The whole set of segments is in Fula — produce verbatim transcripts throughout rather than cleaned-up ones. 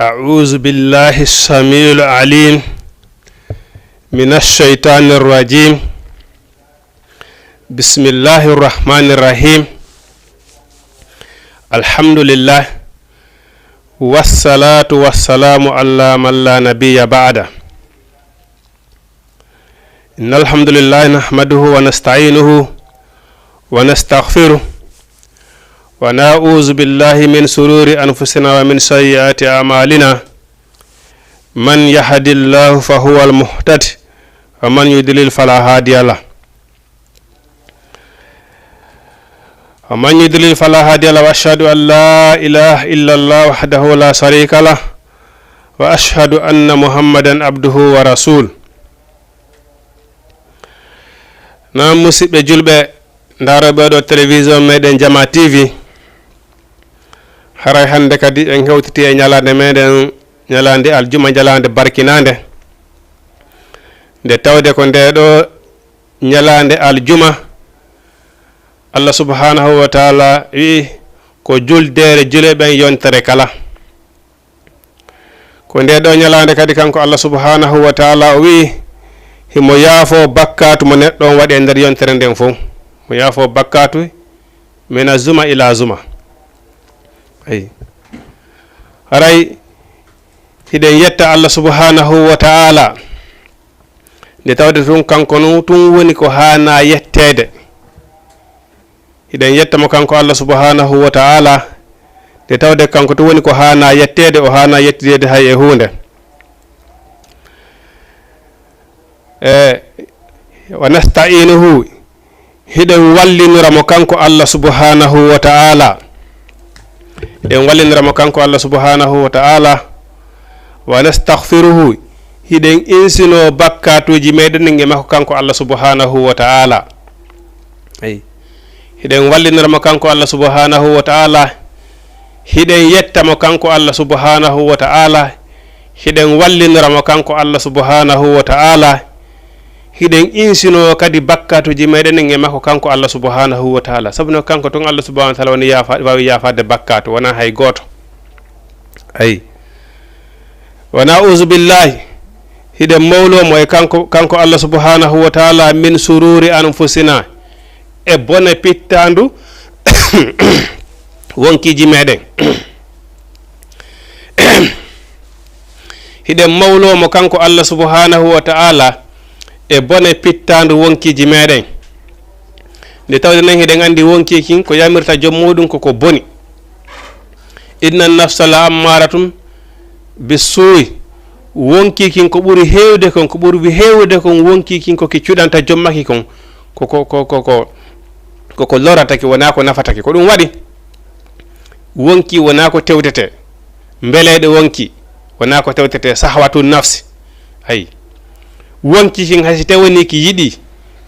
أعوذ بالله السميع العليم من الشيطان الرجيم. بسم الله الرحمن الرحيم. الحمد لله، والصلاة والسلام على من لا نبي بعده. إن الحمد لله نحمده ونستعينه ونستغفره، ونعوذ بالله من شرور أنفسنا ومن سيئات أعمالنا. من يهد الله فهو المهتد، ومن يضلل فلا هادي له. ومن يضلل فلا هادي له، وأشهد أن لا إله إلا الله وحده لا شريك له، وأشهد أن محمدا عبده ورسوله. Naam, musidɓe julɓe, ndaarooɓe ɗo télévision meɗen Jama T V, haray hannde kadi en hewtiti e ñalaande meɗen, ñalaande aljuma, ñalaande barkinaande. Nde tawde ko nde ɗo ñalaande aljuma, Allah subhanahu wa taala wi'i ko juldeere juleɓen yontere kala. Ko nde ɗo ñalaande kadi kanko Allah subhanahu wa taala o wi'i himo yaafo bakkaatu mo neɗɗo on waɗi e nder yontere nden fow. Mo yaafo bakkaatu mina zuma ila zuma. Ayi. Haray hiɗen yetta Allah subhanahu wa taala. Nde tawde tun kanko non tun woni ko haana yetteede. Hiɗen yetta mo kanko Allah subhanahu wa ta'ala. Nde tawde kanko tun woni ko haana yetteede, o haana yettideede hay e huunde. E, wa nasta'inuhu, hiɗen wallinira mo kanko Allah subhanahu wa ta'ala. Hiɗen wallinira mo kanko Allah subhanahu wa ta'ala. Wa nastaghfiruhu, hiɗen insinoo bakkaatuuji meɗen ɗin e makko kanko Allah subhanahu wa ta'ala. Eyi. Hiɗen wallinira mo kanko Allah subhanahu wa ta'ala. Hiɗen yetta mo kanko Allah subhanahu wa ta'ala. Hiɗen wallinira mo kanko Allah subhanahu wa ta'ala. Hiɗen insinoo kadi bakkaatuuji meɗen ɗin e makko kanko Allah subhanahu wa ta'ala. Sabu no kanko tun Allah subhanahu wa ta'ala woni yaafa-, waawi yaafaade bakkaatu, wonaa hay gooto. Ayi. Wa na'uzu billahi, hiɗen mawloo mo e kanko, kanko Allah subhanahu wa ta'ala, min sururi anfusina, e bone pittaandu wonkiiji meɗen. Hiɗen mawloo mo kanko Allah subhanahu wa ta'ala e bone pittaandu wonkiiji meɗen. Nde tawde nen hiɗen anndi wonkii kin ko yamirta joom muɗum ko ko boni. Inna nafsa la ammaratun bissuu'i. Wonkii kin ko ɓuri heewde kon, ko ɓuri heewde kon wonkii kin ko ki cuɗanta joom maki kon. Ko, ko, ko, ko, ko, ko, ko lorata ki, wonaa ko nafata ki. Ko ɗum waɗi wonkii wonaa ko tewtetee. Mbeleeɗe wonkii wonaa ko tewtetee, sahwatu nafsi. Ayi. Wonkii kin hay si tawanii ki yiɗi,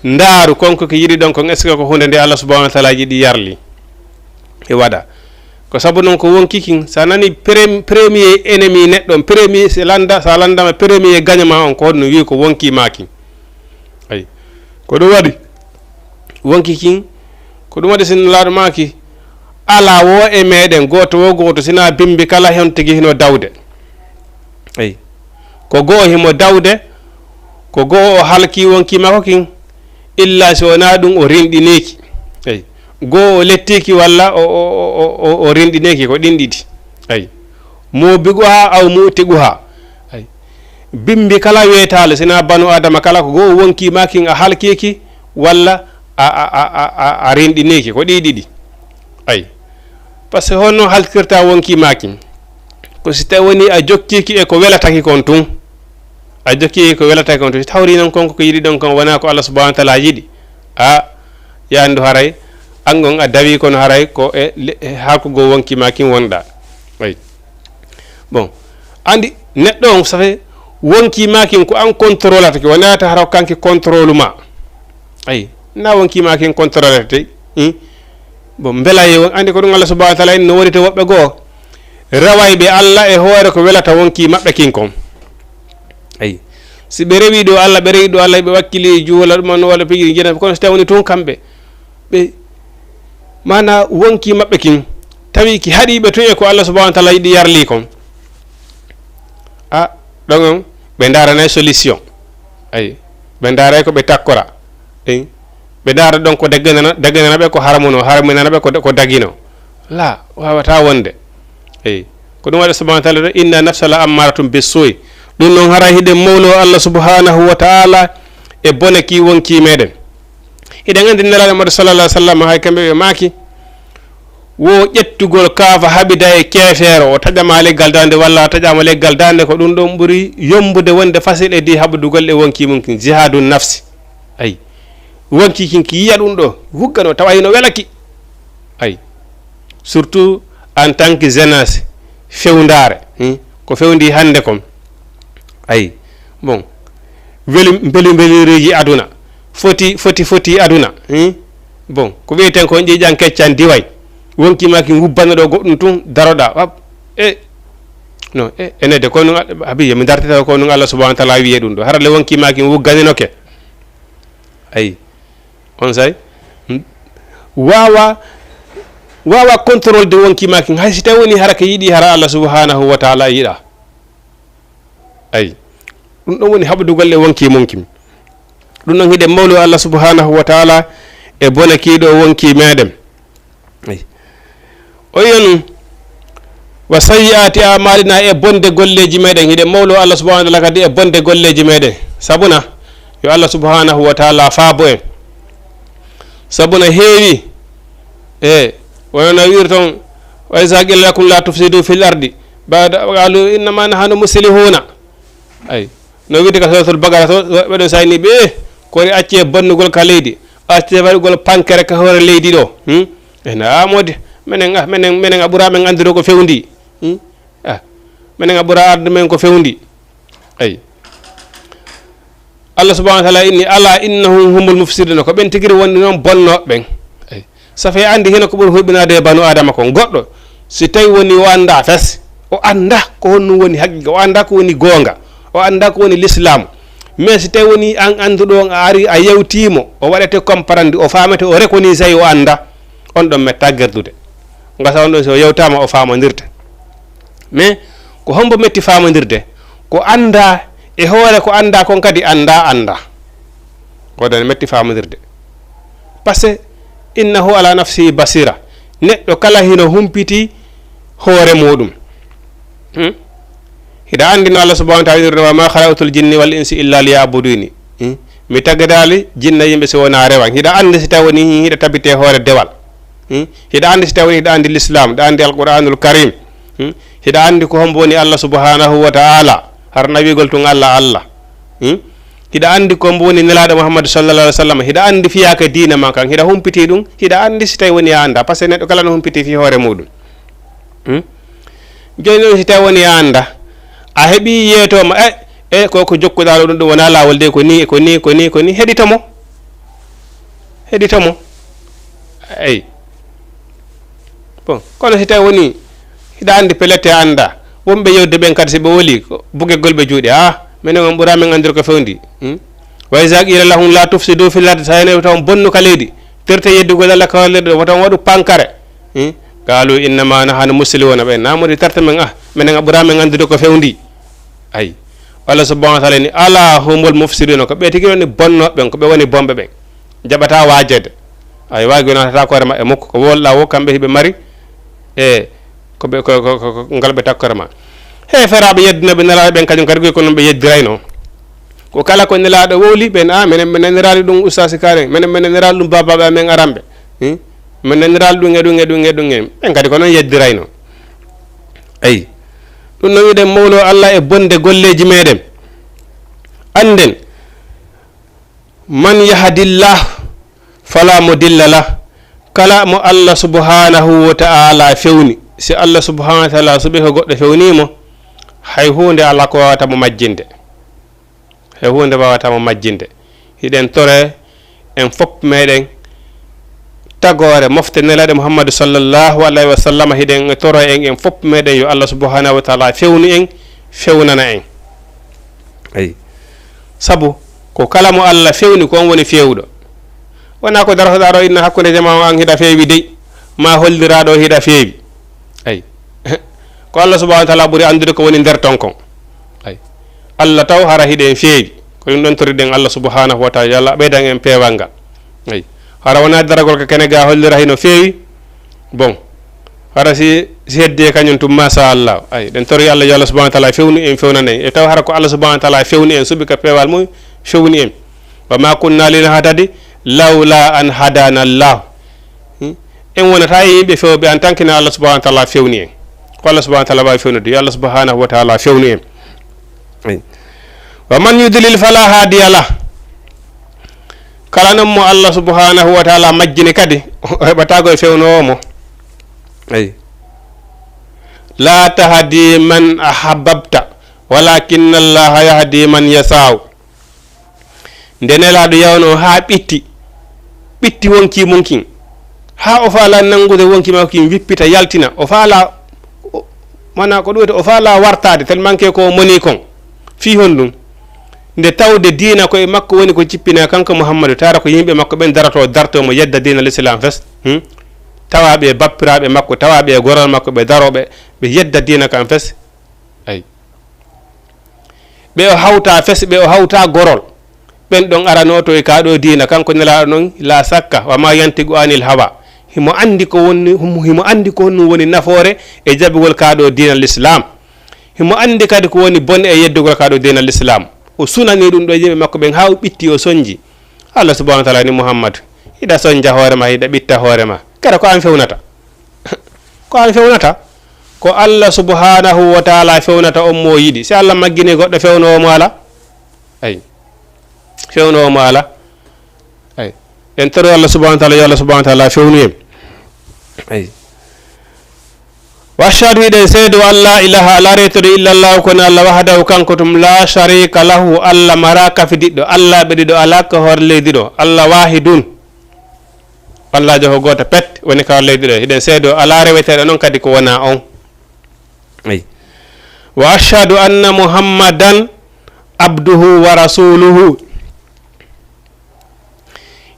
ndaaru kon ko ki yiɗi ɗon kon, est-ce que ko huunde nde Allah subhanahu wa ta'ala yiɗi yarli? E waɗa. Ko sabu non ko wonkii kin, sa nani prem-, premier ennemi neɗɗo, premier, si landa, sa landama premier gagnant ma on, ko honno wi'i ko wonkii ma kin. Ayi. Ko ɗum waɗi wonkii kin, ko ɗum waɗi sin laaɗo maaki, alaa wo e meɗen, gooto wo gooto, sina bimbi kala hen tigi hino dawde. Ayi. Ko goo himo dawde, ko goo o halki wonkii makko kin, illa si wonaa ɗum o rinɗineeki. Ayi. Goo o lettiiki walla o, o, o, o, o rinɗineeki, ko ɗin ɗiɗi. Ayi. Mubiquha aw mutiquha. Ayi. Bimbi kala weetaali, sina banu Adama kala ko goo wonkii ma kin a halkiiki, walla a, a, a, a, a, a rinɗiniiki, ko ɗi ɗiɗi. Ayi. Parce que honno halkirta wonkii ma kin? Ko si tawi woni a jokkiiki e ko welataki kon tun. A jokkiiki ko welataki kon tun. Si tawri non kon ko yiɗi ɗon kon wonaa ko Allah subhanahu wa ta'ala yiɗi. A, yaandu haray, an on a dawi kono haray ko e le-, e halkugol wonkii ma kin wonɗa. Ayi. Bon, andi neɗɗo on, ça fait, wonkii ma kin ko an contrôlata ki, wonaa ta hara ko kanki contrôle ma. Ayi, na wonkii ma kin contrôlata tey. Hmm? Bon, mbela ye won, andi ko ɗum Allah subhanahu wa ta'ala en no woni to woɓɓe goo. Rewayɓe Allah e hoore ko welata wonkii maɓɓe kin kon. Ayi. Si ɓe rewi ɗo Allah, ɓe rewi ɗo Allah, ɓe wakkili juula ɗum, no wala piji jena, kono si tawi woni tun kamɓe. Ɓe, maana wonkii maɓɓe kin, tawi ki haɗi ɓe tun e ko Allah subhanahu wa ta'ala yiɗi yarli kon. A, ɗon on, ɓe ndaranay solution. Ay, ɓe ndaray ko ɓe takkora. Ay, ɓe ndara ɗon ko dagginana, dagginana ɓe ko haramuno, haraminana ɓe ko, ko dagino. La, wawata wonde. Ay, ko ɗum waɗi subhanahu wa taala ɗo, "Inna nafsa la ammaratum bissuy." Ɗum noon hara hiɗen mawlo Allah subhanahu wa taala e bone ki wonki meɗen. Hiɗen anndi Nelaaɗo Muhammadu sallallahu alaihi wasallam, hay kamɓe ɓe maaki, wo ƴettugol kaafa haɓida e keefeero, o taƴama leggal daande walla a taƴama leggal daande, ko ɗum ɗon ɓuri yombude wonde fasil e di haɓdugol e wonki mum kin, jihadu nafsi. Ay, wonki kin ki yiya ɗum ɗo, wuggano tawa hino welaki. Ay, surtout en tant que jeunesse, fewndaare, hmm, ko fewndi hannde kon. Ay, bon, weli, mbeli mbelireeji aduna, foti, foti, foti aduna, hmm? Bon, ko wiyeten ko ƴiiƴan keccan diway, wonki ma kin wubbana ɗo goɗɗum tun, daroɗa, wap, e, no, e, enede, ko nun, habiye, mi dartata ko nun Allah subhanahu wa taala wiye ɗum ɗo, hara le wonki ma kin wugganinoke. Ay, on say, hmm? Wawa, wawa contrôle de wonki ma kin, hay si tawi woni hara ko yiɗi hara Allah subhanahu wa taala yiɗa. Ay, ɗum ɗon woni haɓdugol e wonki mum kin. Ɗum ɗon hiɗen mawlo Allah subhanahu wa taala e bone kiiɗo wonki meɗen. Ay. O wiya nun, "Wa sayyi'aati a'maalina," e bonde golleeji meɗen. Hiɗen mawlo Allah subhanahu wa taala kadi e bonde golleeji meɗen. Sabuna, yo Allah subhanahu wa taala faabo en. Sabuna heewi, e, wonano wiiri toon, "Wa iza qila lakum la tufsidu fil ardi, ba'da, qalu innama nahnu muslihuna." Ay, no wiide ka Suratul Baqara to, ɓeɗon sayni ɓe, "Kori acce bonnugol ka leydi, acce waɗugol pankere ka hoore leydi ɗo." Hmm? E na amode, menen, ah, menen, menen a ɓura men andude ko fewndi. Hmm? Ah, menen a ɓura arde men ko fewndi. Ay. Allah subhanahu wa taala inni, "Ala innahum humul mufsiduna," ko ɓen tigiri wonde noon bonnooɓe ɓen. Ay. Safe andi hino ko ɓuri huɓinaade e banu Adama kon. Goɗɗo, si tawi woni o anda fes, o anda ko honɗum woni haqiqa, o anda ko woni goonga, o anda ko woni lislaam. Mais si tawi woni an anduɗo on a ari a yewtimo, o waɗete comprendre, o famete, o reconnaissay o anda, on ɗon metta gerdude. Ngasa on ɗon si o yewtama o famondirte. Mais ko hombo metti famondirde? Ko anda e hoore ko anda kon kadi anda anda. Ko ɗon metti famondirde. Parce que innahu ala nafsihi basira. Neɗɗo kala hino humpiti hoore muɗum. Hmm? Hiɗa andi no Allah subhanahu wa taala wi'iri, "Wa ma khalaqtul jinni wal insi illa liya'buduni." Hmm? Mi tagadaali jinna yimɓe si wona rewan. Hiɗa andi si tawi woni hiɗa tabite hoore dewal. Hmm? Hiɗa andi si tawi woni hiɗa andi l'islam, hiɗa andi alquranul karim. Hmm? Hiɗa andi ko hombo woni Allah subhanahu wa taala. Har nawigol tun Allah Allah. Hmm? Hiɗa andi ko mbo woni Nelaaɗo Muhammadu sallallahu alaihi wa sallam. Hiɗa andi fiyaake diina ma kan. Hiɗa humpiti ɗum. Hiɗa andi si tawi woni a anda. Parce que neɗɗo kala no humpiti fii hoore muɗum. Hmm? Jooni noon si tawi woni a anda. A heɓi yeetoma, e, e, ko, ko jokkuɗaa ɗo ɗum, ɗum wonaa laawol de, ko ni, ko ni, ko ni, ko ni. Heɗito mo. Heɗito mo. Eyi. Bon, kono si tawi woni, hiɗa andi pelete a anda. Wonɓe yewde ɓen kadi si ɓe woli, ko bugegol ɓe juuɗe. Ah, menen on ɓura men andude ko fewndi. Hmm? Wa iza qila lahum la tufsidu fil ardi, so a yewti taw bonnu ka leydi. Terte yeddugol Allah ka hoore leydi, wota on waɗu pankare. Hmm? Qalu innama nahnu muslihuna, ɓe namori terte men, ah, menen a ɓura men andude ko fewndi. Ayi. Allah subhanahu wa taala ni, "Ala humul mufsiduna," ko ɓe tigi woni bonnooɓe ɓen, ko ɓe woni bonɓe ɓen. Jaɓata waajeede. Ay, waagi wona tata koore maɓɓe mukko. Ko wolɗa wo, kamɓe hiɓe mari, e, ko ɓe, ko, ko, ko, ko ngal ɓe takkore ma. Heeferaaɓe yeddinooɓe Nelaaɗo ɓen, kañum kadi ko non ɓe yeddirayno. Ko kala ko Nelaaɗo wowli, ɓen, "A, menen, menen neraali ɗum ustaasi kaaren, menen, menen neraali ɗum baabaaɓe amen aranɓe. Hmm? Menen neraali ɗum e ɗum e ɗum e ɗum en." Ɓen kadi ko non yeddirayno. Ayi. Ɗum no wiɗen mawlo Allah e bonde golleeji meɗen. Annden, "Man yahdillah fala mudilla lah." Kala mo Allah subhanahu wa ta'ala fewni, si Allah subhanahu wa ta'ala suɓi ko goɗɗo fewni mo, hay huunde alaa ko wawata mo majjinde. Hay huunde wawata mo majjinde. Hiɗen tore en fop meɗen tagoore mofte Nelaaɗo Muhammadu sallallahu alaihi wa sallam, hiɗen toro en, en fop meɗen yo Allah subhanahu wa ta'ala fewnu en, fewnana en. Eyi. Sabu ko kala mo Allah fewni ko on woni feewuɗo. Wona ko darotoɗaa ɗo inna hakkunde jamaa on an hiɗa feewi dey, ma holliraɗo hiɗa feewi. Eyi. Ko Allah subhanahu wa ta'ala ɓuri andude ko woni nder ton kon. Allah taw hara hiɗen feewi. Ko ɗum ɗon toriɗen Allah subhanahu wa taala, yo Allah ɓeydan en peewal ngal. Eyi. Hara wonaa daragol ka kene ga hollira hino feewi. Bon. Hara si, si heddi e kañum tun, masha Allah. Ay, ɗen tori Allah, yo Allah subhanahu wa taala fewnu en, fewnana en. E taw hara ko Allah subhanahu wa taala fewni en, suɓi ka peewal mum, fewni en. Wa ma kunna linahtadi lawla an hadana Allah. Hmm? En wonata e yimɓe fewɓe en tant que na Allah subhanahu wa taala fewni en. Ko Allah subhanahu wa taala waawi fewnude, yo Allah subhanahu wa taala fewnu en. Ay. Wa man yudlil fala hadiya lah. Kala non mo Allah subhanahu wa taala majjini kadi, o heɓata ko e fewnoowo mo. Ay. La tahdi man ahbabta, walakinna Allaha yahdi man yasau. Nde Nelaaɗo yawnoo haa ɓitti, ɓitti wonkii mum kin, haa o faalaa nanngude wonkii makko kin wippita, yaltina, o faalaa, o, maanaa ko ɗum wiyetee, o faalaa wartaade, tellement que ko o moni kon. Fii honɗum? Nde tawde diina ko e makko woni ko jippinaa, kanko Muhammadu, taara ko yimɓe makko ɓen darotoo, dartoo mo, yedda diina Lislaam fes. Hmm? Tawa ɓe bappiraaɓe makko, tawa ɓe gorol makko, ɓe daroo ɓe, ɓe yedda diina kan fes. Ay. Ɓe o hawta fes, ɓe o hawta gorol. Ɓen ɗon aranoo to e kaa ɗoo diina, kanko Nelaaɗo non, la sakka, wa ma yantiqu anil hawa. Himo anndi ko woni, himo anndi ko honɗum woni nafoore e jaɓugol kaa ɗoo diina Lislaam. Himo anndi kadi ko woni bone e yeddugol kaa ɗoo diina Lislaam. O sunani ɗum ɗo yimɓe makko ɓen haa o ɓitti, o sonji. Allah subhanahu wa taala ni, Muhammad, hiɗa sonja hoore ma, hiɗa ɓitta hoore ma. Kadi ko an fewnata. Ko an fewnata. Ko Allah subhanahu wa taala fewnata on mo o yiɗi. Si Allah maggini goɗɗo, fewnoowo mo ala. Ay. Fewnoowo mo ala. Ay. En toro Allah subhanahu wa taala, yo Allah subhanahu wa taala fewnu en. Ay. Wa ashhadu, hiɗen seedo an la ilaha, ala reetude illa Allah, kono Allah wahdahu, kanko tum, la sharika lahu, Allah mara kafidiɗɗo, Allah ɓe ɗiɗo ala ka hoore leydi ɗo, Allah wahidun. Allaajo ko gooto pet woni ka leydi ɗo. Hiɗen seedo alaa reweteeɗo non kadi ko wonaa on. Eyi. Wa ashhadu anna Muhammadan abduhu wa rasuluhu.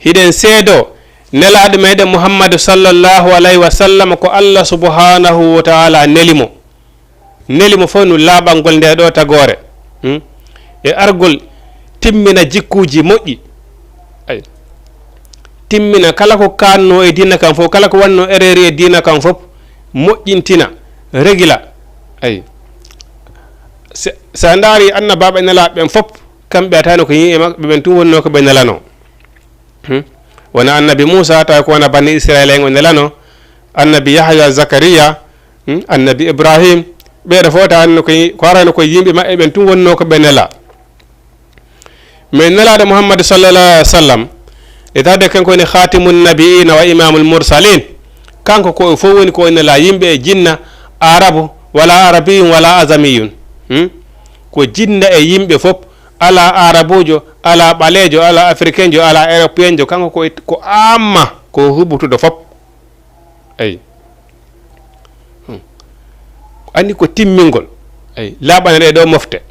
Hiɗen seedo Nelaaɗo meɗen Muhammadu sallallahu alayhi wa sallam ko Allah subhanahu wa taala neli mo. Neli mo fof no laaɓangol nde ɗo tagoore, hmm? E argol timmina jikkuuji moƴƴi. Ay. Timmina kala ko kaanno e diina kan fof, kala ko wanno erreur e diina kan fof, moƴƴintina, regila. Ay. Se, so a ndaari annabaaɓe nelaaɓe ɓen fof, kamɓe a tawno ko yimɓe maɓɓe ɓen tun wonno ko ɓe nelanoo. Hmm? Wona annabi Muusa, tawi ko wona banni Israila en o nelano, annabi Yahya, Zakariya, hmm? Annabi Ibrahim, ɓeeɗo fof tawanno ko yi-, ko arano ko yimɓe maɓɓe ɓen tun wonno ko ɓe nela. Mais nelaaɗo Muhammadu sallallahu alaihi wa sallam, e tawde kanko woni khatimun nabiyina wa imamul mursalin, kanko ko o fof woni ko o nela yimɓe e jinna, arabu, wala arabiyun, wala azamiyun. Hmm? Ko jinna e yimɓe fof, ala arabujo, ala ɓaleejo, ala africain jo, ala européen jo, kanko ko, ko amma, ko huɓutuɗo fop. Eyi. Hmm. Anndi ko timmingol. Eyi. Laaɓana ɗe ɗo mofte.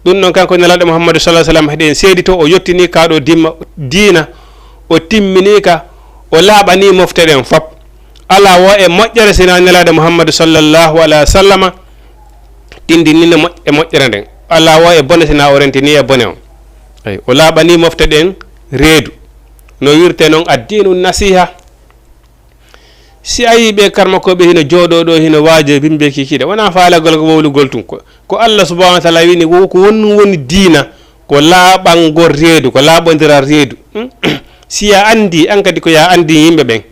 Ɗum noon kanko Nelaaɗo Muhammadu sallallahu alaihi wa sallam, heɗen seedi to o yottini ka ɗo dimma, diina, o timmini ka, o laaɓani mofte ɗen fop. Ala wo e moƴƴere sina Nelaaɗo Muhammadu sallallahu alaihi wa sallama, tindinino moƴ-, e moƴƴere nden. Alaa wo e bone sina o rentini e bone on. Ay, o laaɓani mofte ɗen reedu. No wirte non addinu nasiha. Si a yii ɓe karmakooɓe hino jooɗoo ɗo, hino waajoo bimbe kikiɗe, wonaa faalagol ko wowlugol tun. Ko, ko Allah subhanahu wa taala wini, wo ko won, woni diina, ko laaɓangol reedu, ko laaɓondiral reedu. Hmm? Si a anndi, an kadi ko ya anndi yimɓe ɓen.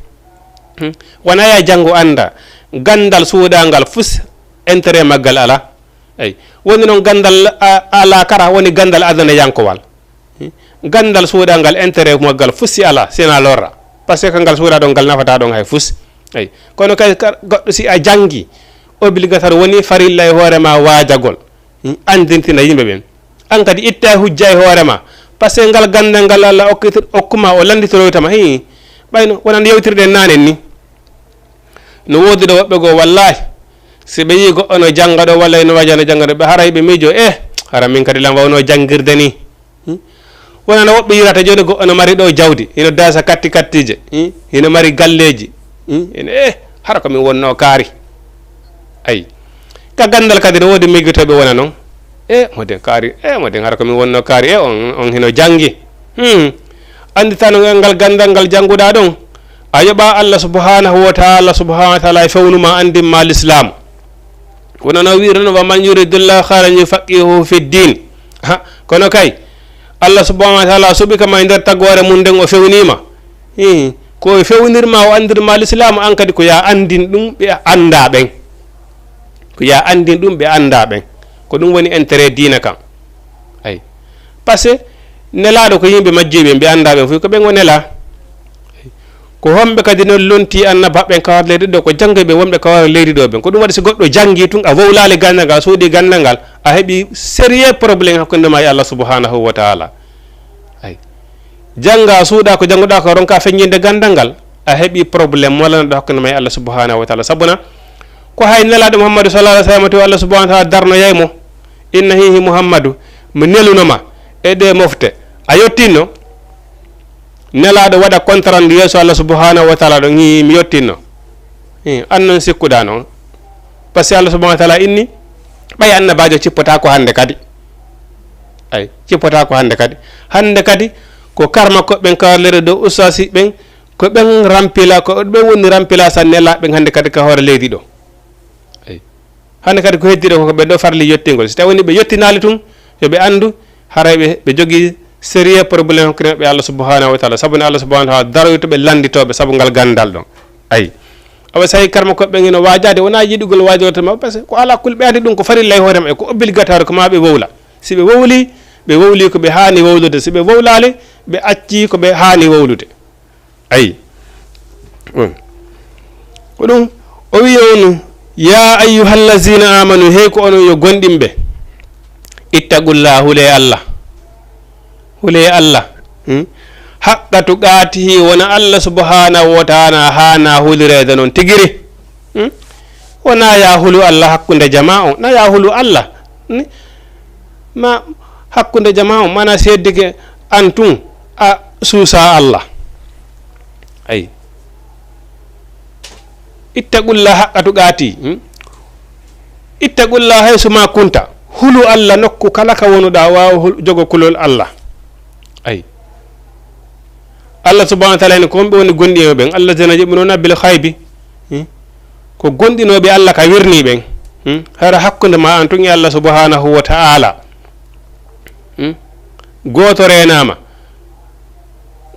Hmm? Wona ya janngo annda, ganndal suuɗangal fus, intérêt maggal ala. Eyi. Woni noon ganndal a-, ala kara, woni ganndal adanayankowal. Hmm? Ganndal suuɗangal, intérêt maggal fus si ala, sina lorra. Parce que ngal suuɗa ɗon, ngal nafata ɗon hay fus. Eyi. Kono kay ka-, goɗɗo si a janngi, obligatoire woni farilla e hoore ma waajagol. Hmm? Anndintina yimɓe ɓen. An kadi itta hujja e hoore ma. Parce que ngal ganndal ngal Allah okkiti-, okkuma, o lannditoroytama. Hii. Ɓayno, wonan yewtirɗen naanen ni. No woodi ɗo woɓɓe goo, wallaahi, si ɓe yii goɗɗo no jannga ɗo, walla ino waja no jannga ɗo, ɓe haray ɓe miijo, eh, hara min kadi lan wawno janngirde ni. Hmm? Wonano woɓɓe yirata jooni goɗɗo no mari ɗo jawdi, ino daasa katti kattiije, hmm? Ino mari galleeji, hmm? Ino, eh, hara ko min wonno kaari. Ayi. Ka ganndal kadi no woodi miijotooɓe wona noon. E moden kaari, e moden hara ko min wonno kaari, e on, on hino janngi. Hmm. Annditano ngal, ngal ganndal ngal jannguɗaa ɗon. A yoɓa Allah subhanahu wa ta'ala, subhanahu wa ta'ala e fewnuma, anndin ma l'islam. Wonano wi'irno, "Wa man yuridillahu khairan yufaqihu fid din." Ha, kono kay, Allah subhanahu wa ta'ala suɓi kama e nder tagoore mum nden o fewnima. Hi, ko o fewnirma o anndirma l'islam, an kadi ko ya anndin ɗum ɓe annda ɓen. Ko ya anndin ɗum ɓe annda ɓen. Ko ɗum woni intérêt diina kan. Ay. Parce que nelaaɗo ko yimɓe majjuɓe ɓe annda ɓen fof ko ɓen o nela. Ko homɓe kadi noon lonti annaba ɓen kawar leydi ɗo, ko janngoyɓe wonɓe kawar leydi ɗo ɓen. Ko ɗum waɗi si goɗɗo janngi tun, a wowlaali ganndal ngal, a suuɗi ganndal ngal, a heɓi sérieux problème hakkunde ma e Allah subhanahu wa ta'ala. Ay. Jannga suuɗa ko jannguɗa ko ronka feññinde ganndal ngal, a heɓi problème wala no ɗo hakkunde ma e Allah subhanahu wa ta'ala. Sabuna ko hay nelaaɗo Muhammadu sallallahu alaihi wasallam to Allah subhanahu wa ta'ala darnoyay mo. Inna hihi Muhammadu, mi neluno ma e ɗe mofte. A yottinno? Nelaaɗo waɗa contrat ndu yeeso Allah subhanahu wa ta'ala ɗon, hi, mi yottinno. Hi, an non sikkuɗa non. Parce que Allah subhanahu wa ta'ala inni, ɓay annabaajo cippata ko hannde kadi. Ay, cippata ko hannde kadi. Hannde kadi, ko karma ko ɓen kawar leydi ɗo, ustaasi ɓen, ko ɓen rampila, ko ɓen woni rampila sa nelaaɓe ɓen hannde kadi ka hoore leydi ɗo. Ay. Hannde kadi ko heddi ɗo ko ɓe ɗo farli yottingol. Si tawi woni ɓe yottinaali tun, yo ɓe anndu, haray ɓe, ɓe jogii sérieux problème hakkunde maɓɓe Allah subhanahu wa ta'ala. Sabu ne Allah subhanahu wa ta'ala daroyto ɓe lannditooɓe sabu ngal ganndal ɗon. Ay. Awa sahi karma ko ɓen ino waajaade, wonaa yiɗugol waajorto ma, parce que ko ala kul ɓe anndi ɗum ko farilla e hoore maɓɓe, ko obligatoire ko ma ɓe wowla. Si ɓe wowli, ɓe wowli ko ɓe haani wowlude. Si ɓe wowlaali, ɓe acci ko ɓe haani wowlude. Ayi. Ko ɗum o wi'i on, "Ya ayyuhallazina amanu, hey ko onon yo gonɗinɓe, ittaqullaha, hulee Allah. Hulee Allah. Hmm? Haqqa tuqaatihi, wona Allah subhanahu wa ta'ala haana hulireede non tigiri." Hmm? Wona ya hulu Allah hakkunde jama on. Na ya hulu Allah. Ni? Ma hakkunde jama on, mana seddike an tun a suusa Allah. Ay. Ittaqullaha haqqa tuqaati, hmm? Ittaqullaha haysu ma kunta. Hulu Allah nokku kala ka wonuɗa, waawa hul-, jogo kulol Allah. Ay. Allah subhanahu wa ta'ala en ko homɓe woni gonɗi e ɓen? Allazina yu'minuna bil ghaibi. Hmm? Ko gonɗinooɓe Allah ka wirni ɓen. Hmm? Hara hakkunde ma an tun e Allah subhanahu wa ta'ala. Hmm? Gooto reenaama.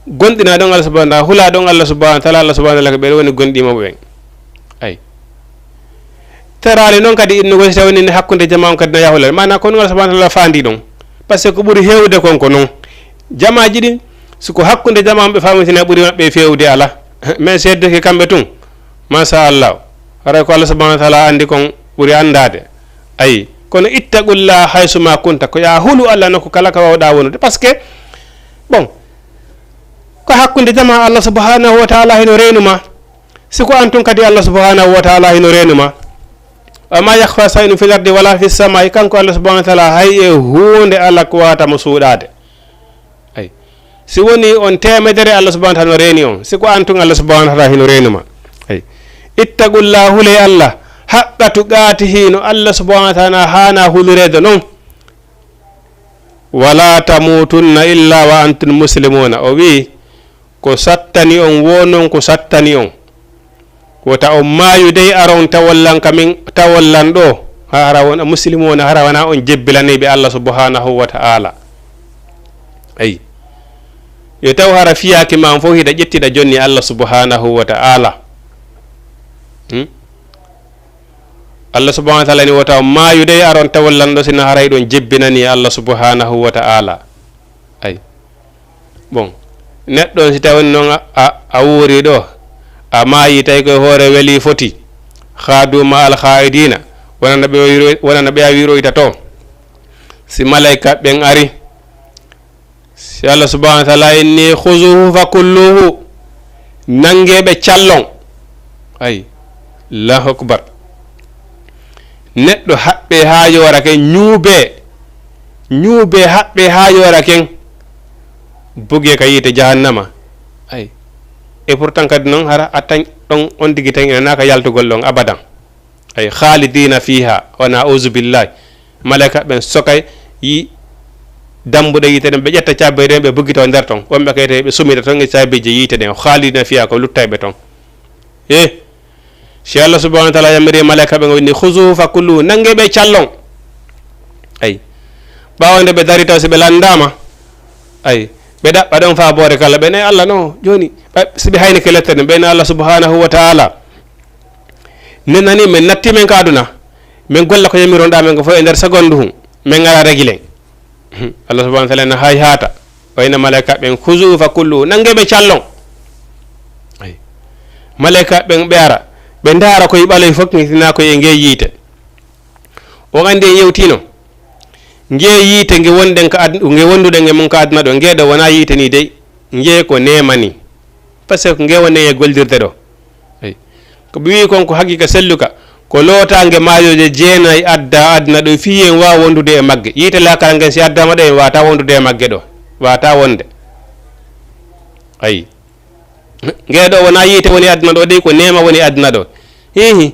Gonɗina ɗon Allah subhanahu wa ta'ala, hula ɗon Allah subhanahu wa ta'ala, Allah subhanahu wa ta'ala ko ɓeɗo woni gonɗi mawɓe ɓen. Ay. Teraali noon kadi innugol si tawii ni hakkunde jama on kadi na yahulal. Maanaa ko noon Allah subhanahu wa ta'ala faandi ɗon. Parce que ko ɓuri heewde kon ko noon. Jamaaji ɗin, si ko hakkunde jama on ɓe faamitini ɓuri maɓɓe feewde ala. Mais seedde ke kamɓe tun. Machallah. Haray ko Allah subhanahu wa ta'ala anndi kon ɓuri anndaade. Ayi. Kono ittaqullaha haysu ma kunta. Ko ya hulu Allah nokku kala ka wawɗa wonude. Parce que, bon, ko hakkunde jama Allah subhanahu wa ta'ala hino reenu ma. Si ko an tun kadi Allah subhanahu wa ta'ala hino reenu ma. Wa ma yakhfa shay'un fil ardi wala fis samai. Kanko Allah subhanahu wa ta'ala hay e huunde ala ko wata mo suuɗaade. Ay. Si woni on teemedere, Allah subhanahu wa ta'ala no reeni on. Si ko an tun, Allah subhanahu wa ta'ala hino reenu ma. Ay. Ittaqullaha, hulee Allah, haqqa tuqaatihi, no Allah subhanahu wa ta'ala haana hulureede non. Wala tamutunna illa wa antum muslimuna. O wi'i, ko sattani on, wo non ko sattani on. Wota on maayu dey aron tawon lan ka min, tawon lan ɗo. Ha hara won a muslimu wona, hara wona on jebbilanayɓe Allah subhanahu wa ta'ala. Ay. Yo taw hara fiyaaki ma on fof hiɗa ƴettiɗa jonni Allah subhanahu wa ta'ala. Hmm? Allah subhanahu wa ta'ala ni wota on maayu dey aron tawon lan ɗo sina haray ɗon jebbinani Allah subhanahu wa ta'ala. Ay. Bon, neɗɗo on si tawi noon a, a, a wuuri ɗo, a maayi tawi koye hoore weli foti, khaadu ma al khaa'idina, wonana ɓe o wiro-, wonana ɓe a wiroyta to. Si malayka ɓen ari, si Allah subhanahu wa ta'ala inni khuzuhu fa kulluhu, nangee ɓe callon. Ay, Allahu akbar. Neɗɗo haɓɓe haa yoora ken, ñuuɓe, ñuuɓe haɓɓe haa yoora ken, bugee ka yiite jahannama. Ay. Et pourtant kadi noon hara a tañ ɗon on tigi tan ina naaka yaltugol ɗon abadan. Ay, khalidina fiha, wa na'uzu billahi. Malaika ɓen sokay yi dambuɗe yiite ɗen, ɓe ƴetta caabi ɗen, ɓe buggito nder ton. Wonɓe kay tawi ɓe sumida ton e caabiiji yiite ɗen, khalidina fiha, ko luttayɓe ton. E si Allah subhanahu wa taala yamiri malaika ɓen, o inni, "Khuzuhu fa kulluhu, nange ɓe callon." Ay. Ɓaawo nde ɓe dari taw, si ɓe landaama, ay, ɓe ɗaɓɓa ɗon faa boore kala, ɓe nay Allah no, jooni, ɓa-, si ɓe haynike lette ɗen, ɓe nay Allah subhanahu wa taala, nen nani, men natti men ka aduna, men golla ko yamiron ɗa men ko fof e nder seconde hun, men ngara regilen. Allah subhanahu wa taala na hay haata, o ina malaika ɓen, "Khuzuhu fa kulluhu, nange ɓe callon." Ay. Malaika ɓen ɓe ara, ɓe ndaara koye ɓaloy fof, ngitina koye e ngee yiite. On anndi en yewtino, ngee yiite nge wonɗen ka ad-, nge wonduɗen e mum ka aduna ɗo, ngee ɗo wona yiite ni dey, ngee ko neema ni. Parce que ngee wonɗen e goldirde ɗo. Ay. Ko ɓe wi'i kon ko haqiqa selluka, ko lootaange maayooje jeenayi adda aduna ɗo fii en waawa wondude e magge. Yiite laakara ngen si addaama ɗo, en waata wondude e magge ɗo. Waata wonde. Ay. Ngee ɗo wona yiite woni aduna ɗo dey, ko neema woni aduna ɗo. Hihi.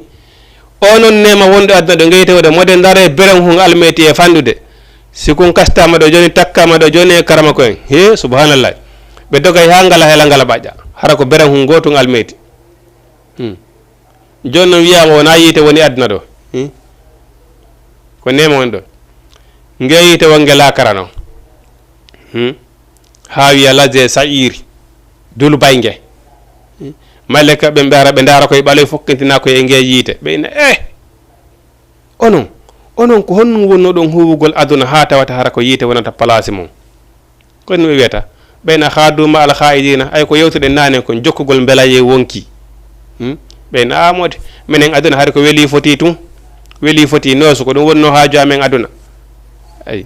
O non neema wonɗo aduna ɗo, ngee yiite wonde mode ndare beren hun almeeti e fanɗude. Si kun kastaama ɗo jooni, takkaama ɗo jooni e karama ko en. He, subhanallah. Ɓe dogay haa ngala hela ngala ɓaƴƴa. Hara ko beren hun gootun almeeti. Hmm. Jooni non wiyaama wona yiite woni aduna ɗo. Hmm. Ko neema woni ɗo. Ngee yiite wonge laakara non. Hmm. Haa wiya laje sa'iiri. Dulbay nge. Hmm. Malaika ɓen ɓe ara, ɓe ndaara koye ɓaloy fokkintina koye e ngee yiite. Ɓe ina, eh! Onon, onon ko honɗum wonnoɗon huuwugol aduna haa tawata hara ko yiite wonata palaasi mum? Ko ɗum ɓe wiyata? Ɓeyna khaadu ma al khaa'idina, ay ko yewtuɗen naane kon jokkugol mbelaye wonki. Hmm? Ɓeyna a mode, menen aduna hari ko weli foti tun. Weli foti noosu, ko ɗum wonno haaju amen aduna. Ay.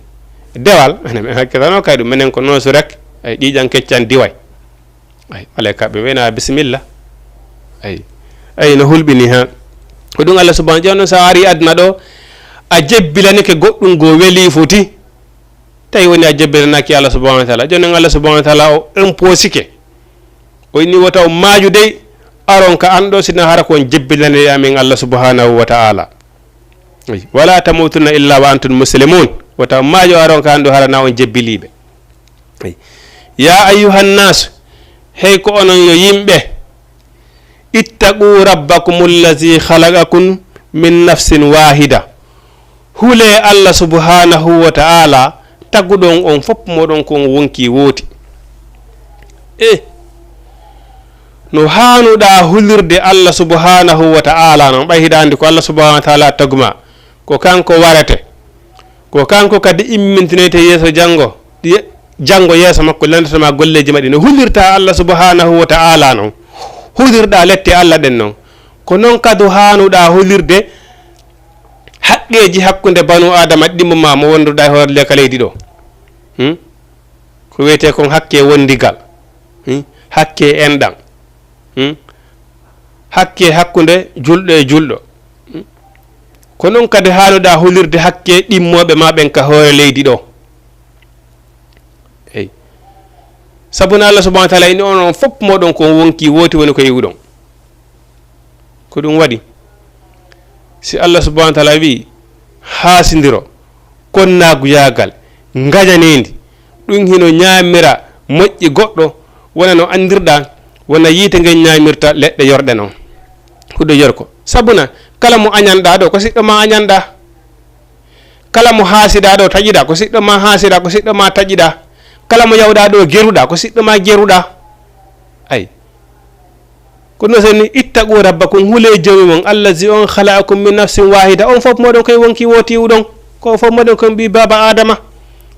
Dewal, ene men hakkilano kay ɗum, menen ko noosu rek. Ay, ƴiiƴan keccan diway. Ay, malaika ɓe wena bisimilla. Ay. Ay, no hulɓini ha. Ko ɗum Allah subhanahu, jooni noon sa ari aduna ɗo, a jebbilanike goɗɗum go weli foti. Tawi woni a jebbilanaki Allah subhanahu wa taala. Jooni noon Allah subhanahu wa taala o imposike. O inni wota on maaju dey, aron ka an ɗo, sina hara ko on jebbilane e amin Allah subhanahu wa taala. Ay. Wala tamutunna illa wa antum muslimun. Wota on maaju aron ka an ɗo hara na on jebbiliɓe. Ay. Ya ayyuhan nas, hey ko onon yo yimɓe, ittaqu rabbakum allazi khalaqakum min nafsin wahida. Hule Allah subhanahu wa ta'ala, taguɗon on fop moɗon ko on wonki wooti. E no haanuɗa hulirde Allah subhanahu wa ta'ala non, ɓay hiɗa andi ko Allah subhanahu wa ta'ala taguma, ko kanko warete, ko kanko kadi immintinoyte yeeso janngo, ye-, janngo yeeso makko, lanndata ma golleeji maɗɗi. No hulirta Allah subhanahu wa ta'ala non, hulirɗa lette Allah ɗen non, ko non kadi haanuɗa hulirde haqqeeji hakkunde banu Adama ɗimmo ma mo wonduɗa e hoore leka leydi ɗo. Hmm? Ko wiyetee kon hakke wondigal, hmm? Hakke enɗan, hmm? Hakke hakkunde julɗo e julɗo, hmm? Ko non kadi haanuɗa hulirde hakke ɗimmoɓe ma ɓen ka hoore leydi ɗo. Eyi. Sabu no Allah subhanahu wa taala ini on, on fop moɗon ko on wonki wooti woni ko iwuɗon. Ko ɗum waɗi, si Allah subhanahu wa taala wi'i haasindiro, konnaaguyagal, ngañanendi, ɗum hino ñaamira moƴƴi goɗɗo, wona no anndirɗa, wona yiite ngen ñaamirta leɗɗe yorɗe non. Huɗo yorko. Sabuna, kala mo añanɗa ɗo, ko siɗɗo ma añanɗa. Kala mo haasida ɗo, taƴiɗa, ko siɗɗo ma haasida, ko siɗɗo ma taƴiɗa. Kala mo yawɗa ɗo, geruɗa, ko siɗɗo ma geruɗa. Ay. Ko no seni, ittaqu rabbakum, hule joomi mon, allazi on khalaqakum min nafsin wahida. On fof moɗon koye wonki wooti iwɗon. Ko on fof moɗon koye ɓii baaba Adama.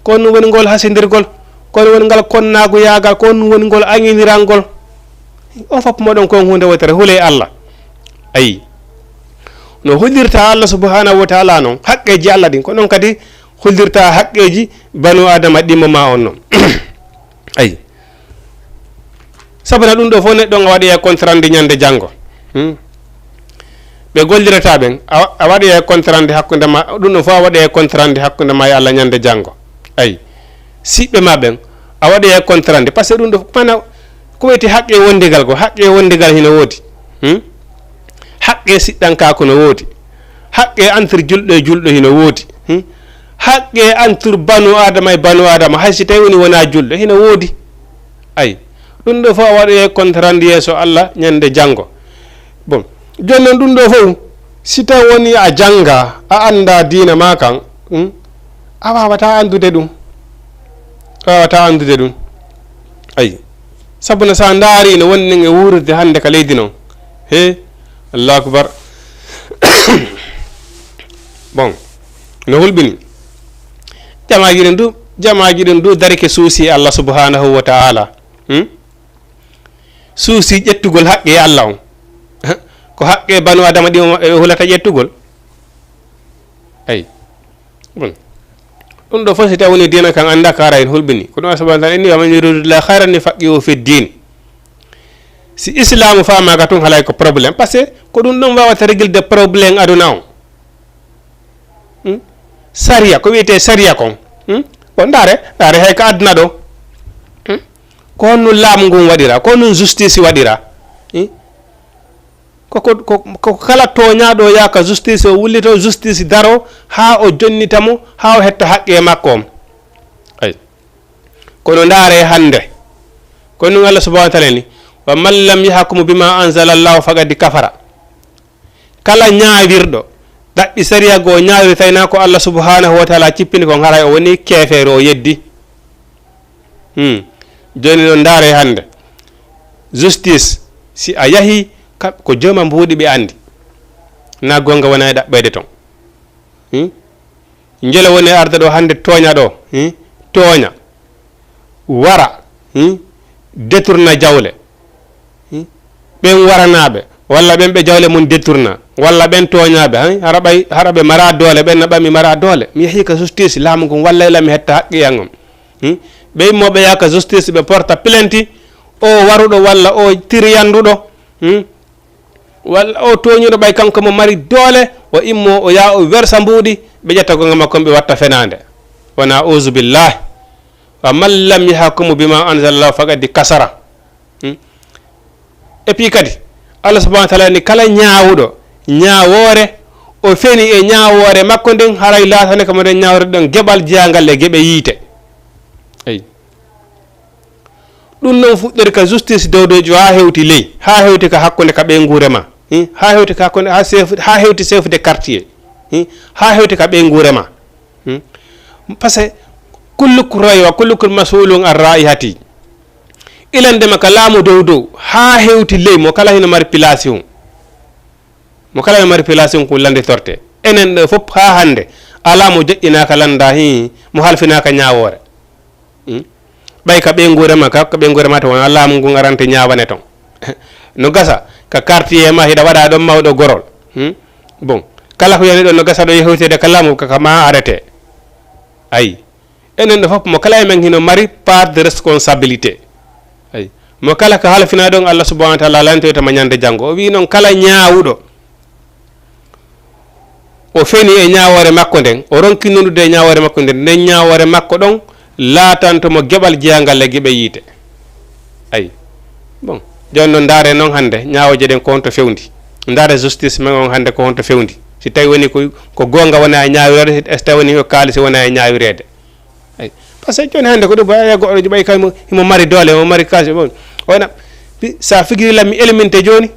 Ko on woni ngol hasindirgol. Ko on woni ngal konnaagu yaagal. Ko on woni ngol aŋinirangol. On fof moɗon ko on huunde wootere. Hule Allah. Ayi. No hulirta Allah subhanahu wa taala non, haqqeeji Allah ɗin. Ko non kadi hulirta haqqeeji banu Adama ɗimmo ma on non. Ayi. Sabuna ɗum ɗo fof neɗɗo on a waɗoya compte rendu ñande janngo. Hmm? Ɓe gollirata ɓen, a, a waɗoya compte rendu hakkunde ma, ɗum ɗo fof a waɗoya compte rendu hakkunde ma e Allah ñande janngo. Ayi. Siɓɓe ma ɓen, a waɗoya compte rendu. Parce que ɗum ɗo, mana, ko wiyetee haqqe wondigal ko, haqqe wondigal hino woodi. Hmm? Haqqe siɗɗankaaku no woodi. Haqqe entre julɗo e julɗo hino woodi. Hmm? Haqqe entre banu Adama e banu Adama, hay si tawi woni wonaa julɗo, hino woodi. Ay, ɗum ɗo fof a waɗoyay compte rendu yeeso Allah ñande janngo. Bon, jooni noon ɗum ɗo fof, si tawi woni a jannga, a annda diina ma kan, hmm, a waawata anndude ɗum. A waawata anndude ɗum. Ay, sabu no sa ndaari no wonɗen e wuurde hannde ka leydi noon. He, Allahu akbar. Bon, no hulɓini. Jamaaji ɗin du, jamaaji ɗin du darike suusi Allah subhanahu wa ta'ala. Hmm? Suusi ƴettugol haqqe Allah on. Ko haqqe banu Adama ɗi o, ɓe hulata ƴettugol. Ay. Bon. Ɗum ɗo fof si tawi woni diina kan annda ka ara en hulɓini. Ko ɗum Allah subhanahu wa ta'ala inni, "Wa man yuridillahu khayran yufaqihu fi din." Si Islaamu faamaaka tun halay ko problème. Parce que ko ɗum ɗon waawata réglude problème aduna on. Hmm? Sariya, ko wiyetee sariya kon. Hmm? Bon, ndaare, ndaare hay ka aduna ɗo. Hmm? Ko honno laamu ngun waɗira? Ko honno justice waɗira? Hmm? Ko, ko, ko, ko kala tooñaaɗo yaaka justice, o wullito justice daro haa o jonnita mo, haa o hetta haqqe makko on. Ay. Kono ndaare hannde. Ko ɗum Allah subhanahu wa ta'ala ni, "Wa man lam yahkum bima anzala Allahu faqad kafara." Kala ñaawirɗo, ɗaɓɓi sariya goo ñaawiri tawi na ko Allah subhanahu wa ta'ala cippini kon, haray o woni keefeero, o yeddi. Hmm. Jooni noon ndaare hannde. Justice, si a yahi, ka-, ko jooma mbuuɗi ɓe anndi. Na goonga wona e ɗaɓɓeede ton. Hmm? Njole woni arde ɗo hannde tooña ɗo. Hmm? Tooña. Wara. Hmm? Détourna jawle. Hmm? Ɓen waranaaɓe, walla ɓen ɓe jawle mun détourna, walla ɓen tooñaaɓe, hay, hara ɓay, hara ɓe mara doole, ɓen na ɓami mara doole. Mi yehii ka justice, laamu ngun wallay lan mi hetta haqqi an on. Hmm? Ɓe immoo ɓe yaha ka justice, ɓe porta plainte, o waruɗo walla o tiriyanduɗo, hmm? Walla o tooñuɗo ɓay kanko mo mari doole, o immoo o yaha o wersa mbuuɗi, ɓe ƴetta goonga makko on ɓe watta fenaande. Wa na'uuzu billahi. Wa man lam yahkum bima anzalallahu faqad kasara. Hmm? Et puis kadi, Allah subhanahu wa ta'ala ni kala ñaawuɗo ñaawoore, o feni e ñaawoore makko nden, haray laatane ko mo nden ñaawre ɗon geɓal jeyangal e geɓe yiite. Eyi. Ɗum noon fuɗɗori ka justice dowdojo haa hewti ley, haa hewti ka hakkunde ka ɓeynguure ma. Hmm? Haa hewti ka hakkunde, haa chef, haa hewti chef de quartier. Hmm? Haa hewti ka ɓeynguure ma. Hmm? Parce que kullukum ra'i wa kullukum mas'ulun an ra'ihati. Ilande ma ka laamu dow dow, haa hewti ley, mo kala hino mari place mum. Mo kala hino mari place mum ko landitorte. Enen ɗo fof haa hannde, alaa mo joƴƴinaaka lannda, hii, mo halfinaaka ñaawoore. Hmm? Ɓay ka ɓeynguure ma, ka, ka ɓeynguure ma to wona laamu ngun arante ñaawane ton. No gasa, ka quartier ma hiɗa waɗa ɗon mawɗo gorol. Hmm? Bon, kala ko yani ɗon no gasa ɗo yewtede ka laamu ka, ka ma arrêté. Ayi. Enen ɗo fof mo kala e men hino mari part de responsabilité. Ayi. Mo kala ko halfina ɗon Allah subhanahu wa ta'ala lantoyta ma ñande janngo. O wi noon kala ñaawuɗo o feni e ñaawoore makko nden, o ronki nunɗude e ñaawoore makko nden, nden ñaawoore makko ɗon laatanto mo geɓal jeyangal e geɓe yiite. Ayi. Bon, jooni noon ndaare noon hannde, ñaawooje ɗen ko honto fewndi? Ndaare justice men on hannde ko honto fewndi? Si tawi woni ko, ko goonga wona e ñaawireede, si tawi woni ko kaalisi wona e ñaawireede. Ayi. Parce que jooni hannde ko ɗum, ɓay goɗɗo ɓay kay mo, himo mari doole, mo mari kaalisi, bon. Wona, pi-, sa figiri lammi éliminte jooni,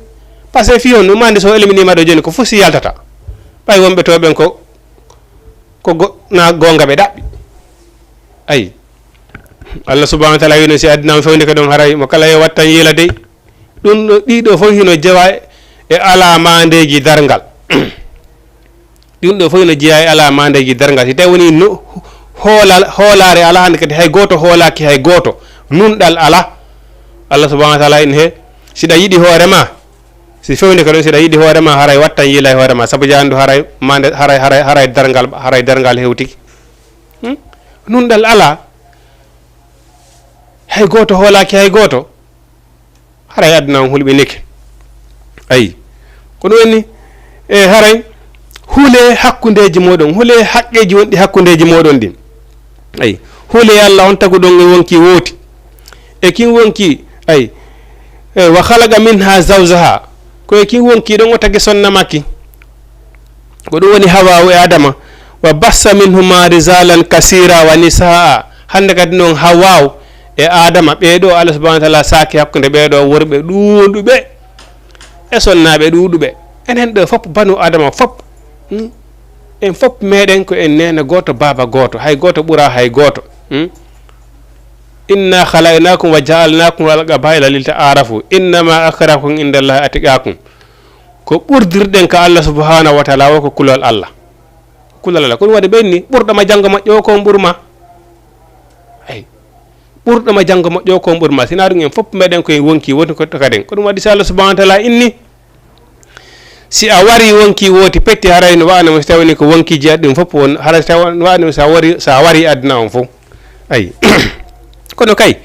parce que fii on, ɗum anndi so éliminima ɗo jooni, ko fof si yaltata. Ɓay wonɓe to ɓen ko, ko go-, na goonga ɓe ɗaɓɓi. Ayi. Allah subhanahu wa ta'ala wino si aduna on fewndi ko ɗon haray mo kala yo wattan yiila dey. Ɗum ɗo, ɗiɗo fof hino jewa e alaa maandeeji darngal. Ɗum ɗo fof hino jeya e alaa maandeeji darngal. Si tawi woni no, hoolal, hoolaare alaa hannde kadi hay gooto hoolaaki hay gooto. Nunɗal alaa. Allah subhanahu wa ta'ala ina he, siɗa yiɗi hoore ma, si fewndi ko ɗon, siɗa yiɗi hoore ma, haray wattan yiila e hoore ma. Sabu jaandu haray maande, haray, haray, haray darngal, haray darngal hewtiki. Hmm? Nunɗal alaa. Hay gooto hoolaaki hay gooto. Haray aduna on hulɓinike. Ayi. Ko ɗum woni, e haray, hulee hakkundeeji mooɗon, hulee haqqeeji wonɗi hakkundeeji mooɗon ɗin. Ayi. Hulee Allah on taguɗon e wonkii wooti. E kin wonkii, ayi. E, "wa khalaqa minha zawjaha." Ko e kin wonkii ɗon o tagi sonna makki. Ko ɗum woni Hawaawu e Adama. Wa bassa minhuma rijalan kasira wa nisaa. Hannde kadi noon Hawaaw e Aadama, ɓee ɗoo Allah subhanahu wa taala saaki hakkunde ɓee ɗoo worɓe ɗuuɗuɓe. E sonnaaɓe ɗuuɗuɓe. Enen ɗo fof, banu Aadama fof. Hmm? En fof meɗen ko en neene gooto, baaba gooto. Hay gooto ɓuraa hay gooto. Hmm? Inna khalaqnakum wa ja'alnakum al qabaila li ta'arafu. Innama akramakum indallahi atqakum. Ko ɓurdirɗen ka Allah subhanahu wa taala o ko kulol Allah. Kulol Allah. Ko ɗum waɗi ɓe inni, ɓurɗo ma janngo moƴƴo o ko on ɓurma. Ay. Ɓurɗo ma janngo moƴƴo o ko on ɓurma. Sina ɗum en fof meɗen koye wonki woni ko tokaɗen. Ko ɗum waɗi si Allah subhanahu wa taala inni, si a wari wonki wooti petti, haray no wano so tawni ko wonkiiji aɗɗum fof won, haray so tawa-, wano so a wari, so a wari aduna on fof. Ay. Kono kay,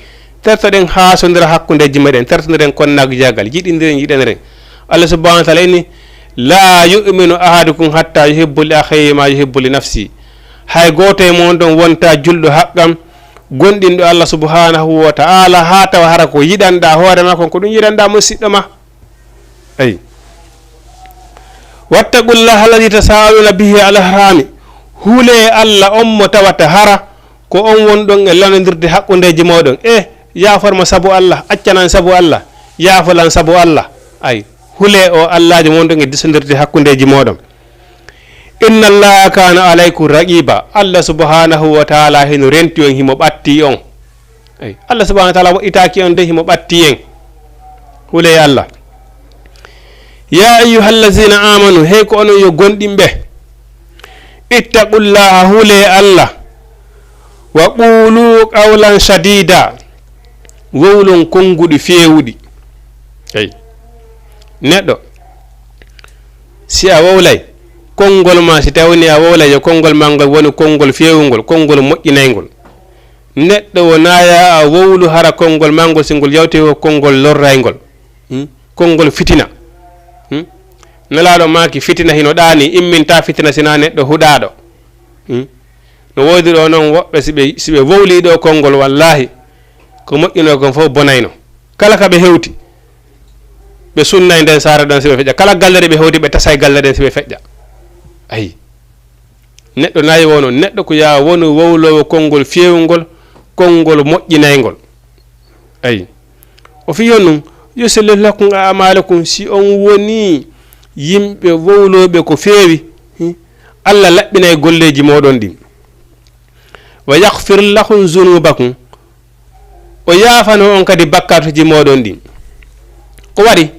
tertoɗen haasondira hakkundeeji meɗen, tertoɗen konnaagu jaagal, jiɗindiren, jiɗaniren. Allah subhanahu wa taala inni, "La yu'minu ahadukum hatta yuhibbu li akhihi ma yuhibbu li nafsi." Hay gooto e mon ɗon wonta julɗo haqqam, gonɗinɗo Allah subhanahu wa taala, haa tawa hara ko yiɗanɗa hoore ma kon, ko ɗum yiɗanɗa musiɗɗo ma. Ay. "Wattaqullaha alladhi tasaaluna bihi wal arhami." Hulee Allah on mo tawata hara ko on wonɗon e lanondirde hakkundeeji mooɗon. E yaafor mo sabu Allah, accanan sabu Allah, yaafolan sabu Allah. Ay. Hulee o Allaajo mo wonɗon e disondirde hakkundeeji mooɗon. "Inna Allaha kana alaykum raqiba." Allah subhanahu wa taala hino renti on, himo ɓatti on. Ay, Allah subhanahu wa taala woɗɗitaaki on de, himo ɓatti en. Hulee Allah. "Ya ayyuhallazina amanu", hey ko onon yo gonɗinɓe. "Ittaqullaha", hulee Allah. "Wa qulu qawlan sadida", wowlon konnguɗi feewuɗi. Ay. Neɗɗo, si a wowlay, konngol ma, si tawni a wowlay, yo konngol ma ngol woni konngol feewungol, konngol moƴƴinayngol. Neɗɗo wonaya a wowlu hara konngol ma ngol, si ngol yawti ko konngol lorrayngol. Hmm? Konngol fitina. Hmm? Nelaaɗo maaki fitina hino ɗaani, imminta fitina sina neɗɗo huɗaaɗo. Hmm? No woodi ɗo noon woɓɓe, si ɓe, si ɓe wowlii ɗo konngol, wallaahi, ko moƴƴunoo kon fof bonayno. Kala ka ɓe hewti, ɓe sunnay nden saare ɗon si ɓe feƴƴa. Kala galle ɗe ɓe hewti, ɓe tasay galle ɗen si ɓe feƴƴa. Ayi. Neɗɗo nayi wono, neɗɗo ko yaa wonu wowloowo konngol feewungol, konngol moƴƴinayngol. Ayi. O fii on ɗum, "Yuslih lakum a'malakum", si on woni yimɓe wowlooɓe ko feewi, hi, Allah laɓɓinay golleeji mooɗon ɗin. "Wa yaghfir lakum zunubakum", o yaafano on kadi bakkaatuji mooɗon ɗin. Ko waɗi?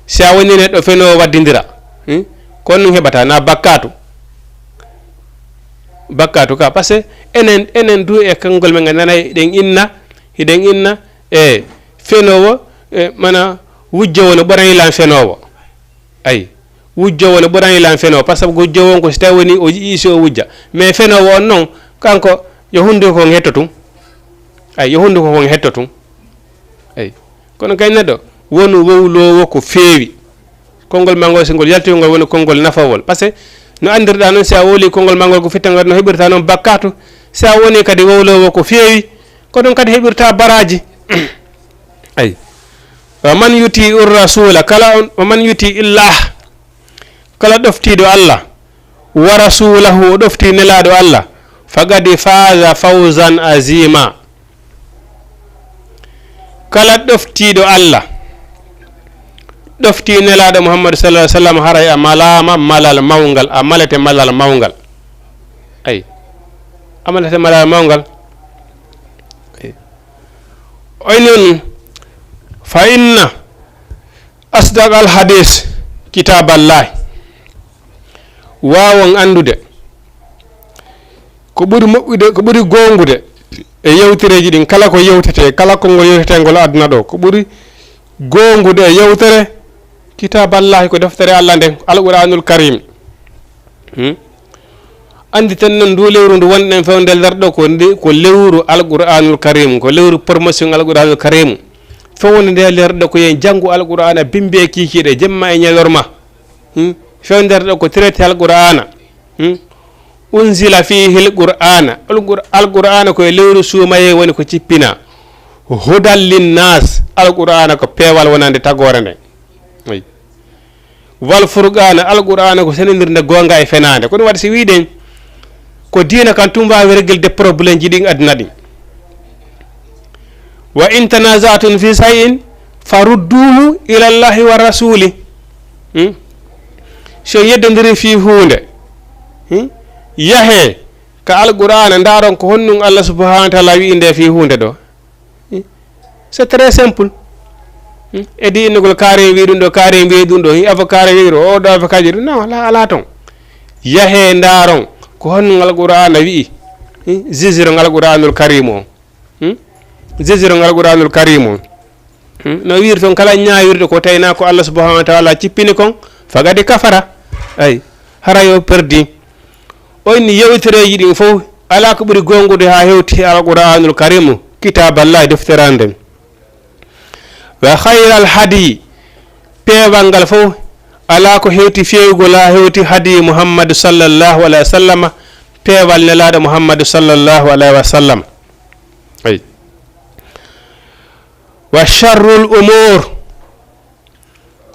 Si a woni neɗɗo fenoowo waddindira, hmm? Ko on ɗum heɓata, na bakkaatu. Bakkaatu ka, parce que enen, enen du e konngol men nganndana hiɗen inna, hiɗen inna, e fenoowo, e mana wujjo woni ɓoranila fenoowo. Ayi, wujjoowo ne ɓurani lan fenoowo, par ce que wujjoowo on ko si tawi woni o yiɗi si o wujja. Mais fenoowo on noon, kanko yo hunnduko kon hetto tun. Ayi, yo hunnduko kon hetto tun. Ayi, kono kay neɗɗo wonu wowloowo ko feewi. Konngol ma ngol, si ngol yalti, ngol woni konngol nafawol. Par ce que no anndirɗaa noon, si a wowlii konngol ma ngol ko fittangol, no heɓirta noon bakkaatu. Si a woni kadi wowloowo ko feewi, ko ɗum kadi heɓirta baraaji. Ayi. "Wa man yuti ur rasula", kala on, "wa man yuti illah", kala ɗoftiiɗo Allah, "wa rasulahu", o ɗoftii nelaaɗo Allah, "faqad faza fawzan azima." Kala ɗoftiiɗo Allah, ɗoftii nelaaɗo Muhammad sallallahu alaihi wasallam, haray a malaama malal mawngal, a malete malal mawngal. Ayi. A malete malal mawngal. Ayi. Oy noon, "Fa inna asdaqal hadis kitaballahi." Waawon anndude ko ɓuri moƴƴude, ko ɓuri goongude e yewtereeji ɗin, kala ko yewtetee, kala konngol yewteteengol aduna ɗo, ko ɓuri goongude e yewtere kitaballahi, ko deftere Allah nden, Alqur'anul Karim. Hmm? Annditen noon, ndu lewru ndu wonɗen fewde nder ɗo, ko ndi, ko lewru Alqur'anul Karim, ko lewru promotion Alqur'anul Karim. Fewde nde nder ɗo, ko yen janngu Alqur'aana, bimbi e kiikiiɗe, jemma e ñalorma. Hmm? Fewde nder ɗo, ko traité Alqur'aana. Hmm? "Unzila fihi l-Qur'aana." Alqur-, Alqur'aana ko e lewru suumayee woni ko cippina. "Hudan linnaas." Alqur'aana ko peewal wonande tagoore nden. Ayi. "Wal furqaana", Alqur'aana ko senondirde goonga e fenaande. Ko ɗum waɗi si wiɗen, Ko diina kan tun waawi régler de problème ji ɗin aduna ɗin. Wa in tanazatum fi shay'in farudduhu ila Allahi wa rasuli. Hmm? Si on yeddondiri fii huunde, hmm? Yahee ka Alqur'aana, ndaaron ko honɗun Allah subhanahu wa taala wi'i nde fii huunde ɗo. Hmm? C'est très simple. Hmm? E di innugol kaare wi'i ɗum ɗo, kaare wi'i ɗum ɗo, hi avocat wi'i ɗo, o ɗo avocat ji ɗum. Non, ala, ala ton. Yahee ndaaron ko honɗun Alqur'aana wi'i. Hmm? Ziziro ngal Qur'aanul Kariim o. Hmm? Ziziro ngal Qur'aanul Kariim o. Hmm? No wi'iri ton kala ñaawirɗo ko tawinaa ko Allah subhanahu wa taala cippini kon, fagadi kafara. Ay, hara yo perdi. O inni yewtereeji ɗin fof, alaa ko ɓuri goongude haa hewti e Alqur'aanul Kariim, kitaaballahi, deftere an nden. Wa khayral hadyi, peewal ngal fof, alaa ko hewti feewugol haa hewti hadyi Muhammadu sallallahu alayhi wa sallam, peewal Nelaaɗo Muhammadu sallallahu alayhi wa sallam. Ay. Wa sharrul umuur,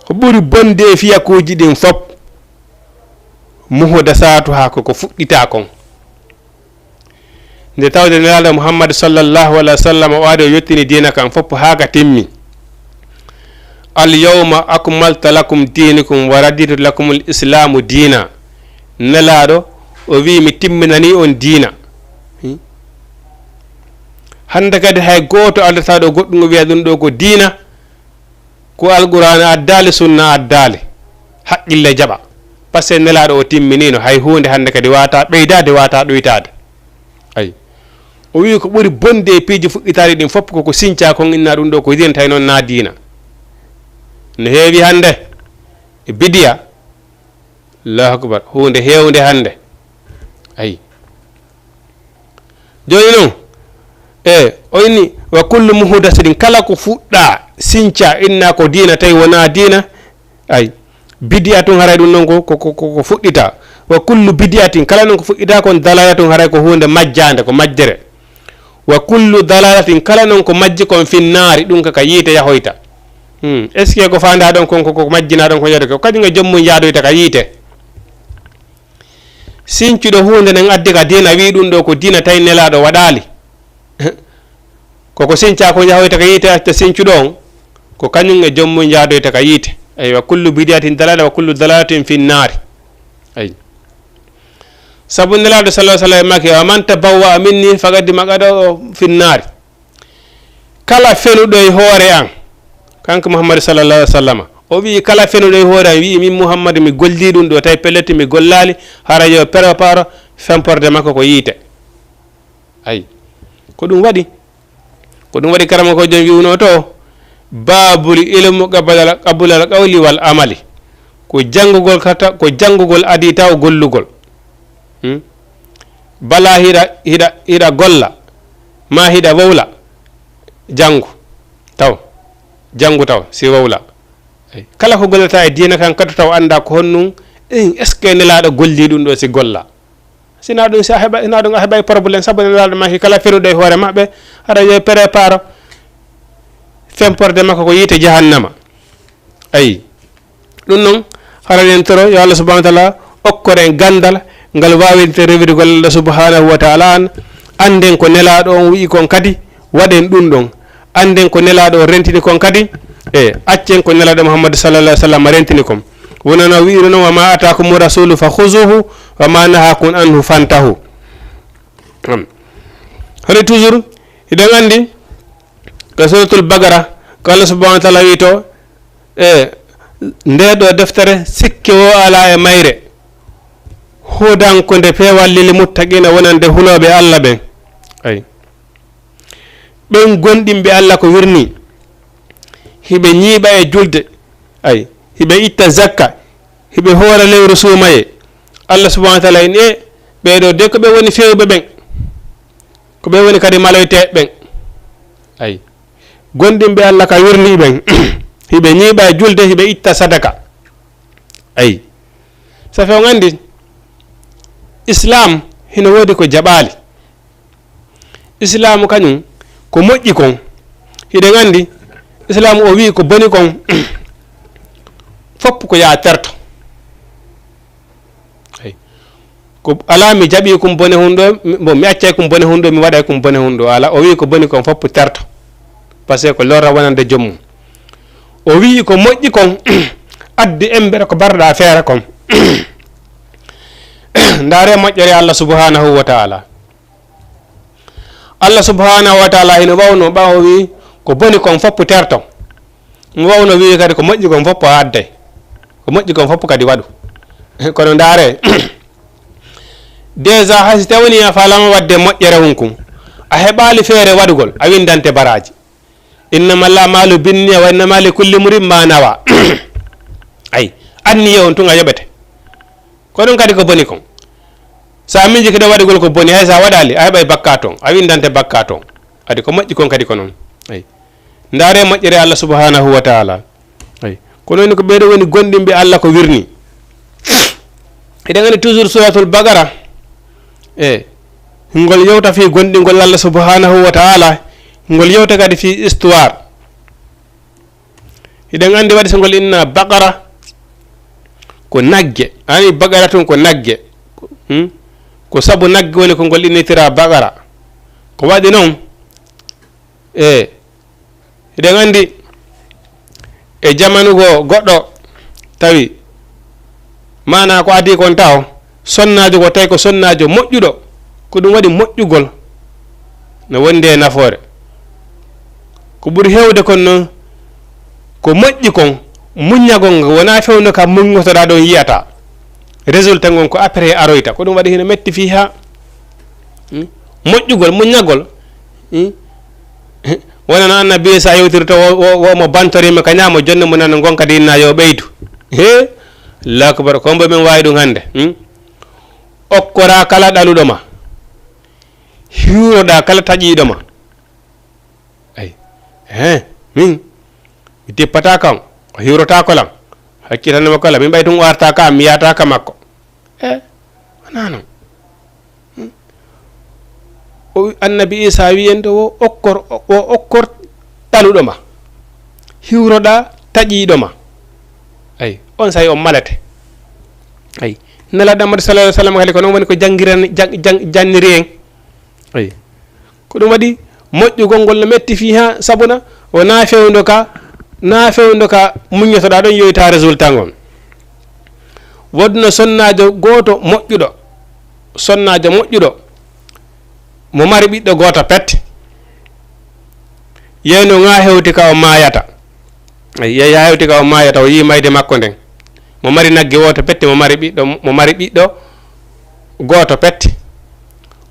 ko ɓuri bonde e fiyakuuji ɗin fof, muhdasaatuhaa, ko ko fuɗɗitaa kon. Nde tawde Nelaaɗo Muhammadu sallallahu alayhi wa sallam o ari o yettini diina kan fof haa ka timmi. Al yawma akmaltu lakum dinakum wa raditu lakumul islaamu diina. Nelaaɗo o wi'i mi timminanii on diina. Hmm? Hannde kadi hay gooto addata ɗo goɗɗum o wi'a ɗum ɗo ko diina. Ko Alqur'aana addaali, sunna addaali, haqqille jaɓa. Parce que Nelaaɗo o timminiino, hay huunde hannde kadi waawataa ɓeydaade, waawataa ɗoytaade. Ay. O wi'i ko ɓuri bonde e piiji fuɗɗitaaɗi ɗin fof ko ko sincaa kon inna ɗum ɗo ko diina, tawi noon naa diina. No heewi hannde e bidiya. Allahu akbar. Huunde heewnde hannde. Ay. Jooni noon, e, o inni, wa kullu muhdasatin, kala ko fuɗɗaa, sincaa, inna ko diina, tawi wonaa diina, ay, bidi'a tun haray ɗum noon ko, ko, ko, ko, ko fuɗɗitaa. Wa kullu bidi'atin, kala noon ko fuɗɗitaa kon, dalala tun haray ko huunde majjaande, ko majjere. Wa kullu dalalatin, kala noon ko majji kon, finnaari, ɗum ka, ka yiite yahoyta. Hmm. Est-ce que ko faandaa ɗon kon, ko, ko majjinaa ɗon kon yahde ko, kañum e joom mum yaadoyta ka yiite? Sincuɗo huunde nden addi ka diina, wi'i ɗum ɗo ko diina, tawi Nelaaɗo waɗaali. Ko ko sincaa ko yahoyta ka yiite, acca sincuɗo on, ko kañum e joom mum yaadoyta ka yiite. Eywa, kullu bidi'atin dalala wa kullu dalalatin fin naari. Ay. Sabu Nelaaɗo sallallahu alaihi wasallam maaki, "Wa man tabawwa'a minni faqad maq'adahu fin naari." Kala fenuɗo e hoore an, kanko Muhammadu sallallahu alaihi wasallam, o wi'i kala fenuɗo e hoore an, wi'i min Muhammadu mi gollii ɗum ɗo, tawi pellet mi gollaali, hara yo prépare femporde makko ko yiite. Ay, ko ɗum waɗi. Ko ɗum waɗi karamokoojo on wi'unoo to, "Baabul ilmu qabla, qabla al qawli wal amali." Ko janngugol kata, ko janngugol adii taw gollugol. Hmm? Bala hiɗa, hiɗa, hiɗa golla, ma hiɗa wowla, janngu taw, janngu taw, si wowla. Ay. Kala ko gollata e diina kan kadi taw annda ko honɗum, eh, est-ce que Nelaaɗo gollii ɗum ɗo si golla? Sina ɗum, si a heɓa, sina ɗum a heɓay problème, sabu Nelaaɗo maaki kala fenuɗo e hoore maɓɓe, hara yo prépare femporde makko ko yiite jahannama. Ayi. Ɗum noon, hara en toro yo Allah subhanahu wa taala okkor en ganndal ngal waawirten rewirgol Allah subhanahu wa taala an, annden ko Nelaaɗo on wi'i kon kadi, waɗen ɗum ɗon. Annden ko Nelaaɗo on rentini kon kadi, e accen ko Nelaaɗo Muhammadu sallallahu alaihi wasallam rentini kon. Wonano wi'iri non, "Wa ma atakumu rasulu fa khuzuhu, wa ma nahakum anhu fantahu." Hade toujours, hiɗen anndi, ka Suratul Baqara, ko Allah subhanahu wa taala wi'i to, e nde ɗo deftere, sikke wo alaa e mayre, huudanko nde peewal lil muttaqina, wonande hulooɓe Allah ɓen. Ay. Ɓen gomɗinɓe Allah ko wirnii, hiɓe ñiiɓa e julde, ay, hiɓe itta zakka, hiɓe hoora lewru suumaye. Allah subhanahu wa taala en, e ɓee ɗo de ko ɓe woni feewɓe ɓen, ko ɓe woni kadi maloyteeɓe ɓen. Ay. Gomɗinɓe Allah ka wirnii ɓen, hiɓe ñiiɓa e julde, hiɓe itta sadaka. Ay. Ça fait on anndi, Islam hino woodi ko jaɓaali. Islaamu kañum ko moƴƴi kon. Hiɗen anndi, Islaamu o wi'i ko boni kon, fof ko yaa terto. Ay. Ko alaa mi jaɓii kum bone hun ɗo, mi, bon, mi accay kum bone hun ɗo, mi waɗay kum bone hun ɗo. Alaa, o wi'i ko boni kon fof terto. Parce que ko lorra wonande joom mum. O wi'i ko moƴƴi kon, addi embere ko barɗa feere kon. Ndaare moƴƴere Allah subhanahu wa ta'ala. Allah subhanahu wa ta'ala hino wawno ɓawo wi'i ko boni kon fof terto. Mo wawno wi'i kadi ko moƴƴi kon fof a adday. Ko moƴƴi kon fof kadi waɗu. Kono ndaare, déjà hay si tawani a faalama waɗde moƴƴere hun kun, a heɓaali feere waɗugol, a windante baraaji. Innama l a'malu binniya wa innama li kulli mri'in ma nawa. Ay, anniye on tun a yoɓete. Ko ɗum kadi ko boni kon. Sa miiji kadi waɗugol ko boni, hay sa waɗaali, a heɓay bakkaat on, a windante bakkaat on. Kadi ko moƴƴi kon kadi ko non. Ay. Ndaare moƴƴere Allah subhanahu wa ta'ala. Ay. Kono woni ko ɓeeɗo woni gondimɓe Allah ko wirni. Eɗen anndi toujours suratul Baqara. E ngol yewta fii gondingol Allah subhanahu wa ta'ala. Ngol yewta kadi fii histoire. Hiɗen anndi waɗi so ngol inna Baqara ko nagge. Ani Baqara tun ko nagge. Hmm? Ko sabu nagge woni ko ngol innitira Baqara. Ko waɗi non, e hiɗen anndi e jamanu go goɗɗo tawi maana ko adii kon taw sonnaajo ko tawi ko sonnaajo moƴƴuɗo, ko ɗum waɗi moƴƴugol no wondi e nafoore. Ko ɓuri heewde kon noon, ko moƴƴi kon, muññagol ngol wonaa fewndo ka muññotoɗaa ɗon yiyata. Résultat ngon ko après aroyta. Ko ɗum waɗi hino metti fii haa, hmm? Moƴƴugol, muññagol, hmm? Wonano Annabi Isa yewtirta wo, wo, wo mo bantoriima ka ñaamo, jonne mo nana ngon kadi inna yo ɓeydu. He? Allahu akbar, ko mbo min waawi ɗum hannde, hmm? Okkoraa kala ɗaluɗo ma. Hiwroɗaa kala taƴiiɗo ma. Ay. He, min, mi dippataa kan, o hiwrotaako lan. Hakkitande mo kala, min ɓay tun o artaa ka, mi yahataa ka makko. E, wonaa non. Hmm. O wi-, Annabi Isa wiyente wo okkor, o, o okkor ɗaluɗo ma. Hiwroɗaa taƴiiɗo ma. Ay, on say on malete. Ay. Nelaaɗo Muhammad sallallahu alaihi wasallam kadi ko non woni ko janngiran-, jan-, jan-, janniri en. Ay. Ko ɗum waɗi moƴƴugol ngol no metti fii haa sabuna o naa fewndo ka, naa fewndo ka muññotoɗaa ɗon yoyta résultat ngon. Woodno sonnaajo gooto moƴƴuɗo, sonnaajo moƴƴuɗo mo mari ɓiɗɗo gooto pet. Yeyno ŋaa hewti ka o maayata. Ay, Yaya hewti ka o maayata, o yii mayde makko nden. Mo mari nagge wooto pet, mo mari ɓiɗɗo, mo mari ɓiɗɗo gooto pet.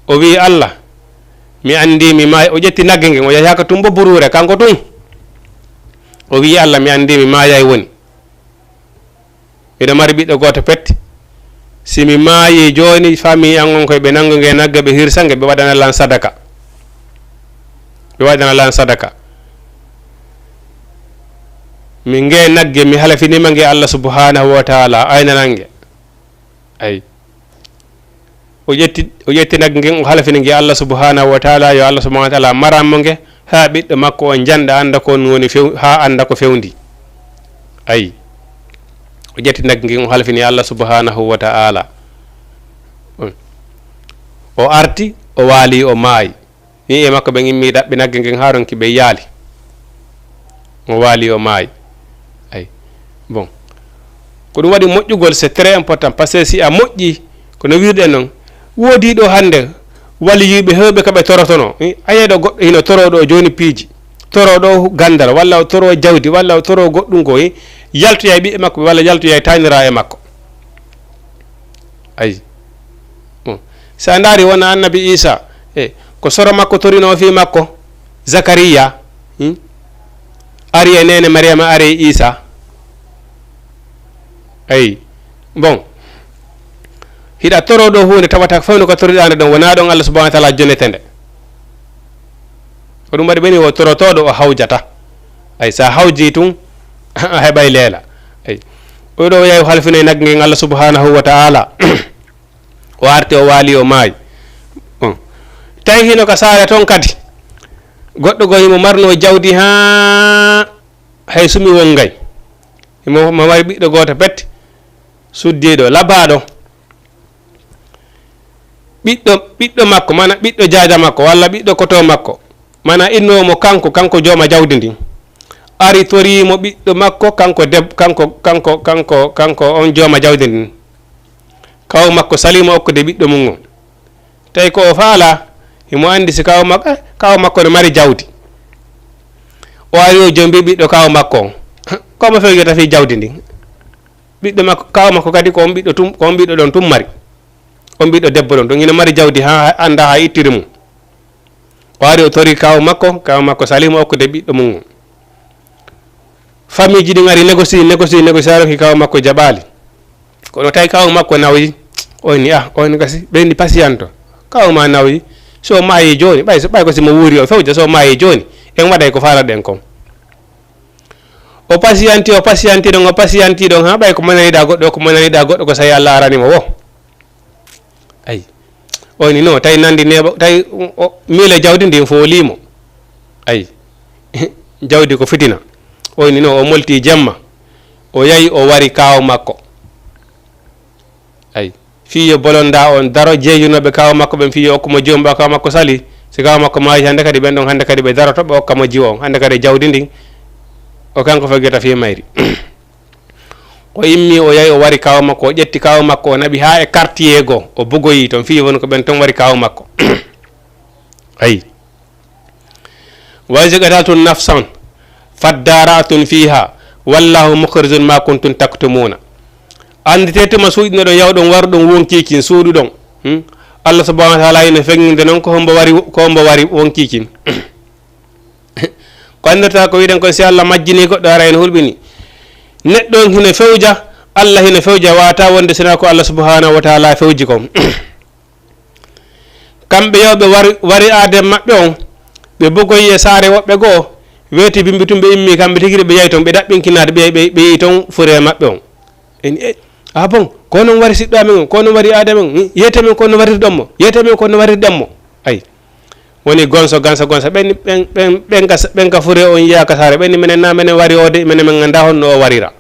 O wii, "Allah, mi anndi mi maay." O ƴetti nagge ngen, o yahi ka tumbo buruure, kanko tun. O wii, "Allah, mi anndi mi maayay woni. Miɗo mari ɓiɗɗo gooto pet. Si mi maayi jooni, famille an on koy ɓe nanngu nge nagge, ɓe hirsa nge, ɓe waɗana lan sadaka. Ɓe waɗana lan sadaka. Mi nge nagge, mi halfinima nge Allah subhanahu wa ta'ala, aynanan nge." Ay. O ƴetti, o ƴetti nagge ngen, o halfini nge Allah subhanahu wa ta'ala, yo Allah subhanahu wa ta'ala maran mo nge, haa ɓiɗɗo makko on jannda annda ko on woni few-, haa annda ko fewndi. Ay. O ƴetti nagge ngen, o halfini Allah subhanahu wa ta'ala. O arti, o waali, o maayi. Ɲiiƴe makko ɓen immii ɗaɓɓi nagge ngen haa ronki ɓe yaali. O waali, o maayi. Ay. Bon. Ko ɗum waɗi moƴƴugol, c'est très important. Parce que si a moƴƴii, ko no wirɗen non, woodii ɗo hannde waliyuuɓe heewɓe ko ɓe torotonoo. Eh, a yiyay ɗo goɗɗo hino toroo ɗo jooni piiji, toroo ɗo ganndal, walla o toroo jawdi, walla o toroo goɗɗum ko, eh, yaltoya e ɓiɓɓe makko, walla yaltoya e taaniraaɓe makko. Ayi. Bon. Si a ndaari wona Annabi Iisaa, e ko soro makko torinoo fii makko, Zakariya, hmm? Ari e neene Mariyama, ari e Iisaa. Ayi. Bon. Hiɗa toroo ɗo huunde tawata fof no ko toriɗaa nde ɗon, wonaa ɗon Allah subhanahu wa taala jonete nde. Ko ɗum waɗi ɓeni o torotooɗo o hawjata. Ay, so a hawjii tun, a heɓay leela. Ay. O ɗo yahi o halfinay nagge ngen Allah subhanahu wa ta'ala. O arti, o waali, o maayi. Bon. Tawi hino ka saare ton kadi. Goɗɗo goo himo marnoo jawdi haa hay sumi wongay. Himo, mo mari ɓiɗɗo gooto pet, suddiiɗo, labaaɗo. Ɓiɗɗo, ɓiɗɗo makko, mana ɓiɗɗo jaaja makko, walla ɓiɗɗo koto makko, mana innoowo mo kanko, kanko jooma jawdi ndin, ari torii mo ɓiɗɗo makko, kanko deb-, kanko, kanko, kanko, kanko on jooma jawdi ndin. Kaaw makko salii mo okkude ɓiɗɗo mum on. Tawi ko o faalaa, himo anndi si kaaw makko, eh, kaaw makko no mari jawdi. O ari o jombi ɓiɗɗo kaaw makko on. Ko mo fewjata fii jawdi ndin? Ɓiɗɗo makko, kaaw makko kadi ko on ɓiɗɗo tum-, ko on ɓiɗɗo ɗon tum mari. On ɓiɗɗo debbo ɗon, ɗum ina mari jawdi haa annda haa ittiri mum. O ari o tori kaaw makko, kaaw makko salii mo okkude ɓiɗɗo mum on. Famiiji ɗin ari négocie, négocie, négocie, haa rokki kaaw makko jaɓaali. Kono tawi kaaw makko nawyi, o inni, "Ah, on gasi, ɓe inni patiente. Kaaw ma nawyi, so maayi jooni, ɓay so, ɓay ko si mo wuuri o fewja, so maayi jooni, en waɗay ko faalaɗen kon." O patienti, o patienti ɗon, o patienti ɗon, haa ɓay ko mo naniɗaa goɗɗo, ko mo naniɗaa goɗɗo, ko sayi Allah arani mo wo. Ayi. O inni, "No, tawi nandi neeɓa, tawi o, o, miile jawdi ndin foolii mo." Ayi. Jawdi ko fitina. O inni, "No, o molti jemma. O yahi, o wari kaaw makko." Ayi. Fii yo bolondaa on daro, jeejunooɓe kaaw makko ɓen, fii yo okku mo jiwon ɓa kaaw makko sali. Si kaaw makko maayi hannde kadi, ɓen ɗon hannde kadi ɓe daroto, ɓe okka mo jiwo on. Hannde kadi jawdi ndin, o kanko fewjata fii mayri. O immi, o yahi, o wari kaaw makko, o ƴetti kaaw makko, o naɓi haa e quartier goo, o bugoyi ton, fii woni ko ɓen ton wari kaaw makko. Ayi. "Wa iz qataltum nafsan faddara'tum fiha wallahu mukhrijun ma kuntum taktumuna." Annditee tuma suuɗinoɗon, yawɗon waruɗon wonkiikin, suuɗuɗon. Hmm? Allah subhanahu wa ta'ala ina feŋŋinde non ko hombo wari, ko hombo wari wonkiikin. Ko anndirta ko wiɗen ko si Allah majjini goɗɗo, ara ene hulɓini. Neɗɗo on hino fewja, Allah hino fewja, wata wonde sina ko Allah subhanahu wa ta'ala fewji kon. Kamɓe yo ɓe wari, wari aade maɓɓe on, ɓe bugoyi e saare woɓɓe goo, weeti bimbi tun ɓe immi kamɓe tigi ɓe yahi ton, ɓe ɗaɓɓinkinaade ɓe, ɓe, ɓe yi ton fure maɓɓe on. En, e, ah bon, ko non wari siɗɗo amen on, ko non wari aade amen on, hmm? Yeete men ko no warirɗon mo, yeete men ko no warirɗen mo. Ayi. Woni gonso, gansa, gonsa. Ɓen, ɓen, ɓen, ɓen ka, ɓen ka fure on yiya ka saare. Ɓen menen na menen wari o de, menen men annda honno o warira.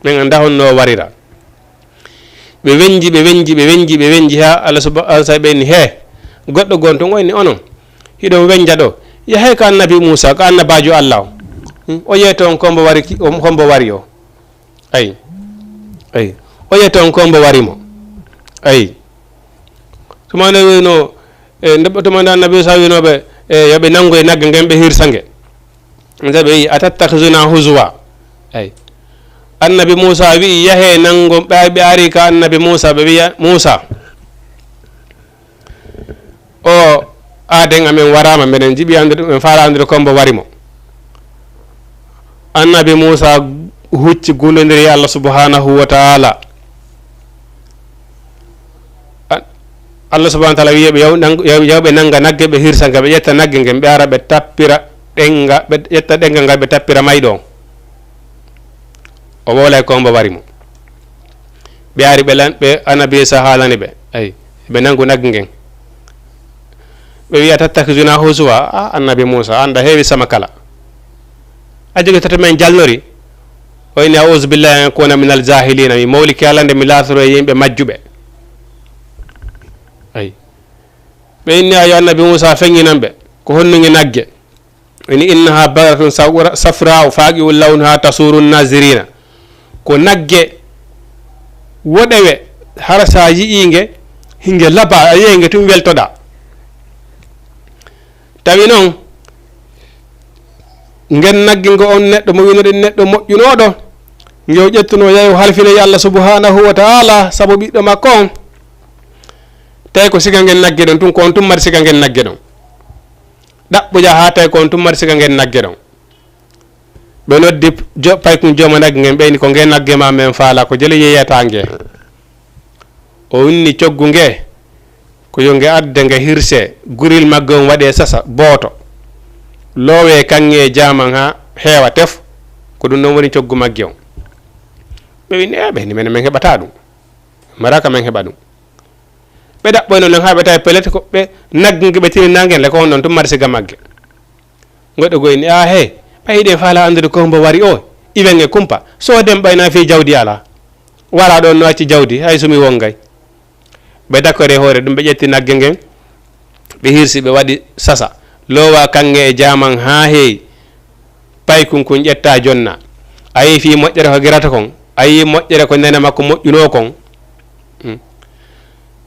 Men annda honno o warira. Ɓe wenji, ɓe wenji, ɓe wenji, ɓe wenji haa Allah subhanahu wa ta'ala ɓe ni, "He, goɗɗo gon tun o inni onon. Hiɗon wenja ɗo. Yahee ka annabi Muusa, ka annabaajo Allah o. Hmm? O yeeto on ko mbo wari ki, on ko mbo wari o." Ayi. Ayi. O yeeto on ko mbo wari mo. Ayi. Tuma nde wino, e, nde, tuma nde annabi Muusa wino ɓe, e, yo ɓe nangu e nagge ngen ɓe hirsa nge. Nde ɓe wi'i, "Atattakhizuna huzwa." Ayi. Annabi Muusa wi'i, "Yahee nangu." Ɓe, ɓe ari ka annabi Muusa, ɓe wi'a, "Muusa, o aaden amen waraama, mbeɗen jiɓi anndude, men faala anndude ko mbo wari mo." Annabi Muusa hucci gundondiri e Allah subhanahu wa ta'ala. A-, Allah subhanahu wa ta'ala wi'i ɓe yaw nang-, yaw, yaw ɓe nanga nagge, ɓe hirsa nga, ɓe ƴetta nagge ngen, ɓe ara ɓe tappira ɗenga, ɓe ƴetta ɗenga ngal, ɓe tappira mayɗo on. O wowlay ko mbo wari mo. Ɓe ari ɓe lan-, ɓe annabi Isa haalani ɓe. Ayi, ɓe nangu nagge ngen. Ɓe wi'a, "Tattakhizuna huzwa." A, annabi Muusa, an ɗa heewi sama kala. A jogitoto men jalnori. O inni, "A'udhu billahi an akuna minal jahilina." Mi mawlike Allah nde mi laatoro e yimɓe majjuɓe. Ayi. Ɓe inni, "Ayo annabi Muusa, feŋŋinan ɓe. Ko honnuŋe nagge?" Ini, "Innaha baqaratun sawra-, safra'u faqi'un lawnuha tasurun nazirina." Ko nagge woɗewe, hara sa yi'i nge, hinge laba, a yi'ay nge tun weltoɗa. Tawi non, ngen nagge ngo on neɗɗo mo winoɗen neɗɗo moƴƴunoɗo, nge o ƴettuno yahi o halfinoyi Allah subhanahu wa ta'ala sabu ɓiɗɗo makko on. Tawi ko siga ngen nagge ɗon tun, ko on tun mari siga ngen nagge ɗon. Ɗaɓɓoya haa tawi ko on tun mari siga ngen nagge ɗon. Ɓe noddi jo-, paykun jooma nagge ngen, ɓe inni, "Ko nge nagge ma men faala, ko jele yeyata nge." O winni coggu nge, ko yo nge adde nge hirse, guril magge on waɗe sasa, booto. Loowe kaŋŋe e jaaman haa heewa tef, ko ɗum ɗon woni coggu magge on. Ɓe winni, "E, ɓe ni men, men heɓata ɗum. Maraka men heɓa ɗum." Ɓe ɗaɓɓoyno non haa ɓe tawi pellet ko ɓe nagge nge ɓe tinina ngen le ko on ɗon tun mari siga magge. Goɗɗo goo inni, "A he, ɓay hiɗen faala anndude ko mbo wari o, iwen e kumpa. So den ɓayna fii jawdi alaa. Wala ɗon no acci jawdi, hay sumi wongay." Ɓe dakori e hoore ɗum, ɓe ƴetti nagge ngen, ɓe hirsi, ɓe waɗi sasa, loowa kaŋŋe e jaaman haa heewi. Paykun kun ƴetta jonna. A yii fii moƴƴere ko girata kon, a yii moƴƴere ko neene makko moƴƴunoo kon. Hmm.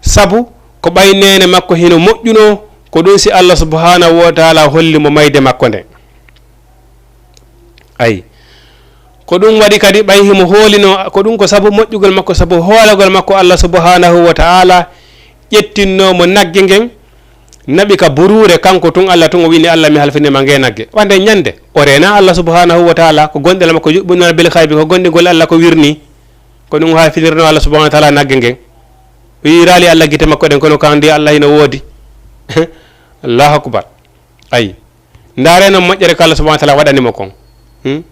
Sabu ko ɓay neene makko hino moƴƴunoo, ko ɗum si Allah subhanahu wa taala holli mo mayde makko nden. Ayi. Ko ɗum waɗi kadi ɓay himo hoolinoo, ko ɗum ko sabu moƴƴugol makko, sabu hoolagol makko Allah subhanahu wa taala ƴettinnoo mo nagge ngen, naɓi ka buruure, kanko tun Allah tun o wi'ni Allah, "Mi halfinii ma ngee nagge." Wande ñande, o reena Allah subhanahu wa taala, ko gonɗinal makko yuɓɓinana bil khaybi, ko gonɗingol Allah ko wirni. Ko ɗum o halfinirnoo Allah subhanahu wa taala nagge ngen. O yiiraali Allah gite makko ɗen, kono kandi Allah hino woodi. Allahu akbar. Ayi. Ndaaree non moƴƴere ko Allah subhanahu wa taala waɗani mo kon. Hmm?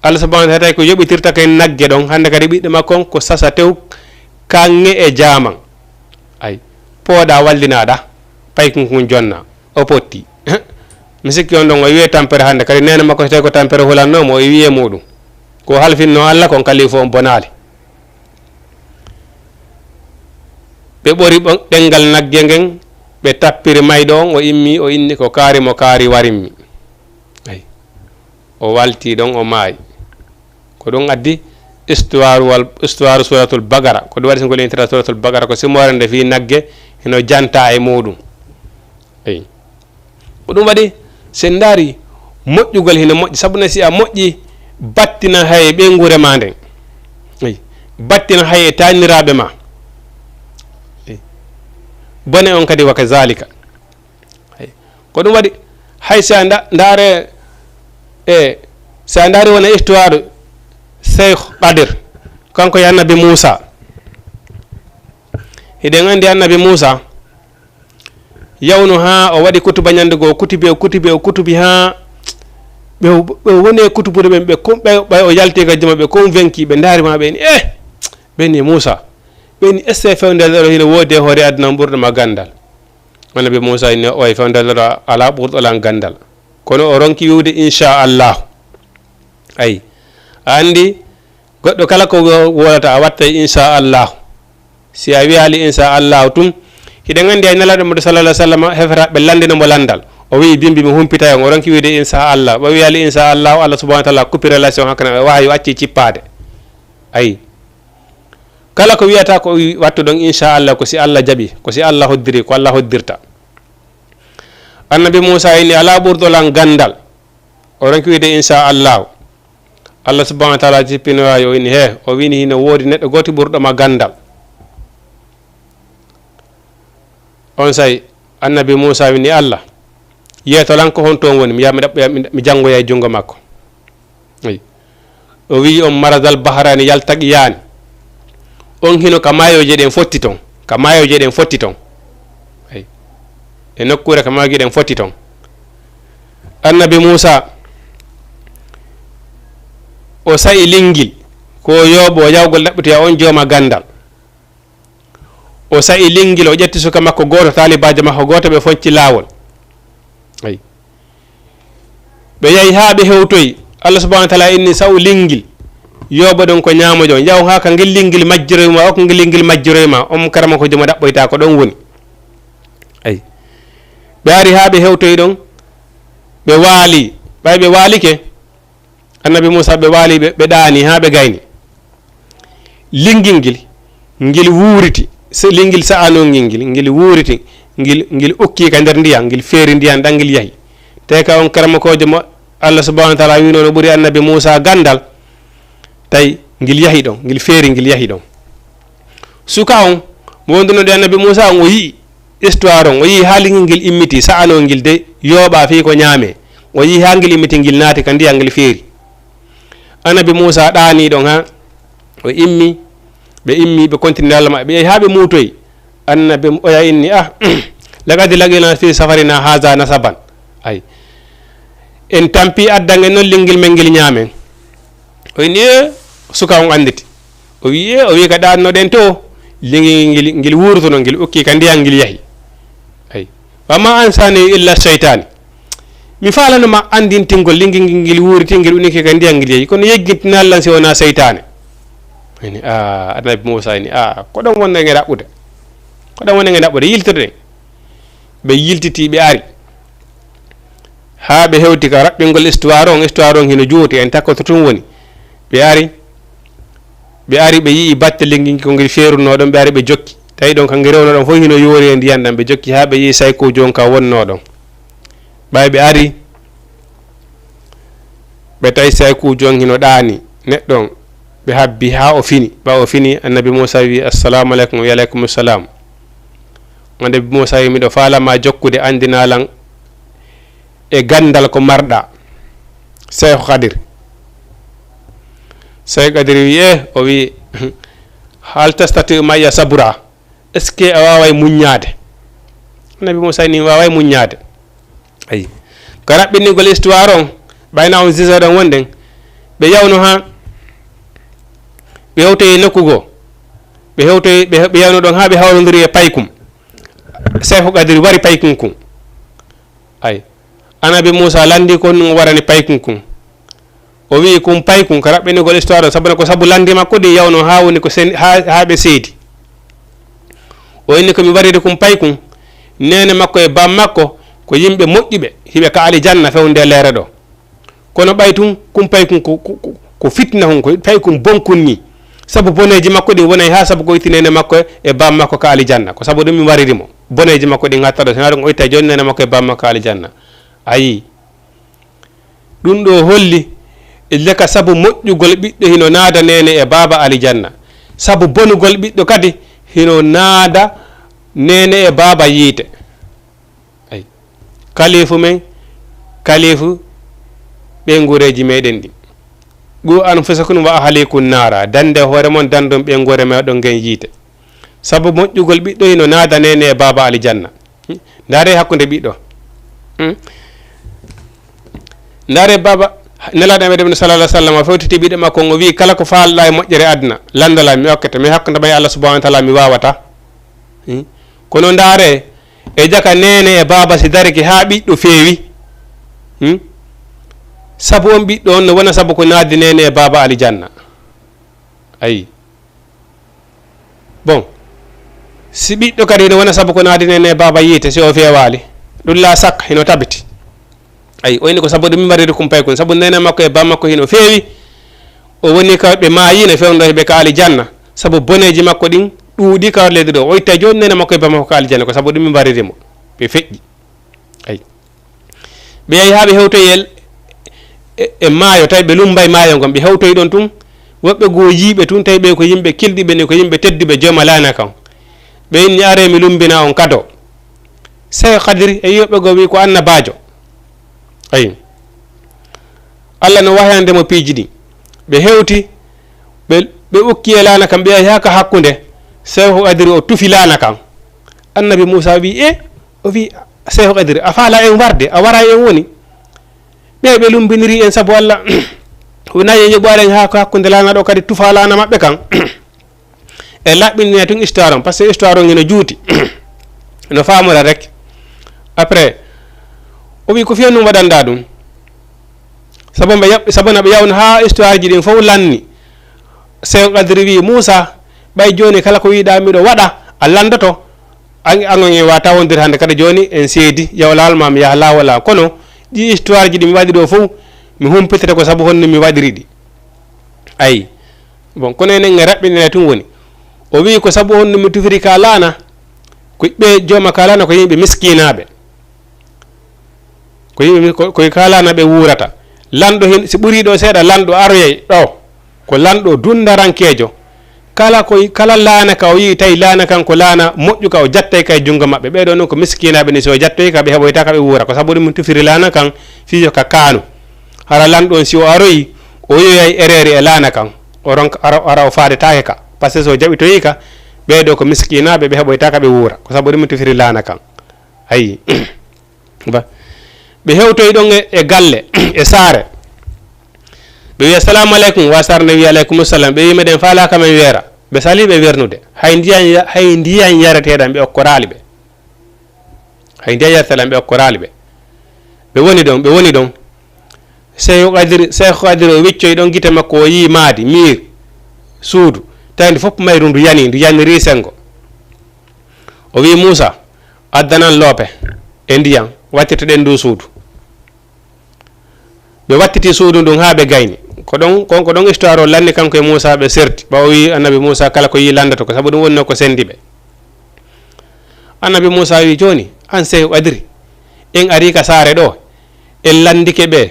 Allah subhanahu wa taala tawi ko yoɓitirta kay nagge ɗon, hannde kadi ɓiɗɗo makko on ko sasa tew kaŋŋe e jaaman. Ayi. Pooɗa wallinaɗa, paykun kun jonna, o potti. Mi sikki on ɗon o wi'e tampere hannde, kadi neene makko so tawi ko tampere hulannoo mo, o wi'e muɗum. Ko halfinnoo Allah kon kali fof on bonaali. Ɓe ɓori ɓo-, ɗenngal nagge ngen, ɓe tappiri mayɗo on, o immii, o inni ko kaari mo kaari warimmi. Ayi. O waltii ɗon, o maayi. Ko ɗum addi histoire wal, histoire Suratul Baqara. Ko ɗum waɗi so ngol intata Suratul Baqara, ko simoore nde fii nagge hino jantaa e muɗum. Ayi. Ko ɗum waɗi, si en ndaari, moƴƴugol hino moƴƴi, sabu ne si a moƴƴi, battina hay ɓeynguure maa nden. Ayi. Battina hay e taaniraaɓe maa. Ayi. Bone on kadi wa kazalika. Ayi. Ko ɗum waɗi, hay si a nda-, ndaare, e, si a ndaari wona histoire Cheikh Qadir, kanko e Annabi Muusa. Hiɗen anndi Annabi Muusa, yawno haa o waɗi kutuba ñande goo, o kutubi, o kutubi, o kutubi haa ɓe, ɓe woni e kutubude ɓen, ɓe kon-, ɓe, ɓe o yalti ka juma, ɓe kon venki, ɓe ndaari ma, ɓe ni, "Eh!" Ɓe ni, "Muusa," ɓe ni, "Est-ce que fewndere ɗo hino woodi e hoore aduna on ɓurɗo ma ganndal?" Annabi Muusa inni, "Oy, fewndere ɗo alaa ɓurɗo lan ganndal." Kono o ronki wi'ude, "Insha Allah." Ayi, a anndi, goɗɗo kala ko wo-, wolata, a wattay, "Insha Allah." Si a wiyaali, "Insha Allah," tun, hiɗen anndi ay Nelaaɗo Muhammadu sallallahu alaihi wasallam, hefata ɓe lanndina mo lanndal. O wi'i, "Bimbi, mi humpitay on." O ronki wi'ude, "Insha Allah." Ɓe wiyaali, "Insha Allah," Allah subhanahu wa taala kuppi relation hakkunde maɓɓe, wahayu acci cippaade. Ayi. Kala ko wiyata ko wi-, wattu ɗon, "Insha Allah," ko si Allah jaɓi, ko si Allah hoddiri, ko Allah hoddirta. Annabi Muusa inni, "Alaa ɓurɗo lan ganndal." O ronki wi'ude, "Insha Allah." Allah subhanahu wa taala jippino waawi, o inni, "He," o wi'ni, "Hino woodi neɗɗo gooto ɓurɗo ma ganndal." Onsay Annabi Muusa wi'ni Allah, "Yeeto lan ko honto on woni, mi yaha mi ɗaɓɓoya, mi, mi janngoya e junngo makko." Ayi. O wi'i on, "Marazal bahrani yaltaqiyaani." On hino ka maayooje ɗen fotti ton, ka maayooje ɗen fotti ton. Ayi. E nokkuure ka maayooje ɗen fotti ton. Annabi Muusa, o sa'i linngil, ko yooɓo yawgol ɗaɓɓitoya on jooma ganndal. O sa'i linngil, o ƴetti suka makko gooto, taalibaajo makko gooto, ɓe fonci laawol. Ayi. Ɓe yahi haa ɓe hewtoyi. Allah subhanahu wa taala inni, "Sa'u linngil." Yooɓo ɗon ko ñaamo jon. Yahu haa ka ngel linngil majjiroy ma, o ko ngel linngil majjiroy ma. On karama ko jomo ɗaɓɓoyta ko ɗon woni. Ayi. Ɓe ari haa ɓe hewtoyi ɗon. Ɓe waali. Ɓay ɓe waalike, Annabi Muusa, ɓe waali, ɓe, ɓe ɗaani haa ɓe gayni. Linngil ngil, ngil wuuriti. Se-, linngil sa'anongil ngil, ngil wuuriti, ngil, ngil ukki ka nder ndiyan, ngil feeri ndiyan ɗan, ngil yahi. Te ka on karamokoojo mo Allah subhanahu wa taala wi'no no ɓuri Annabi Muusa ganndal, tawi ngil yahi ɗon, ngil feeri, ngil yahi ɗon. Suka on mo wonduno e Annabi Muusa on, o yi'i histoire on, o yi'i haa linngil ngil immiti, sa'anongil de yooɓa fii ko ñaame. O yi'i haa ngil immiti, ngil naati ka ndiyan, ngil feeri. Annabi Muusa ɗaani ɗon haa o immi, ɓe immi, ɓe continue Allah maɓɓe, ɓe yahi haa ɓe muutoyi. Annabi oya inni, "Ah, laqad laqina fi safarina haza nasaban." Ayi. En tampi addan en non linngil men ngil ñaamen. O inni, "Eh," suka on annditi. O wi'i, "Eh," o wi'i, "Ka ɗaannoɗen to, linngil ngil, ngil wuurtuno, ngil ukki ka ndiyan, ngil yahi." Ayi. "Wa ma ansani illa shaytani." Mi faalano ma anndintingol linngil ngil, ngil wuuriti, ngil unike ka ndiyan, ngil yahi. Kono yeggintinal lan si wonaa seytaane. Ini, a, Annabi Muusa ini, a, ko ɗon wonno e raɓɓude. Ko ɗan woni nge ɗaɓɓude yiltirde. Ɓe yiltiti, ɓe ari. Haa ɓe hewti ka raɓɓingol histoire on, histoire on hino juuti, en takkoto tun woni. Ɓe ari, ɓe ari, ɓe yi'i batte lingi ko ngel feerunoo ɗon, ɓe ari ɓe jokki. Tawi ɗon ka ngel rewnoo ɗon fof hino yoori e ndiyan ɗan, ɓe jokki haa ɓe yi'i saykuujo on ka wonnoo ɗon. Ɓay ɓe ari, ɓe tawi saykuujo on hino ɗaani neɗɗo on, ɓe habbi haa o fini. Ɓay o fini, Annabi Muusa wi'i, "Assalamu aleykum." "Wa aleykum salam." Annabi Muusa wi'i, "Miɗo faalaa ma jokkude, anndinaa lan e ganndal ko marɗaa, Seeku Kadir." Seeku Kadir wi'i, "Eh," o wi'i, "hal tastati'u ma'iya sabura?" Est-ce que a waaway muññaade? Annabi Muusa ni waaway muññaade. Ayi. Ko raɓɓinigol histoire on, ɓayna on zizo ɗon wonɗen, ɓe yawno haa ɓe hewtoyi nokku goo. Ɓe hewtoyi, ɓe, ɓe yawno ɗon haa ɓe hawrondiri e paykun. Seeku Kadiri wari paykun kun. Ayi. Annabi Muusa lanndii ko honɗun o warani paykun kun. O wi'i kun paykun ka raɓɓinigol histoire on, sabu ko sabu lanndi makko ɗin yawno haa woni ko sen-, haa, haa ɓe seedi. O inni ko mi wariri kun paykun, neene makko e baam makko ko yimɓe moƴƴuɓe, hiɓe ka alijanna fewndo e leere ɗoo. Kono ɓay tun kun paykun ko, ko, ko, ko fitina hun, ko paykun bonkun ni. Sabu boneeji makko ɗin wonay haa sabu ko itti neene makko e baam makko ka alijanna. Ko sabu ɗun mi wariri mo. Boneeji makko ɗin hatta ɗoo, si wanaa ɗun o ittay jooni neene makko e baam makko ka alijanna. Ayi. Ɗun ɗoo holli, ille ka sabu moƴƴugol ɓiɗɗo hino naada neene e baaba alijanna. Sabu bonugol ɓiɗɗo kadi hino naada neene e baaba yiite. Ay. Kalifu men, kalifu ɓeynguureeji meɗen ɗin. "Qu anfusakum wa ahlikum naara." Dande hoore mon, dandon ɓeynguure meɗon ngen yiite. Sabu moƴƴugol ɓiɗɗo hino naada neene e baaba alijanna. Ndaare hakkunde ɓiɗɗo. Hmm? Ndaare baaba, Nelaaɗo meɗen sallallahu alaihi wasallam fewtiti ɓiɗɗo makko on, o wi'i, "Kala ko faalɗaa e moƴƴere aduna, lannda lan, mi okkete, mais hakkunde ma e Allah subhanahu wa ta'ala mi waawataa." Hmm? Kono ndaare, e jaka neene e baaba si darike haa ɓiɗɗo feewi. Hmm? Sabu on ɓiɗɗo on no wona sabu ko naadi neene e baaba alijanna. Ayi. Bon, si ɓiɗɗo kadi hino wona sabu ko naadi neene e baaba yiite, si o feewaali, ɗun laa sakka hino tabiti. Ayi, o inni ko sabu ɗun mi wariri kun paykun, sabu neene makko e baaba makko hino feewi, o woni ka ɓe maayino fewndo ɓe ka alijanna, sabu boneeji makko ɗin ɗuuɗi ka leydi ɗoo. O itta jooni neene makko e baaba makko ka alijanna, ko sabu ɗun mi wariri mo. Ɓe feƴƴi. Ayi. Ɓe yahi haa ɓe hewtoyi e, e, e maayo, tawi ɓe lummbay maayo ngon. Ɓe hewtoyi ɗon tun, woɓɓe goo yiiɓe tun, tawi ɓe ko yimɓe kilɗiɓe ni, ko yimɓe tedduɓe, jooma laana kan. Ɓe inni, "Aree mi lummbina on kado." Seeku Kadiri e yi'ooɓe goo wi'i ko annabaajo. Ayi. Allah no wahyande mo piiji ɗin. Ɓe hewti, ɓe, ɓe ukki e laana kan, ɓe yahi haa ka hakkunde. Seeku Kadiri o tufi laana kan. Annabi Muusa wi'i, "E?" O wi'i, "Seeku Kadiri, a faalaa en warde, a waraa en woni?" Ɓe, ɓe lummbiniri en sabu Allah. Wonaa yo ɓe ɓoore en haa ko hakkunde laana ɗoo kadi tufa laana maɓɓe kan. E laɓɓinɗina tun histoire on, parce que histoire on hino juuti. No faamora rek. Après, o wi'i, "Ko fii honɗun waɗanɗaa ɗun?" Sabu ɓe yaw-, sabu na ɓe yawno haa histoire ji ɗin fow lanni. Seeku Kadiri wi'i, "Muusa, ɓay jooni kala ko yiɗaa miɗo waɗa, a lanndoto. An, an on en waawataa wondude hannde kadi jooni en seedi, yaw laawol maa mi yaha laawol an. Kono ɗii histoire ji ɗi mi waɗi ɗoo fow, mi humpitete ko sabu honɗun mi waɗiri ɗi." Ayi. Bon, kono enen en raɓɓinira tun woni. O wi'i ko sabu honɗun mi tufiri ka laana, ko ɓe jooma ka laana ko yimɓe miskinaaɓe. Ko yimɓe mi-, ko, ko ka laana ɓe wuurata. Lanɗo hin, si ɓurii ɗoo seeɗa, lanɗo aroyay ɗoo. Ko lanɗo dunndarankeejo. Kala ko, kala laana ka o yi'i, tawi laana kan ko laana moƴƴu ka, o jattay ka e junngo maɓɓe. Ɓee ɗoo non ko miskinaaɓe ni, si o jattoyi ka, ɓe heɓoytaa ka ɓe wuura. Ko sabu ɗun mi tufiri laana kan, fii yo ka kaanu. Hara lanɗo on, si o aroyi, o yi'oyay ereeri e laana kan. O ronka, ara, ara o faadetaake ka. Parce que si o jaɓitoyi ka, ɓee ɗoo ko miskinaaɓe, ɓe heɓoytaa ka ɓe wuura. Ko sabu ɗun mi tufiri laana kan. Ayi. Ba. Ɓe hewtoyi ɗon e, e galle, e saare. Ɓe wi'a, "Salaamu aleykum." Wa saare nden wi'a, "Aleykum salam." Ɓe wi'i, "Meɗen faalaa ka men weera." Ɓe salii ɓe wernude. Hay ndiyan ya-, hay ndiyan yareteeɗan ɓe okkoraali ɓe. Hay ndiyan yareteeɗan ɓe okkoraali ɓe. Ɓe woni ɗon, ɓe woni ɗon. Seeku Kadiri, Seeku Kadiri o wiccoyi ɗon gite makko, o yi'i maadi, miir, suudu. Tawi ndu fof mayru ndu yani, ndu yanirii senngo. O wi Muusa, addanan loope e ndiyam, wattirtoɗen ndu suudu. Ɓe wattiti suudu ndun haa ɓe gayni. Ko ɗon, ko, ko ɗon histoire o lanni kanko e Muusa, ɓe serti. Ɓawo wi Annabi Muusa kala ko yi landoto ko, sabu ɗum wonno ko sendi ɓe. Annabi Muusa wi, "Jooni, an Seeku Kadiri, en ari ka saare ɗo, en landike ɓe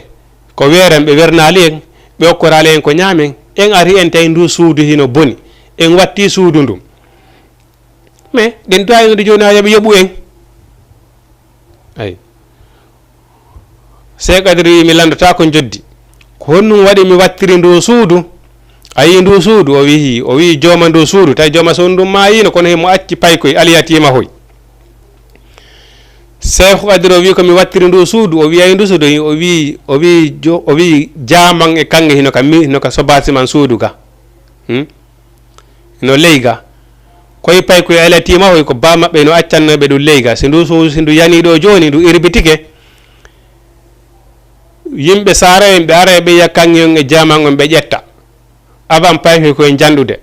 ko weeran, ɓe wernaali en, ɓe okkoraali en ko ñaamen, en ari en tawi ndu suudu hino boni, en watti suudu ndun. Mais ɗen duwaayi ndu jooni a yoɓi yoɓu en." Ay. Seeku Kadiri wi, "Mi landotaako njoddi. Ko honɗum waɗi mi wattiri ndu suudu?" A yii ndu suudu? O wi'i, o wi'i jooma ndu suudu, tawi jooma suudu ndun maayino, kono himo acci paykoy, alyatiima hoy. Seeku Kadiri o wi'i, "Ko mi wattiri ndu suudu?" O wi'i, "Ay ndu suudu?" O wi'i, o wi'i jo-, o wi'i jaaman e kaŋŋe hino ka mi-, hino ka sobaasi man suudu ga. Hmm? No ley ga. Koy paykoy alyatiima hoy ko baa maɓɓe no accannoo ɓe ɗum ley ga. Si ndu suudu, si ndu yanii ɗo jooni, ndu irbitike, yimɓe saare en ɓe ara ɓe yi'a kaŋŋe on e jaaman on ɓe ƴetta. Avant paykoy koye janɗude.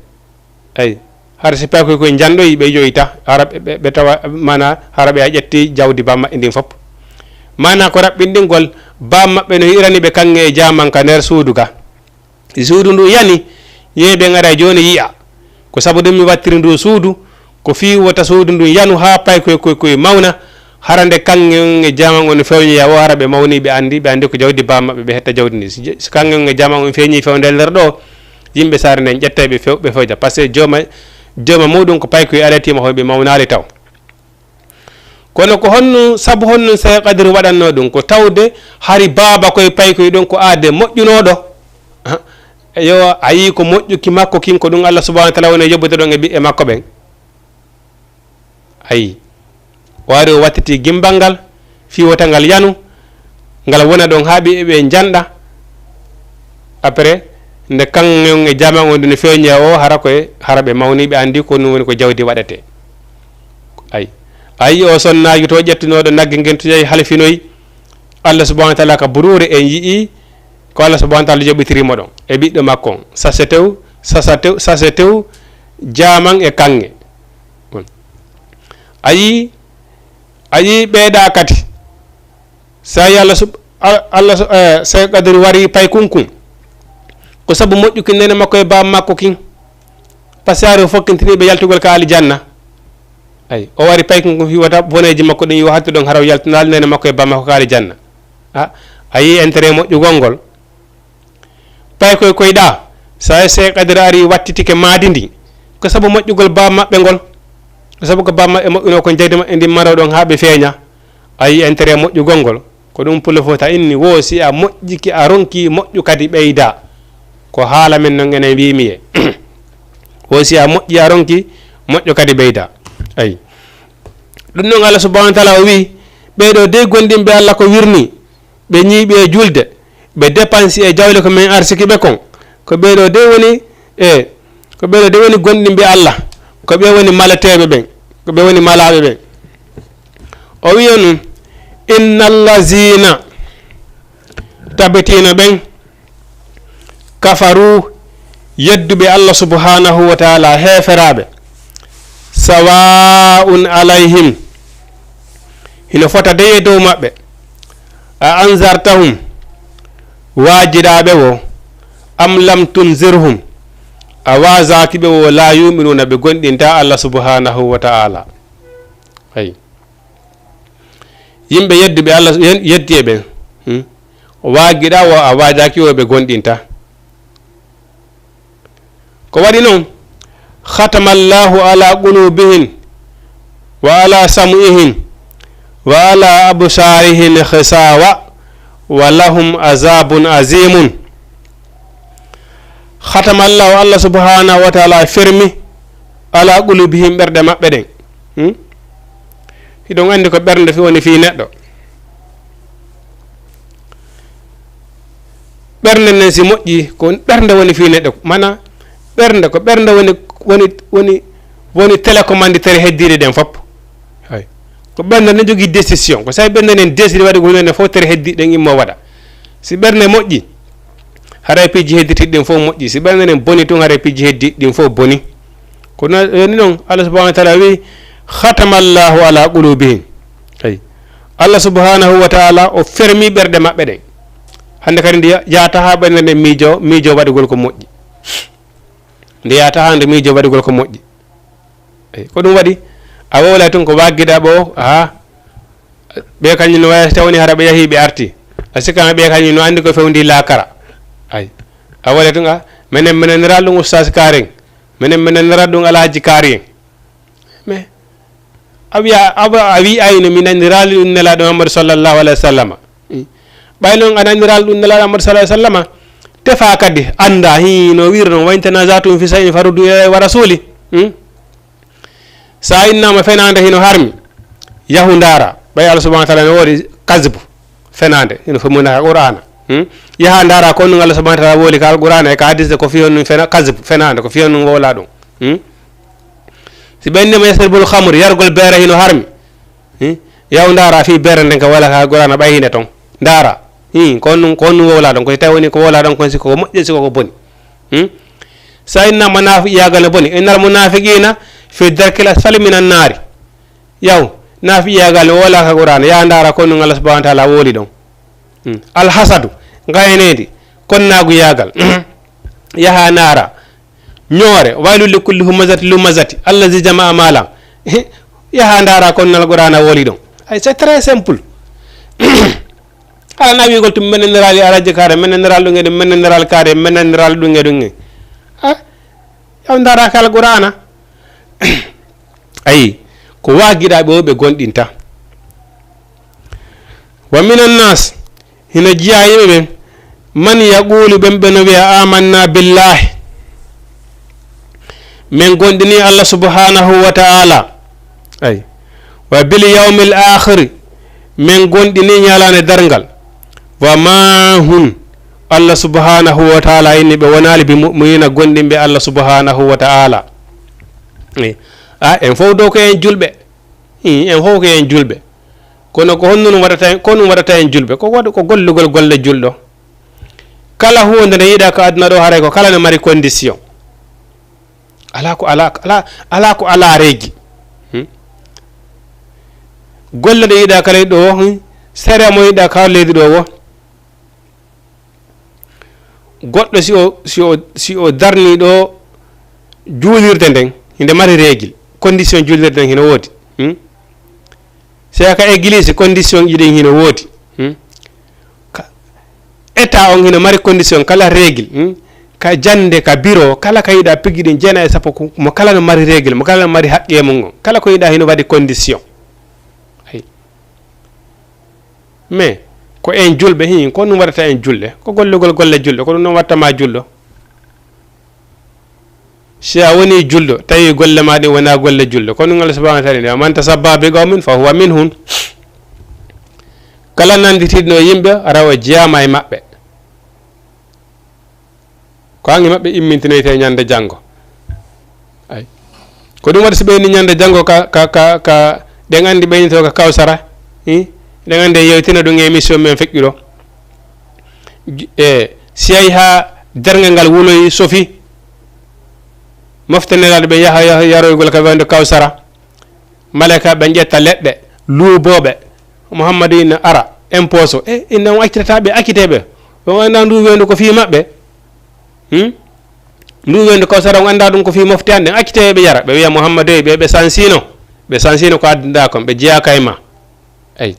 Ay, hara si paykoy koye janɗoyi ɓe yoyta, hara ɓe, ɓe, ɓe tawa, maana, hara ɓe a ƴetti jawdi baa maɓɓe ndin fof. Maana ko raɓɓinɗingol, baa maɓɓe no hi'irani ɓe kaŋŋe e jaaman ka nder suudu ga. Si suudu ndu yani, yehi ɓe ngara jooni yi'a. Ko sabu ɗum mi wattiri ndu suudu, ko fii wota suudu ndu yanu haa paykoy koy koy mawna, hara nde kaŋŋe on e jaaman on feeñoya o, hara ɓe mawni, ɓe anndi, ɓe anndi ko jawdi baa maɓɓe, ɓe hetta jawdi ndi. Si je-, si kaŋŋe on e jaaman on feeñi fewndeel nder ɗo, yimɓe saare nden ƴettay ɓe few-, ɓe fewja. Parce que jooma, jooma muɗum ko paykoy alyatiima hoy ɓe mawnaali taw. Kono ko honno, sabu honno Seeku Kadiri waɗannoo ɗum? Ko tawde hari baaba koye paykoy ɗon ko aade moƴƴunooɗo. Ha, yo, a yii ko moƴƴuki makko kin, ko ɗum Allah subhanahu wa taala woni yoɓude ɗon e ɓiɓɓe makko ɓen. Ayi, o ari o wattiti gimbal ngal, fii wota ngal yanu, ngal wona ɗon haa ɓiɓɓe ɓe njanɗa. Après, nde kaŋŋe on e jaaman on ɗum feeñi o, hara koye, hara ɓe mawni, ɓe anndi ko ɗum woni ko jawdi waɗetee. Ayi. A yii o sonnaajo to ƴettunooɗo nagge ngen to yahi halfinoyi. Allah subhanahu wa taala ka buruure en yi'i ko Allah subhanahu wa taala yoɓitiri mo ɗon e ɓiɗɗo makko on. Sase tew, sasa tew, sase tew, jaaman e kaŋŋe. A yii, a yii ɓeyɗa kadi. Sa yi Allah sub-, Al-, Allah su-, eh, Seeku Kadiri wari paykunkun. Ko sabu moƴƴuki neene makko e baaba makko kin. Parce que ari o fokkintini ɓe yaltugol ka alijanna. Ay, o wari paykunkun fii wota boneeji makko ɗin yo hattu ɗon hara o yaltinaali neene makko e baaba makko ka alijanna. A, a yii intérêt moƴƴugol ngol. Paykoy koy ɗa, sa Seeku Kadiri ari wattitike maadi ndi, ko sabu moƴƴugol baaba maɓɓe ngol. Ko sabu ko baaba maɓɓe moƴƴunoo kon jawdi maɓɓe ndin maroo ɗon haa ɓe feeña. A yii intérêt moƴƴugol ngol. Ko ɗum pullo fota inni, wo si a moƴƴiki a ronki moƴƴu kadi ɓeyda. Ko haala men non enen wiimi e. Wo si a moƴƴi a ronki moƴƴu kadi ɓeyda. Ay. Ɗum non Allah subhanahu wa taala o wi, ɓee ɗoo dey gondimɓe Allah ko wirni, ɓe ñiiɓi e julde, ɓe dépensi e jawle ko min arsiki ɓe kon. Ko ɓee ɗoo de woni, e, ko ɓee ɗoo de woni gomɗinɓe Allah, ko ɓe woni maleteeɓe ɓen, ko ɓe woni malaaɓe ɓen. O wiya nun, "Inna allazina", tabitiino ɓen, "kafaru", yedduɓe Allah subhanahu wa taala, heeferaaɓe, "sawa'un alayhim", hino fota dey e dow maɓɓe, "a anzartahum", waajiɗaa ɓe wo, "am lam tunzirhum", a waazaaki ɓe wo, "la yu'minuna", ɓe gomɗintaa Allah subhanahu wa taala. Ayi. Yimɓe yedduɓe Allah, yen-, yeddi e ɓen. Hmm? Waajiɗaa wo, a waajaaki wo, ɓe gomɗintaa. Ko waɗi non, "khatama Allahu ala qulubihim wa ala sam'ihim wa ala absarihim ghishawa wa lahum azabun azimun." "Khatama Allahu", Allah subhanahu wa taala fermi, "ala qulubihim", ɓerɗe maɓɓe ɗen. Hmm? Hiɗon anndi ko ɓernde fi-, woni fii neɗɗo. Ɓernde nden si moƴƴi, ko ɓernde woni fii neɗɗo. Mana, ɓernde ko ɓernde woni, woni, woni, woni télécommanditaire heddiiɗe ɗen fof. Hay. Ko ɓernde nden jogii décision. Ko sabi ɓernde nden décide waɗi ko hunde nden fof tere heddiiɗe ɗen immo waɗa. Si ɓernde moƴƴi, haray piiji hedditiiɗi ɗin fof moƴƴi. Si ɓernde nden boni tun, haray piiji heddiiɗi ɗin fof boni. Ko non, woni non, Allah subhanahu wa taala wi, Khatama Allahu ala qulubihim. Ay. Allah subhanahu wa ta'ala o fermi ɓerɗe maɓɓe ɗen. Hannde kadi nde ya-, yaata haa ɓernde nde miijo, miijo waɗugol ko moƴƴi. Nde yaata haa nde miijo waɗugol ko moƴƴi. Ay. Ko ɗum waɗi, a wowlay tun ko waggiɗa ɓo, haa. Ɓe kañum no waya, si tawni hara ɓe yahi ɓe arti. A sikkama ɓe kañum no anndi ko fewndi laakara. Ay. A wowlay tun, a, menen, menen nira ɗum ustaas kaaren. Menen, menen nira ɗum alhaji kaari en. Mais a wiya, a wa-, a wi'ayno mi naniraali ɗum Nelaaɗo Muhammadu sallallahu alayhi wa sallam. Ɓay noon a naniraali ɗum Nelaaɗo Muhammadu sallallahu alayhi wa sallam, tefa kadi annda, hi, no wiiri noon, "Wa in tanazatum fi shay'in faruddu ilayhi wa rasuli." Hmm? Sa innama fenaande hino harmi, yahu ndaara. Ɓay Allah subhanahu wa ta'ala no woodi kazbu. Fenaande, hino fomina ka Qur'aana. Hmm? Yaha ndaara ko ɗum Allah subhanahu wa ta'ala wowli ka Al-Qur'aana e ka hadise ko fiyon ɗum fena-, kazbu, fenaande, ko fiyon ɗum wowla ɗum. Hmm? Si ɓe innima yasribul khamr, yargol beere hino harmi. Hmm? Yahu ndaara fii beere nden ka wala ka Al-Qur'aana ɓay hinde ton. Ndaara. Hmm, ko ɗum, ko ɗum wowla ɗon. Ko si tawi woni ko wowla ɗon kon si ko moƴƴi, si ko ko boni. Hmm? Sa innama naafiqiyaagal no boni. Innal munaafiqiina fi darkil asfali minan naari. Yaw, naafiqiyaagal no wowla ka Qur'aana. Yaha ndaara ko ɗum Allah subhanahu wa ta'ala wowli ɗon. Hmm. Alhasadu, ngayneendi, konnaaguyaagal. Yaha ndaara. Ñoore, "Waylun li kulli humazati lumazati, allazi jama'a maalan." Yaha ndaara ko ɗum Al-Qur'aana wowli ɗon. Ay, c'est très simple. Ala na wiigol tun menen neraali alhaji kaare, menen neraali ɗum e ɗum, menen neraali kaare, menen neraali ɗum e ɗum e. Ah, yaw ndaara ka Al-Qur'aana. Ayi, ko waagiɗaaɓe o ɓe gonɗinta. "Wa minan nas", hino jeyaa yimɓe ɓen, "man yaqulu", ɓen ɓe no wi'a, "amanna billahi", men gonɗini Allah subhanahu wa ta'ala. Ay. "Wa bil yawmil akhiri", men gonɗini ñalaande darngal. "Wa ma hum", Allah subhanahu wa ta'ala inni ɓe wonaali, "bi mu'minina", gonɗinɓe Allah subhanahu wa ta'ala. Ay. A, en fof ɗo ko en julɓe. Ii, en fof ko en julɓe. Kono ko honno ɗum waɗata en, ko ɗum waɗata en julɓe? Ko waɗu, ko gollugol golle julɗo. Kala huunde nde yiɗaa ka aduna ɗo, haray ko kala ne mari condition. Alaa ko alaa, alaa, alaa ko alaa reegi. Hmm? Golle ɗe yiɗaa kala ɗo, hmm? Sariya mo yiɗaa ka leydi ɗo wo. Goɗɗo si o, si o, si o darni ɗo juulirde nden, hinde mari règle, condition juulirde nden hino woodi. Hmm? Si a ka église, condition ji ɗin hino woodi. Hmm? Ka, état on hino mari condition, kala règle. Hmm? Ka jannde, ka bureau, kala ka yiɗa piggi ɗin, jeenayi e sappo ko, mo kala no mari règle, mo kala no mari haqqe mum on. Kala ko yiɗa hino waɗi condition. Ayi. Mais ko en julɓe, hin, ko ɗum waɗata en julɓe? Ko gollugol golle julɗo, ko ɗum ɗon watta ma julɗo. Si a woni julɗo, tawi golle ma ɗin wona golle julɗo, ko ɗum Allah subhanahu wa ta'ala wi'i, "Man tashabbaha bi qawmin fa huwa minhum." Kala nanditiiɗo e yimɓe, rawa jeyaama e maɓɓe. Ko an e maɓɓe immintinoyte ñande janngo. Ay. Ko ɗum waɗi si ɓe inni ñande janngo ka, ka, ka, ka, ɗen anndi ɓe innito ka Kawsara, hi? Ɗen anndi en yewtina ɗum e émission men feƴƴuɗo. J-, e, si yahi haa darngal ngal wuloyi sofi, mofte nelaaɗo ɓe yaha, yaha yaroygol ka wayndo Kawsara. Malaykaaɓe ɓen ƴetta leɗɗe, luubooɓe. Muhammadu ina ara, imposo. E, inna on accitata ɓe, accitee ɓe. On anndaa ndu weendu ko fii maɓɓe. Hmm? Ndu weendu Kawsara, on anndaa ɗum ko fii mofte an ɗen. Accitee ɓe yara. Ɓe wi'a, "Muhammadu, ɓe, ɓe sansino. Ɓe sansino ko adduɗaa kon. Ɓe jeyaaka e ma." Ay.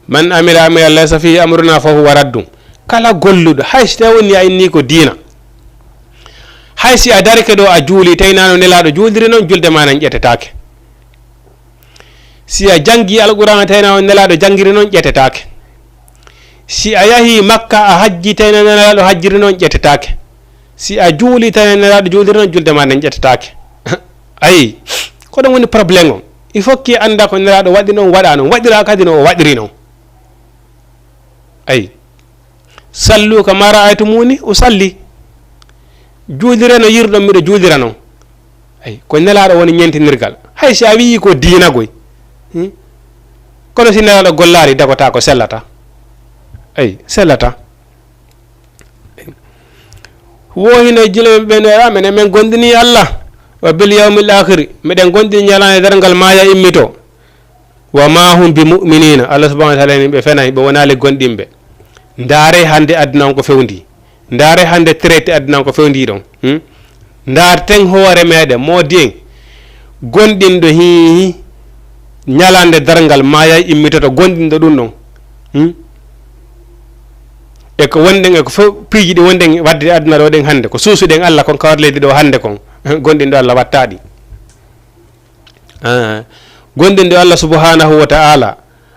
"Man amila amilan laysa fihi amruna fa huwa raddun." Kala golluɗo, hay si tawi woni a inni ko diina, hay si a darike ɗo a juuli, tawi na no Nelaaɗo juuliri non, julde ma nden ƴettetaake. Si a janngi Alqur'aana, tawi na no Nelaaɗo janngiri non, ƴettetaake. Si a yahi Makka, a hajji, tawi na no Nelaaɗo hajjiri non, ƴettetaake. Si a juuli, tawi na no Nelaaɗo juuliri non, julde ma nden ƴettetaake. Ayi, ko ɗum woni problème on. Il faut que annda ko Nelaaɗo waɗi non, waɗa non, waɗira kadi no o waɗiri non. Ayi. "Sallu kama ra'aytumuni usalli." Juulire no yiruɗon miɗo juulira non. Ayi, ko Nelaaɗo woni ñentinirgal. Hay si a wi'i ko diina goy. Hmm? Kono si Nelaaɗo gollaali, dagotaako, sellata. Ayi, sellata. Wo hino e julɓe ɓe no, "Ah, menen men gondini Allah." Wa bil yawmil akhiri, meɗen gonɗini ñalaande darngal, maaya immito. Wa ma hum bi mu'minina, Allah subhanahu wa taala ni ɓe fenaay, ɓe wonaali gonɗinɓe. Ndaare hannde aduna on ko fewndi. Ndaare hannde traité aduna on ko fewndi ɗon. Hmm? Ndaarten hoore meɗen, moodi en. Gonɗinɗo hi ñalaande darngal, maaya immitoto, gonɗinɗo ɗum ɗon. Hmm? E ko wonɗen, e ko fof piiji ɗi wonɗen waɗde aduna ɗo ɗen hannde, ko suusuɗen Allah kon, kawar leydi ɗo hannde kon, gonɗinɗo Allah wattaɗi. Ah, gonɗinɗo Allah subhanahu wa ta'ala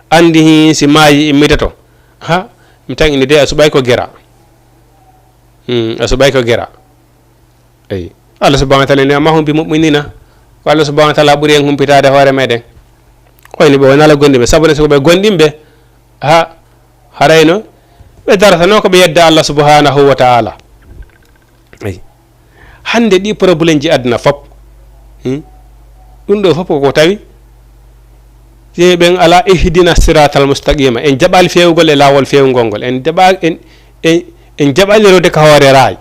anndi hi si maayi immitoto. Ha, mi tan ini de a suɓay ko gera. Hmm, a suɓay ko gera. Eyi. Allah subhanahu wa ta'ala ni, wa ma hum bi mu'minina. Ko Allah subhanahu wa ta'ala ɓuri en humpitaade hoore meɗen. Koyni ɓe wonala gonɗinɓe. Sabu ne so ko ɓe gonɗinɓe, ha, harayno ɓe dartano ko ɓe yedda Allah subhanahu wa ta'ala. Eyi. Hannde ɗi problème ji aduna fop. Hmm? Ɗum ɗo fop koko tawi. Yimɓe ɓen ala ihdina siratal mustaqima. En jaɓali fewgol e laawol fewngol ngol. En jaɓa-, en, en, en jaɓali rewde ka hoore raay.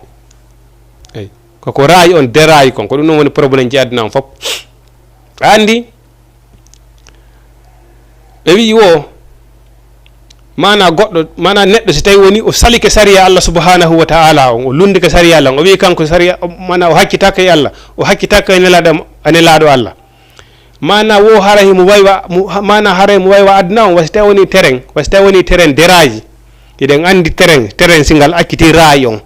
Eyi. Koko raay on, de raay kon. Ko ɗum ɗon woni problème ji aduna on fop. A anndi? Ɓe wi'i wo, maana goɗɗo, maana neɗɗo, si tawi woni o salike sariya Allah subhanahu wa ta'ala on, o lundike sariya Allah on, o wi'i kanko sariya, o, maana o hakkitaka e Allah, o hakkitaka e nelaaɗo, e nelaaɗo Allah. Maana wo hara himo waywa, mo, ha-, maana hara himo waywa aduna on, wasi tawi woni terrain, wasi tawi woni terrain dérage. Hiɗen anndi terrain, terrain si ngal acciti raay on.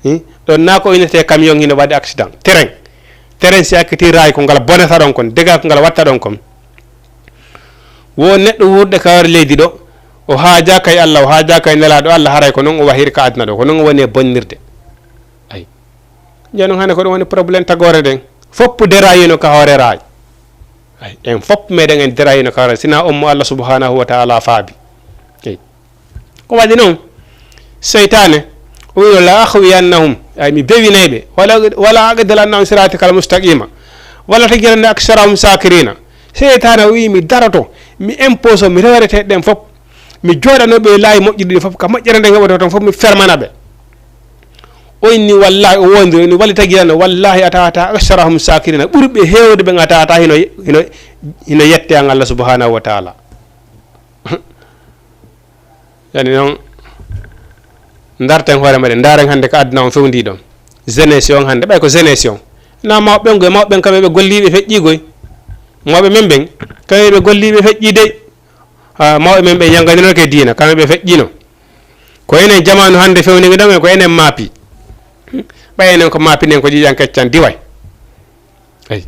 Hmm? Ɗon na ko inete camion hino waɗi accident. Terrain. Terrain si acciti raay ko ngal bonata ɗon kon, dega ko ngal watta ɗon kon. Wo neɗɗo wuurɗo ka hoore leydi ɗo, o haajaaka e Allah, o haajaaka e nelaaɗo Allah, haray ko non o wahiri ka aduna ɗo, ko non o woni e bonnirde. Ay. Jooni non hannde ko ɗum woni problème tagoore nden. Foppu derayino ka hoore raay. Ay, en foppu meɗen en derayino ka hoore, sina on mo Allah subhanahu wa ta'ala faabi. Ay. Ko waɗi non, seytaane, o wi'no, "La aghwiyannahum", ay, mi bewinay ɓe, "wala, wala aq'udannahum siratakal mustaqima, wala tajidannahum aktharahum shakirina." Seytaane o wi'i, "Mi daroto, mi imposo, mi rewrete ɗen fop, mi jooɗano ɓe laayi moƴƴuɗi ɗi fop, ka moƴƴere nde ngaɓoto ton fop, mi fermana ɓe." O inni, wallahi, o wondiri, o inni, "Wala tajidanna, wallahi a tawata aktharahum shakirina, ɓurɓe heewde ɓen a tawata hino, hino, hino yette an Allah subhanahu wa ta'ala." Yani noon, ndarten hoore meɗen, ndaren hannde ko aduna on fewndi ɗon. Jeunesse on hannde, ɓay ko jeunesse on. Na mawɓe ɓen goy, mawɓe ɓen kamɓe ɓe golliiɓe feƴƴi goy. Mawɓe men ɓen, kamɓe ɓe golliiɓe feƴƴi dey. Ha, mawɓe men ɓe yanganinoke diina, kamɓe ɓe feƴƴino. Ko enen jamaanu hannde fewndi ɗon, ko enen maapi. Ɓay enen ko maapi nen ko ƴiiƴan keccan diway. Ay.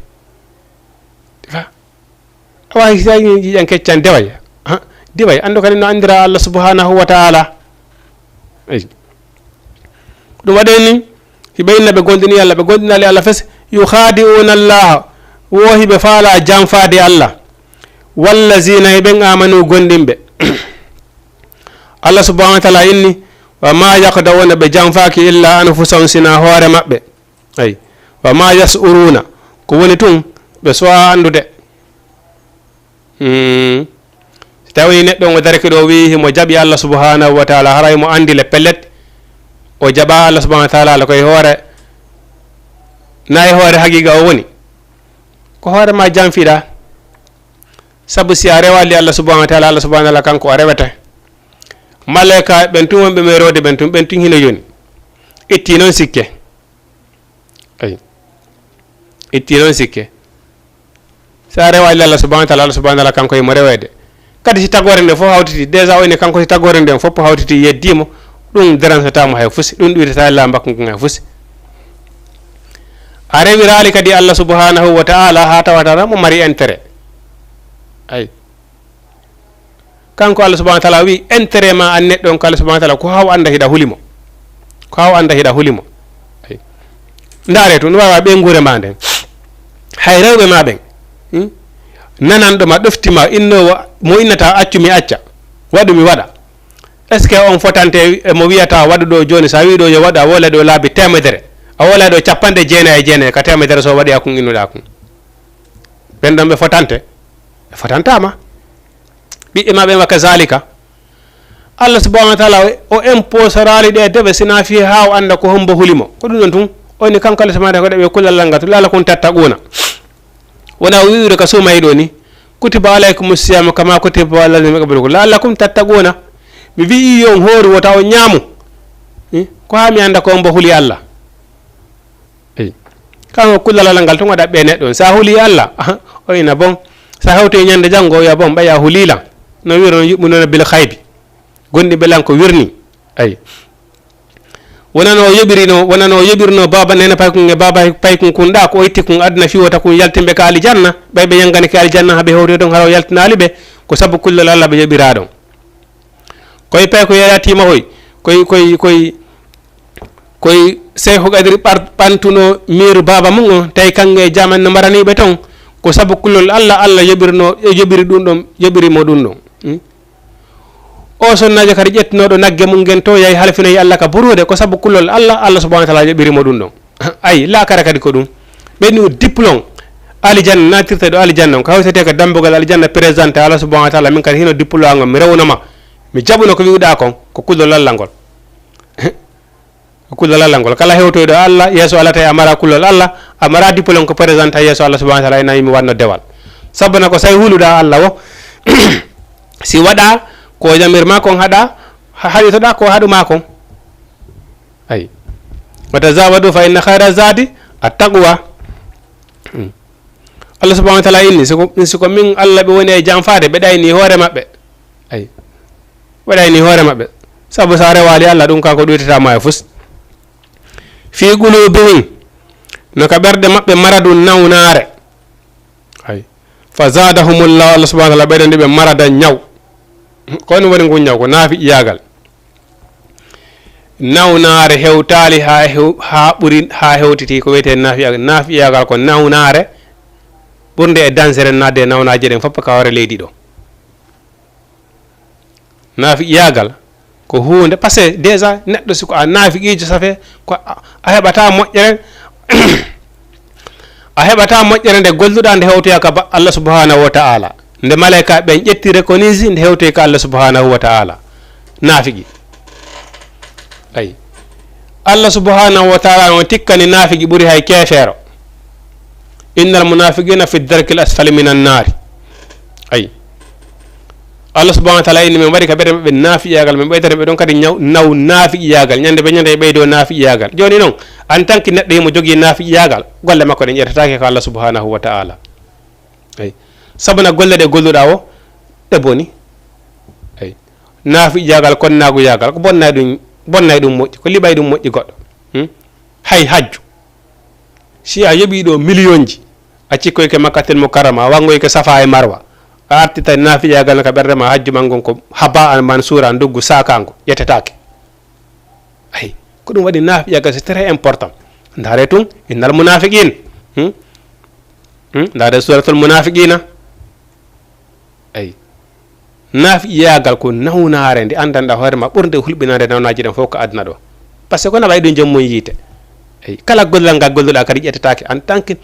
Fa. A waawi si tawi ƴiiƴan keccan deway. Ha? Deway. Anndu kadi no anndira Allah subhanahu wa ta'ala. Eyi. Ko ɗum waɗi ni, si ɓe inna ɓe gonɗini Allah, ɓe gonɗinali Allah fes, yukhadi'una Allah, wo hiɓe faala janfaade Allah. Wallazina, e ɓen amanu gonɗinɓe. Allah subhanahu wa ta'ala inni, wa ma yakhda'una, ɓe janfaaki illa anfusahum, sina hoore maɓɓe. Ay, wa ma yash'uruna, ko woni tun, ɓe suwaa anndude. Hmm. Si tawi neɗɗo on o darike ɗo wi'i himo jaɓi Allah subhanahu wa ta'ala, haray mo anndi le pellet, o jaɓa Allah subhanahu wa ta'ala ala ko e hoore, na e hoore haqiqa o woni. Ko hoore ma janfiɗa. Sabu si a rewali Allah subhanahu wa ta'ala, Allah subhanahu wa ta'ala kanko o rewete. Malaika ɓen tun wonɓe men rewde ɓen tun, ɓen tun hino yoni. Itti noon sikke. Ay. Itti noon sikke. So a rewaali Allah subhanahu wa ta'ala, Allah subhanahu wa ta'ala kanko e mo reweede. Kadi si tagoore nde fof hawtiti, déjà o ini kanko si tagoore nden fof hawtiti yeddii mo, ɗum dérange-taa mo hay fusi, ɗum ɗuytataa laa mbakku ngun hay fusi. A rewiraali kadi Allah subhanahu wa ta'ala haa tawata mo mari intérêt. Ay. Kanko Allah subhanahu wa ta'ala wi'i, intérêt ma an neɗɗo on, ko Allah subhanahu wa ta'ala, ko haa o annda hiɗa huli mo. Ko haa o annda hiɗa huli mo. Ay. Ndaare tun, no waawa ɓe nguure ma nden. Hay rewɓe ma ɓen. Hmm? Nananɗo ma, ɗofti ma, innoowo, mo innata accu mi acca, waɗu mi waɗa. Est-ce que on fotante e mo wiyata waɗu ɗo jooni, so a wi'i ɗo yo waɗu, a woola ɗo laabi teemedere, a woola ɗo cappanɗe jeenayi e jeenayi ka teemedere so waɗi hakkunde innuɗa kun? Ɓen ɗon ɓe fotante? Ɓe fotantaama. Ɓiɓɓe ma ɓen wa kazalika. Allah subhanahu wa ta'ala o imposoraali ɗe dewe sina fii haa o annda ko hombo huli mo. Ko ɗum ɗon tun. O ni kanko Allah subhanahu wa ta'ala ko ɗaɓɓe kullal Allah ngal to, la'allakum tattaquna. Wona o wi'ude ka suumaye ɗo ni, "Kutiba alaykumu siyamu kama kutiba ala alladhina min qablikum la'allakum tattaquna." Mi wi'i yo on hooru wota on ñaamu. Eh, ko haa mi annda ko on bo huli Allah. Eyi. Kanko kullal Allah ngal tun o ɗaɓɓe neɗɗo on. Sa huli Allah, aha, o ina bon. Sa hewtoyi ñande janngo, o wi'a bon, ɓay a hulii lan. No wi'irno yu'minuna bil ghaybi. Gonɗinɓe lan ko wirni. Ayi. Wonano o yoɓirino, wonano o yoɓirno baaba nene paykun e baaba paykun kun ɗa, ko o itti kun aduna fii wota kun yaltinɓe ka alijanna, ɓay ɓe yanganike alijanna, haɓe hewtoyi ɗon hara o yaltinaali ɓe, ko sabu kullol Allah ɓe yoɓiraa ɗon. Koy payko yaratima hoy, koy, koy, koy, koy Seyhu Kadiri ɓar-, ɓantuno miiru baaba mum on, tawi kanŋe e jaamen no mbarani ɓe ton, ko sabu kullol Allah, Allah yoɓirno, yoɓiri ɗum ɗon, yoɓiri mo ɗum ɗon. Hmm? O sonnaajo kadi ƴettunooɗo nagge mum ngen to, yahi halfinoyi Allah ka buruude, ko sabu kulol Allah, Allah subhanahu wa ta'ala yoɓiri mo ɗum ɗon. Ayi, laakara kadi ko ɗum. Ɓe ni diplôme alijanna, natirte ɗo alijanna on, ko hawtetee ko dambugal alijanna, présenté Allah subhanahu wa ta'ala, min kadi hino diplôme am, mi rewno ma, mi jaɓuno ko wi'uɗaa kon, ko kulol Allah ngol. Kulol Allah ngol. Kala hewtoyɗo Allah, yeeso Allah tawi a mara kulol Allah, a mara diplôme ko présenta yeeso Allah subhanahu wa ta'ala, ina yimi wanno dewal. Sabuna ko say huluɗa Allah o, si waɗa ko jamir ma kon haɗa, ha-, haɗitoɗa ko haɗu ma kon. Ayi. Wa tazawadu fa inna khayra zadi at-taqwa. Hmm. Allah subhanahu wa ta'ala inni, siko, siko min Allah ɓe woni e janfaade, ɓe ɗayni hoore maɓɓe. Ayi. Waɗayni hoore maɓɓe. Sabu sa rewaali Allah, ɗum ka ko ɗuytata ma e fus. Fi qulubihim, no ka ɓerɗe maɓɓe maradun nawnaare. Ayi. Fa zadahumullahu, Allah subhanahu wa ta'ala ɓeydani ɓe maradan ñaw. Ko ɗum woni ngun ñaw? Ko naafiqiyaagal. Nawnaare hewtaali haa hew-, haa ɓuri, haa hewtiti ko wiyetee naafiya-, naafiqiyaagal ko nawnaare ɓurnde e dansere naatde e nawnaaje ɗen fof ka hoore leydi ɗo. Naafiqiyaagal ko huunde, parce que déjà neɗɗo si ko a naafiqiijo, ça fait ko a, a heɓataa moƴƴere, a heɓataa moƴƴere nde golluɗaa nde hewtoyaa ka ba-, Allah subhanahu wa ta'ala. Nde malaykaaɓe ɓen ƴetti reconnaisse nde hewtoyi ka Allah subhanahu wa ta'ala. Naafiqi. Ayi. Allah subhanahu wa ta'ala on tikkani naafiqi ɓuri hay keefeero. Innal munafiqina fi darkil asfali minan naari. Ayi. Allah subhanahu wa ta'ala inni min waɗi ka ɓerɗe maɓɓe naafiqiyaagal, min ɓeydata ɓe ɗon kadi ñaw-, naw naafiqiyaagal. Ñande ɓe ñande e ɓeydo naafiqiyaagal. Jooni non, en tant que neɗɗo himo jogii naafiqiyaagal, golle makko ɗen ƴettataake ko Allah subhanahu wa ta'ala. Eyi. Sabuna golle ɗe golluɗaa o, ɗe boni. Eyi. Naafiqiyaagal, konnaaguyaagal, ko bonnay ɗum, bonnay ɗum moƴƴi, ko liɓay ɗum moƴƴi goɗɗo. Hmm? Hay hajju. Si a yoɓii ɗo miliyonji, a cikkoyke Makkatel Mukarrama, a wanngoyke Safa e Marwa, a artitay naafiqiyaagal no ka ɓernde ma, hajju ma ngon ko haba'an mansuura, nduggu saakaango, ƴettetaake. Ay, ko ɗum waɗi naafiqiyaagal, c'est très important. Ndaare tun, innal munafiqin. Hmm? Hmm? Ndaare suratul munafiqina. Ay. Naafiqiyaagal ko nawnaare nde anndanɗaa hoore ma ɓurde hulɓinaade nawnaaji ɗen fof ko aduna ɗo. Parce que ko naɓa e ɗum joom mum yiite. Ay, kala gollal ngal golluɗaa kadi ƴettetaake en tant que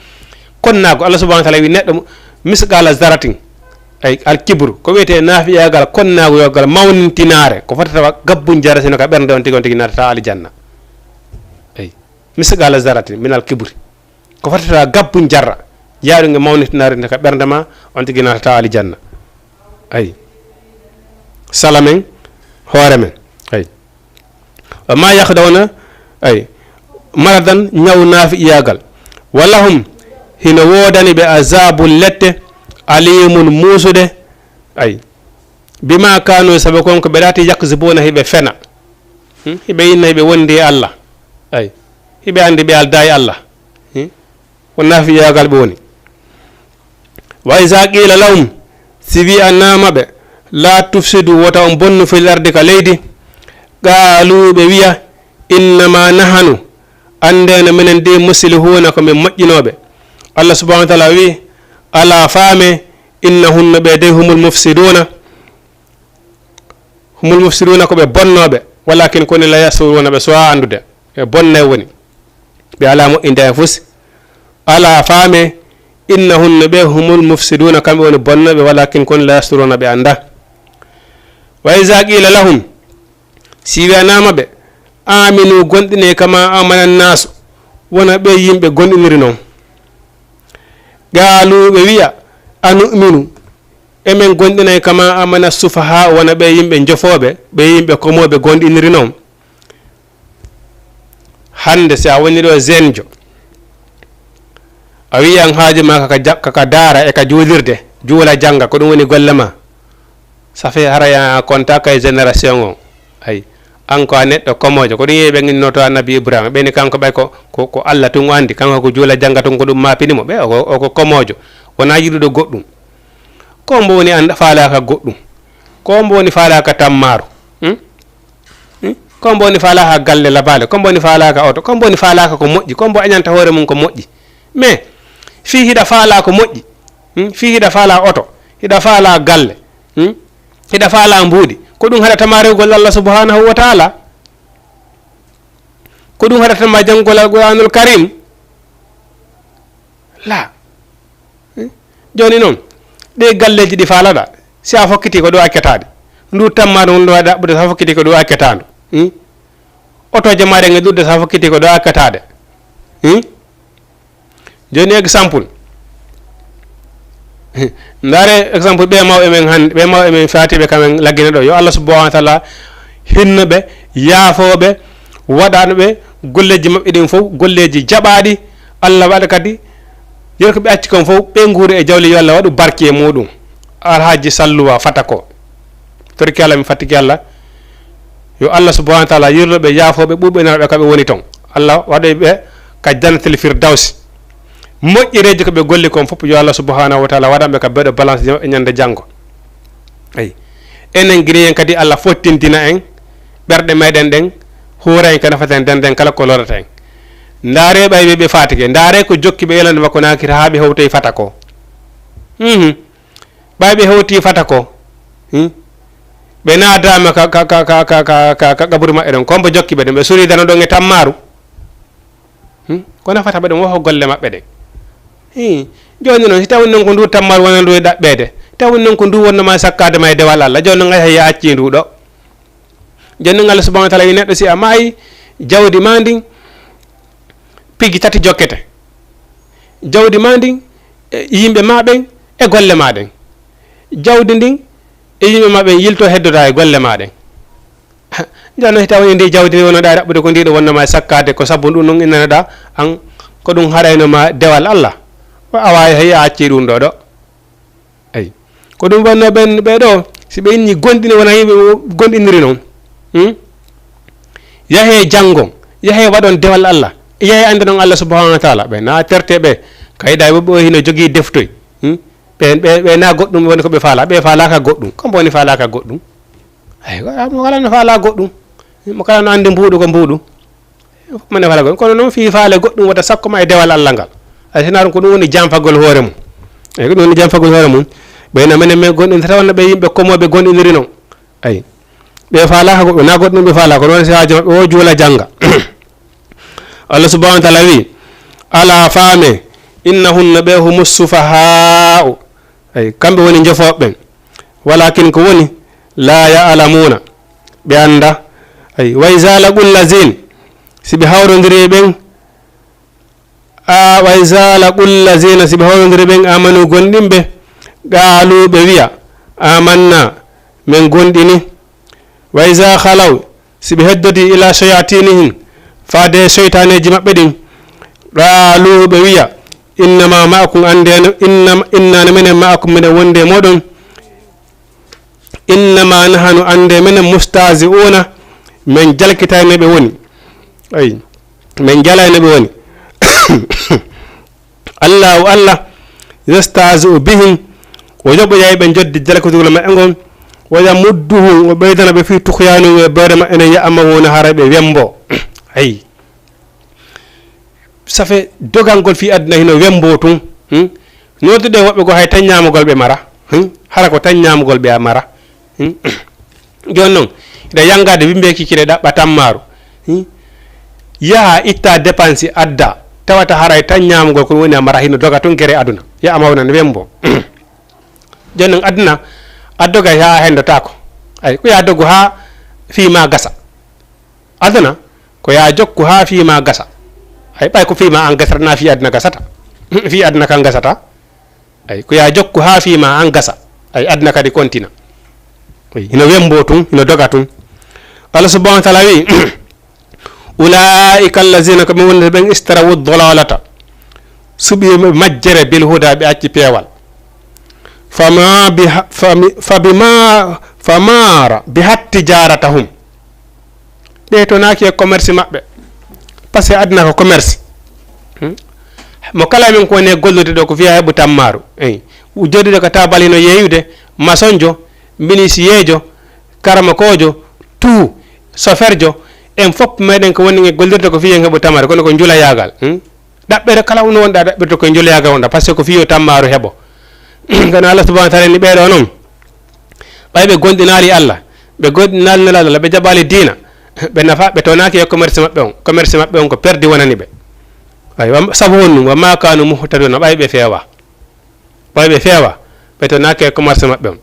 konnaagu. Allah subhanahu wa ta'ala wi neɗɗo mo misqala zarratin. Ay, al kibru. Ko wiyetee naafiqiyaagal, konnaagu yogal mawnintinaare. Ko fotata wa gabbun jarra sino ka ɓernde on tigi on tigi naatata aljanna. Ay. Misqala zarratin min al kibri. Ko fotata gabbun jarra. Jaaɗu nge mawnitinaare nde ka ɓernde ma, on tigi naatata aljanna. Ay. Sala men, hoore men. Ay. Wa ma yakhda'una, ay. Maradan ñaw naafiqiyaagal. Wa lahum, hino woodani ɓe azabun lette, alimun muusude. Ay. Bima kanu, sabu kon ko ɓe ɗaati yakzibuna hiɓe fena. Hmm? Hiɓe inna hiɓe wondi e Allah. Ay. Hiɓe andi ɓe aldaa e Allah. Hmm? Ko naafiqiyaagal ɓe woni. Wa iza qila lahum, si wi'anaama ɓe, la tufsidu, wota on bonnu fil ardi ka leydi, qaalu, ɓe wi'a, innama nahanu, anndeno minen de muslihuuna ko min moƴƴinooɓe. Allah subhanahu wa ta'ala wi, ala faame, innahum, no ɓe de humul mufsiduuna, humul mufsiduuna ko ɓe bonnooɓe, walakin koni la yash'uruuna ɓe suwaa anndude, ɓe bonnay woni. Ɓe alaa moƴƴinde heen fus. Alaa faame, innahum no ɓe humul mufsiduuna, kamɓe woni bonnooɓe, walakin koni la yash'uruuna ɓe anndaa. Wa iza qila lahum, si wi'anaama ɓe, aminu, gonɗine kama amana naasu, wona ɓe yimɓe gonɗiniri non. Qaalu, ɓe wiya, anu'minu, emen gonɗinay kama amana sufaha, wona ɓe yimɓe njofooɓe, ɓe yimɓe komooɓe gonɗiniri non. Hannde, si a woni ɗo zeenjo, a wiyan haaju ma kaka ja-, kaka daara e ka juulirde, juula jannga, ko ɗum woni golle ma. Ça fait hara ya konta kay génération o. Ay, an ko a neɗɗo komoojo, ko ɗum yehi ɓe innoto Annabi Ibrahima, ɓe ni kanko ɓay ko, ko, ko Allah tun o anndi, kanko ko juula jannga tun ko ɗum maapini mo. Ɓe, o ko, o ko komoojo, wonaa yiɗuɗo goɗɗum. Ko mbo woni an faalaaka goɗɗum. Ko mbo woni faalaaka tammaaru. Hmm? Hmm? Ko mbo woni faalaaka galle labaale, ko mbo woni faalaaka oto, ko mbo woni faalaaka ko moƴƴi, ko mbo añanta hoore mum ko moƴƴi. Mais, fii hiɗa faalaa ko moƴƴi, hmm? Fii hiɗa faalaa oto, hiɗa faalaa galle, hmm? Hiɗa faalaa mbuuɗi, ko ɗum haɗata ma rewgol Allah subhanahu wa ta'ala? Ko ɗum haɗata ma janngol Alqur'anul Karim? La. Hmm? Jooni noon, ɗee galleeji ɗi faalaɗa, si a fokkiti ko ɗo accataɗe. Ndu tamma ɗum ɗo waɗa ɗaɓɓude, si a fokkiti ko ɗo accatandu. Hmm? Otooje maɗa e ɗuɗde, si a fokkiti ko ɗo accataɗe. Hmm? Jooni exemple. Ndaare exemple ɓe mawɓe men hannde, ɓe mawɓe men faatiɓe kamen laggina ɗo. Yo Allah subhanahu wa ta'ala hinno ɓe, yaafoo ɓe, waɗano ɓe golleeji maɓɓe ɗin fof, golleeji jaɓaaɗi. Allah waɗa kadi, yeru ko ɓe acci kon fof, ɓe nguuri e jawle, yo Allah waɗu barke e muɗum. Alhaji Salluwa Fatako. Torki Allah, mi fattiki Allah. Yo Allah subhanahu wa ta'ala yurlo ɓe, yaafoo ɓe, ɓuuɓinana ɓe ka ɓe woni ton. Allah waɗoy ɓe ka jannatil firdawsi. Moƴƴereeji ko ɓe golli kon fof, yo Allah subhanahu wa ta'ala waɗan ɓe ka beɗo balance e ñande janngo. Eyi. Enen gine en kadi, Allah fottintina en ɓerɗe meɗen ɗen, huura en ko nafata en, danda en kala ko lorata en. Ndaare ɓay ɓe, ɓe faatike, ndaare ko jokki ɓe yalande makko naakira haa ɓe hewtoy Fatako. Mhm. Ɓay ɓe hewti Fatako, hmm? Ɓe naadaama ka, ka, ka qaburu maɓɓe ɗon, ko mbo jokki ɓe ɗon, ɓe suridano ɗon e tammaaru. Hmm? Ko nafata ɓe ɗon, wo ko golle maɓɓe ɗen. Hi, jooni noon, si tawii noon ko ndu tammaaru wona ndu e ɗaɓɓeede, tawii noon ko ndu wonnoo ma sakkaade ma e dewal Allah, jooni noon a yahi a accii ndu ɗo. Jooni noon Allah subhanahu wa ta'ala wi neɗɗo, si a maayi, jawdi ma ndin, piiji tati jokkete. Jawdi ma ndin, e yimɓe ma ɓen, e golle ma ɗen. Jawdi ndin, e yimɓe ma ɓen yilto heddoda e golle ma ɗen. Jooni noon, si tawii ndi jawdi ndi wonoɗa e ɗaɓɓude ko ndi ɗo wonnoo ma e sakkaade, ko sabu ɗum noon innanoɗa an, ko ɗum haɗayno ma dewal Allah. Wa awa hay a accii ɗum ɗo ɗo. Eyi. Ko ɗum wonnoo ɓen, ɓee ɗoo, si ɓe inni gonɗini, wona yimɓe gonɗiniri noon. Hmm? Yahee janngon, yahee waɗon dewal Allah, yahee anndanon Allah subhanahu wa ta'ala. Ɓe na terte ɓe, kayɗa ɓe, ɓe hino jogii deftoy. Hmm? Ɓe, ɓe, ɓe na goɗɗum woni ko ɓe faala, ɓe faalaaka goɗɗum. Ko mbo woni faalaaka goɗɗum? Ay, mo kala no faala goɗɗum. Mo kala no anndi mbuuɗu ko mbuuɗu. Fof mane faala goɗɗum. Kono noon fii faale goɗɗum wota sakko ma e dewal Allah ngal. Ay, sinaa ɗum ko ɗum woni janfagol hoore mum. Ay, ko ɗum woni janfagol hoore mum. Ɓe na menen men gonɗin tawa no ɓe yimɓe komooɓe gonɗiniri noon. Ay. Ɓe faalaaka goɗɗum, na goɗɗum ɓe faala, ko noon si haaju maɓɓe o juula jannga. Allah subhanahu wa ta'ala wi, "Alaa faame, innahunna ɓe humu sufahaa'u." Ay, kamɓe woni njofooɓe ɓen. Walakin ko woni, "Laa ya'lamuuna." Ɓe annda. Ay, "Wa izaa laqul laziin." Si ɓe hawrondiri ɓen, a, "Wa izaa laqul laziina", si ɓe hawrondiri ɓen, "aamanu", gonɗinɓe, "qaaluu", ɓe wiya, "Aamannaa", men gonɗini. "Wa izaa khalaw", si ɓe heddodii, "ilaa shayaatiinihim", faade seytaaneeji maɓɓe ɗin, "qaaluu", ɓe wiya, "Innamaa ma'akum", anndee no, "Innam-, innaa no menen ma'akum", miɗen wondi e mooɗon, "Innamaa nahnu", anndee menen, "mustahzi'uuna", men jalkitayno ɓe woni. Ay, men jalayno ɓe woni. Allahu Allah, "yastahzi'u bihim", o yoɓoyay ɓe njoddi jalkitugol maɓɓe ngon, "wa yamudduhum", o ɓeydana ɓe "fii tughyaanihim", e bewre maɓɓe nden, "ya'mahuuna", hara ɓe wembo. Ay. Ça fait dogangol fii aduna hino wembo tun. Hmm? Noottude woɓɓe goo hay tan ñaamugol ɓe mara. Hmm? Hara ko tan ñaamugol ɓe a mara. Hmm? Jooni noon, hiɗa yanngaade wimbeeki kiɗe ɗaɓɓa tammaaru. Hmm? Yaha itta dépense adda, tawata haray tan ñaamugol ko ɗum woni a mara, hino doga tun gere aduna. Ya'mahuuna no wembo. Jooni noon aduna, a doga haa a henndotaako. Ay, ko yaa dogu haa fii ma gasa. Aduna, ko yaa jokku haa fii ma gasa. Ay, ɓay ko fii ma an gasata, na fii aduna gasata. Fii aduna kan gasata. Ay, ko ya jokku haa fii ma an gasa. Ay, aduna kadi kontina. Ay, hino wembo tun, hino doga tun. Allah subhanahu wa ta'ala wi, "Ulaa'ika allazina", ko ɓe wonde ɓen, "ishtarawu dalalata", suɓi majjere, "bil huda", ɓe acci peewal. "Fama biha-, fami-, fabima, famara bihat tijaratahum." Ɓe tonaaki e commerce maɓɓe. Parce que aduna ko commerce. Hmm? Mo kala men ko woni e gollude ɗo ko fiya heɓu tammaaru. Eyi. Jooɗiiɗo ko taabal hino yeeyude, masonjo, minisiyeejo, karamokoojo, tout, soferjo, en fof meɗen ko woni e gollirde ko fiya heɓu tammaaru, kono ko njulayaagal. Hmm? Ɗaɓɓere kala no wonɗa ɗaɓɓirde koye njuloyaagal wonɗa, parce que ko fiyo tammaaru heɓo. Kono Allah subhanahu wa ta'ala ni ɓeeɗo noon, ɓay ɓe gonɗinaali Allah, ɓe gonɗinaali Nelaaɗo Allah, ɓe jaɓaali diina, ɓe nafa, ɓe tonaaki e commerce maɓɓe on. Commerce maɓɓe on ko perdi wonani ɓe. Ay, wa-, sabu honɗum? "Wa ma kanu muhtaduna", ɓay ɓe feewa. Ɓay ɓe feewa, ɓe tonaaki e commerce maɓɓe on.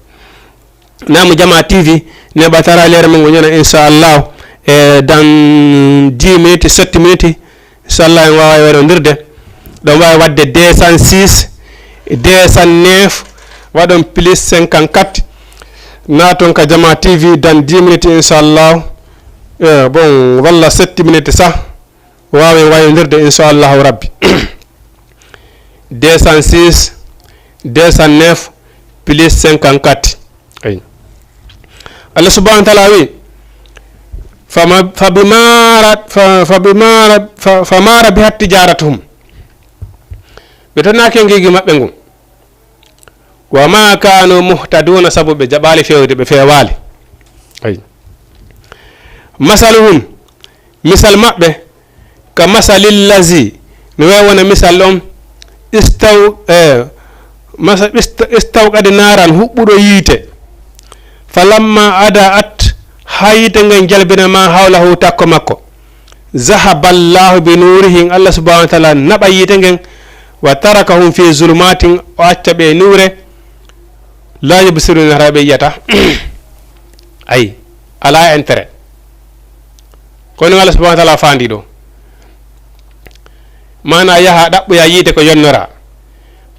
Naamu Jama T V, neɓa tara leere mum o ñana, inchallah, e dans dix minutes, sept minutes, inchallah, en waawa waɗondirde. Ɗon waawi waɗde deux cent six, deux cent neuf, waɗon plus cinquante-quatre. Naaton ka Jama T V dans dix minutes, inchallah. Eh, bon, walla sept minutes sah. Waawen wayondirde, inchallahu rabbi. Deux cent six, deux cent neuf, plus cinquante-quatre. Ay. Allah subhanahu wa ta'ala wi, "Fama, fabimara, fa, fabimara, fa, famara bihat tijaratuhum." Ɓe tonaaki e ngiigi maɓɓe ngun. "Wa ma kanu muhtaduna", sabu ɓe jaɓaali fewde, ɓe feewaali. Ay. "Masaluhum", misal maɓɓe, "ka masalil lazi", no wayi wona misal on, istaw-, eh, masa-, ista-, "istawqada naran", huɓɓuɗo yiite, "falamma ada'at", haa yiite ngen jalbina, "ma hawlahu", takko makko. "Zahaballahu bi nurihim", Allah subhanahu wa ta'ala naɓa yiite ngen, "wa tarakahum fi zulumatin", o acca ɓe e niwre, "la yubsiruna", hara ɓe yi'ata. Ay, alaa intérêt. Kono Allah subhanahu wa ta'ala faandi ɗo. Maana yaha ɗaɓɓoya yiite ko yonnora.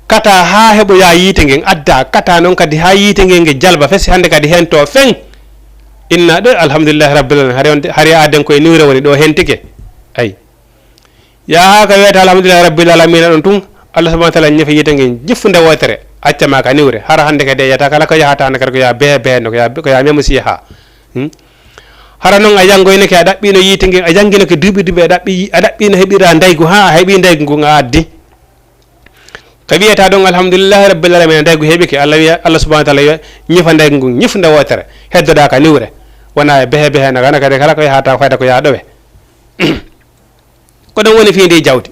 Kata haa heɓoya yiite ngen, adda, kata noon kadi haa yiite ngen nge jalba fesi, hannde kadi heen to fen. Inna ɗo, alhamdulillahi rabbil alamin. Hari on, hari aaden koye niwre woni ɗo hentike. Ay. Yaha ka wiyata alhamdulillahi rabbil alamina ɗon tun, Allah subhanahu wa ta'ala ñifa yiite ngen ñifunde wootere, acca ma ka niwre. Hara hannde kadi a yiyata kala ko yahata hannde kadi ko ya behe behe no, ko ya, ko ya memu si yaha. Hmm? Hara noon a janngoynake, a ɗaɓɓiino yiite ngen, a jannginoke duuɓi duuɓi, a ɗaɓɓi, a ɗaɓɓiino heɓira ndaygu, haa a heɓi ndaygu ngun a addi. Ka wiyata ɗon alhamdulillahi rabbil alamina, ndaygu heɓike, Allah wiya, Allah subhanahu wa ta'ala wiya, ñifa ndaygu ngun, ñifunde wootere, heddoɗa ka niwre. Wona e behe behe no, hana kadi kala ko yahata fayda ko ya ɗowe. Ko ɗon woni fii ndi jawdi.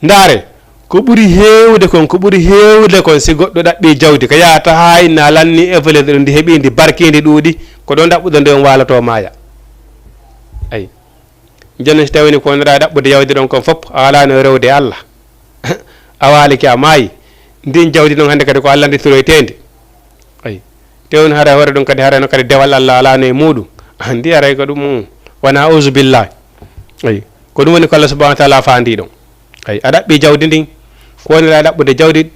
Ndaare, ko ɓuri heewde kon, ko ɓuri heewde kon, si goɗɗo ɗaɓɓi jawdi, ko yahata haa inna lanni e valeur ɗum ndi heɓi, ndi barki, ndi ɗuuɗi, ko ɗon ɗaɓɓuɗo nde on waaloto maaya. Ay. Jooni si tawii ko wonira ɗaɓɓude jawdi ɗon kon fof, a alaano rewde e Allah. A waalike a maayi. Ndin jawdi noon hannde kadi ko Allah ndi turoyteendi. Ay. Te on hara hoore ɗum kadi, hara no kadi dewal Allah alaano e muuɗum. Anndi haray ko ɗum, wona auzu billahi. Ay. Ko ɗum woni ko Allah subhanahu wa ta'ala faandi ɗon. Ay, a ɗaɓɓi jawdi ndin. Ko wonira ɗaɓɓude jawdi,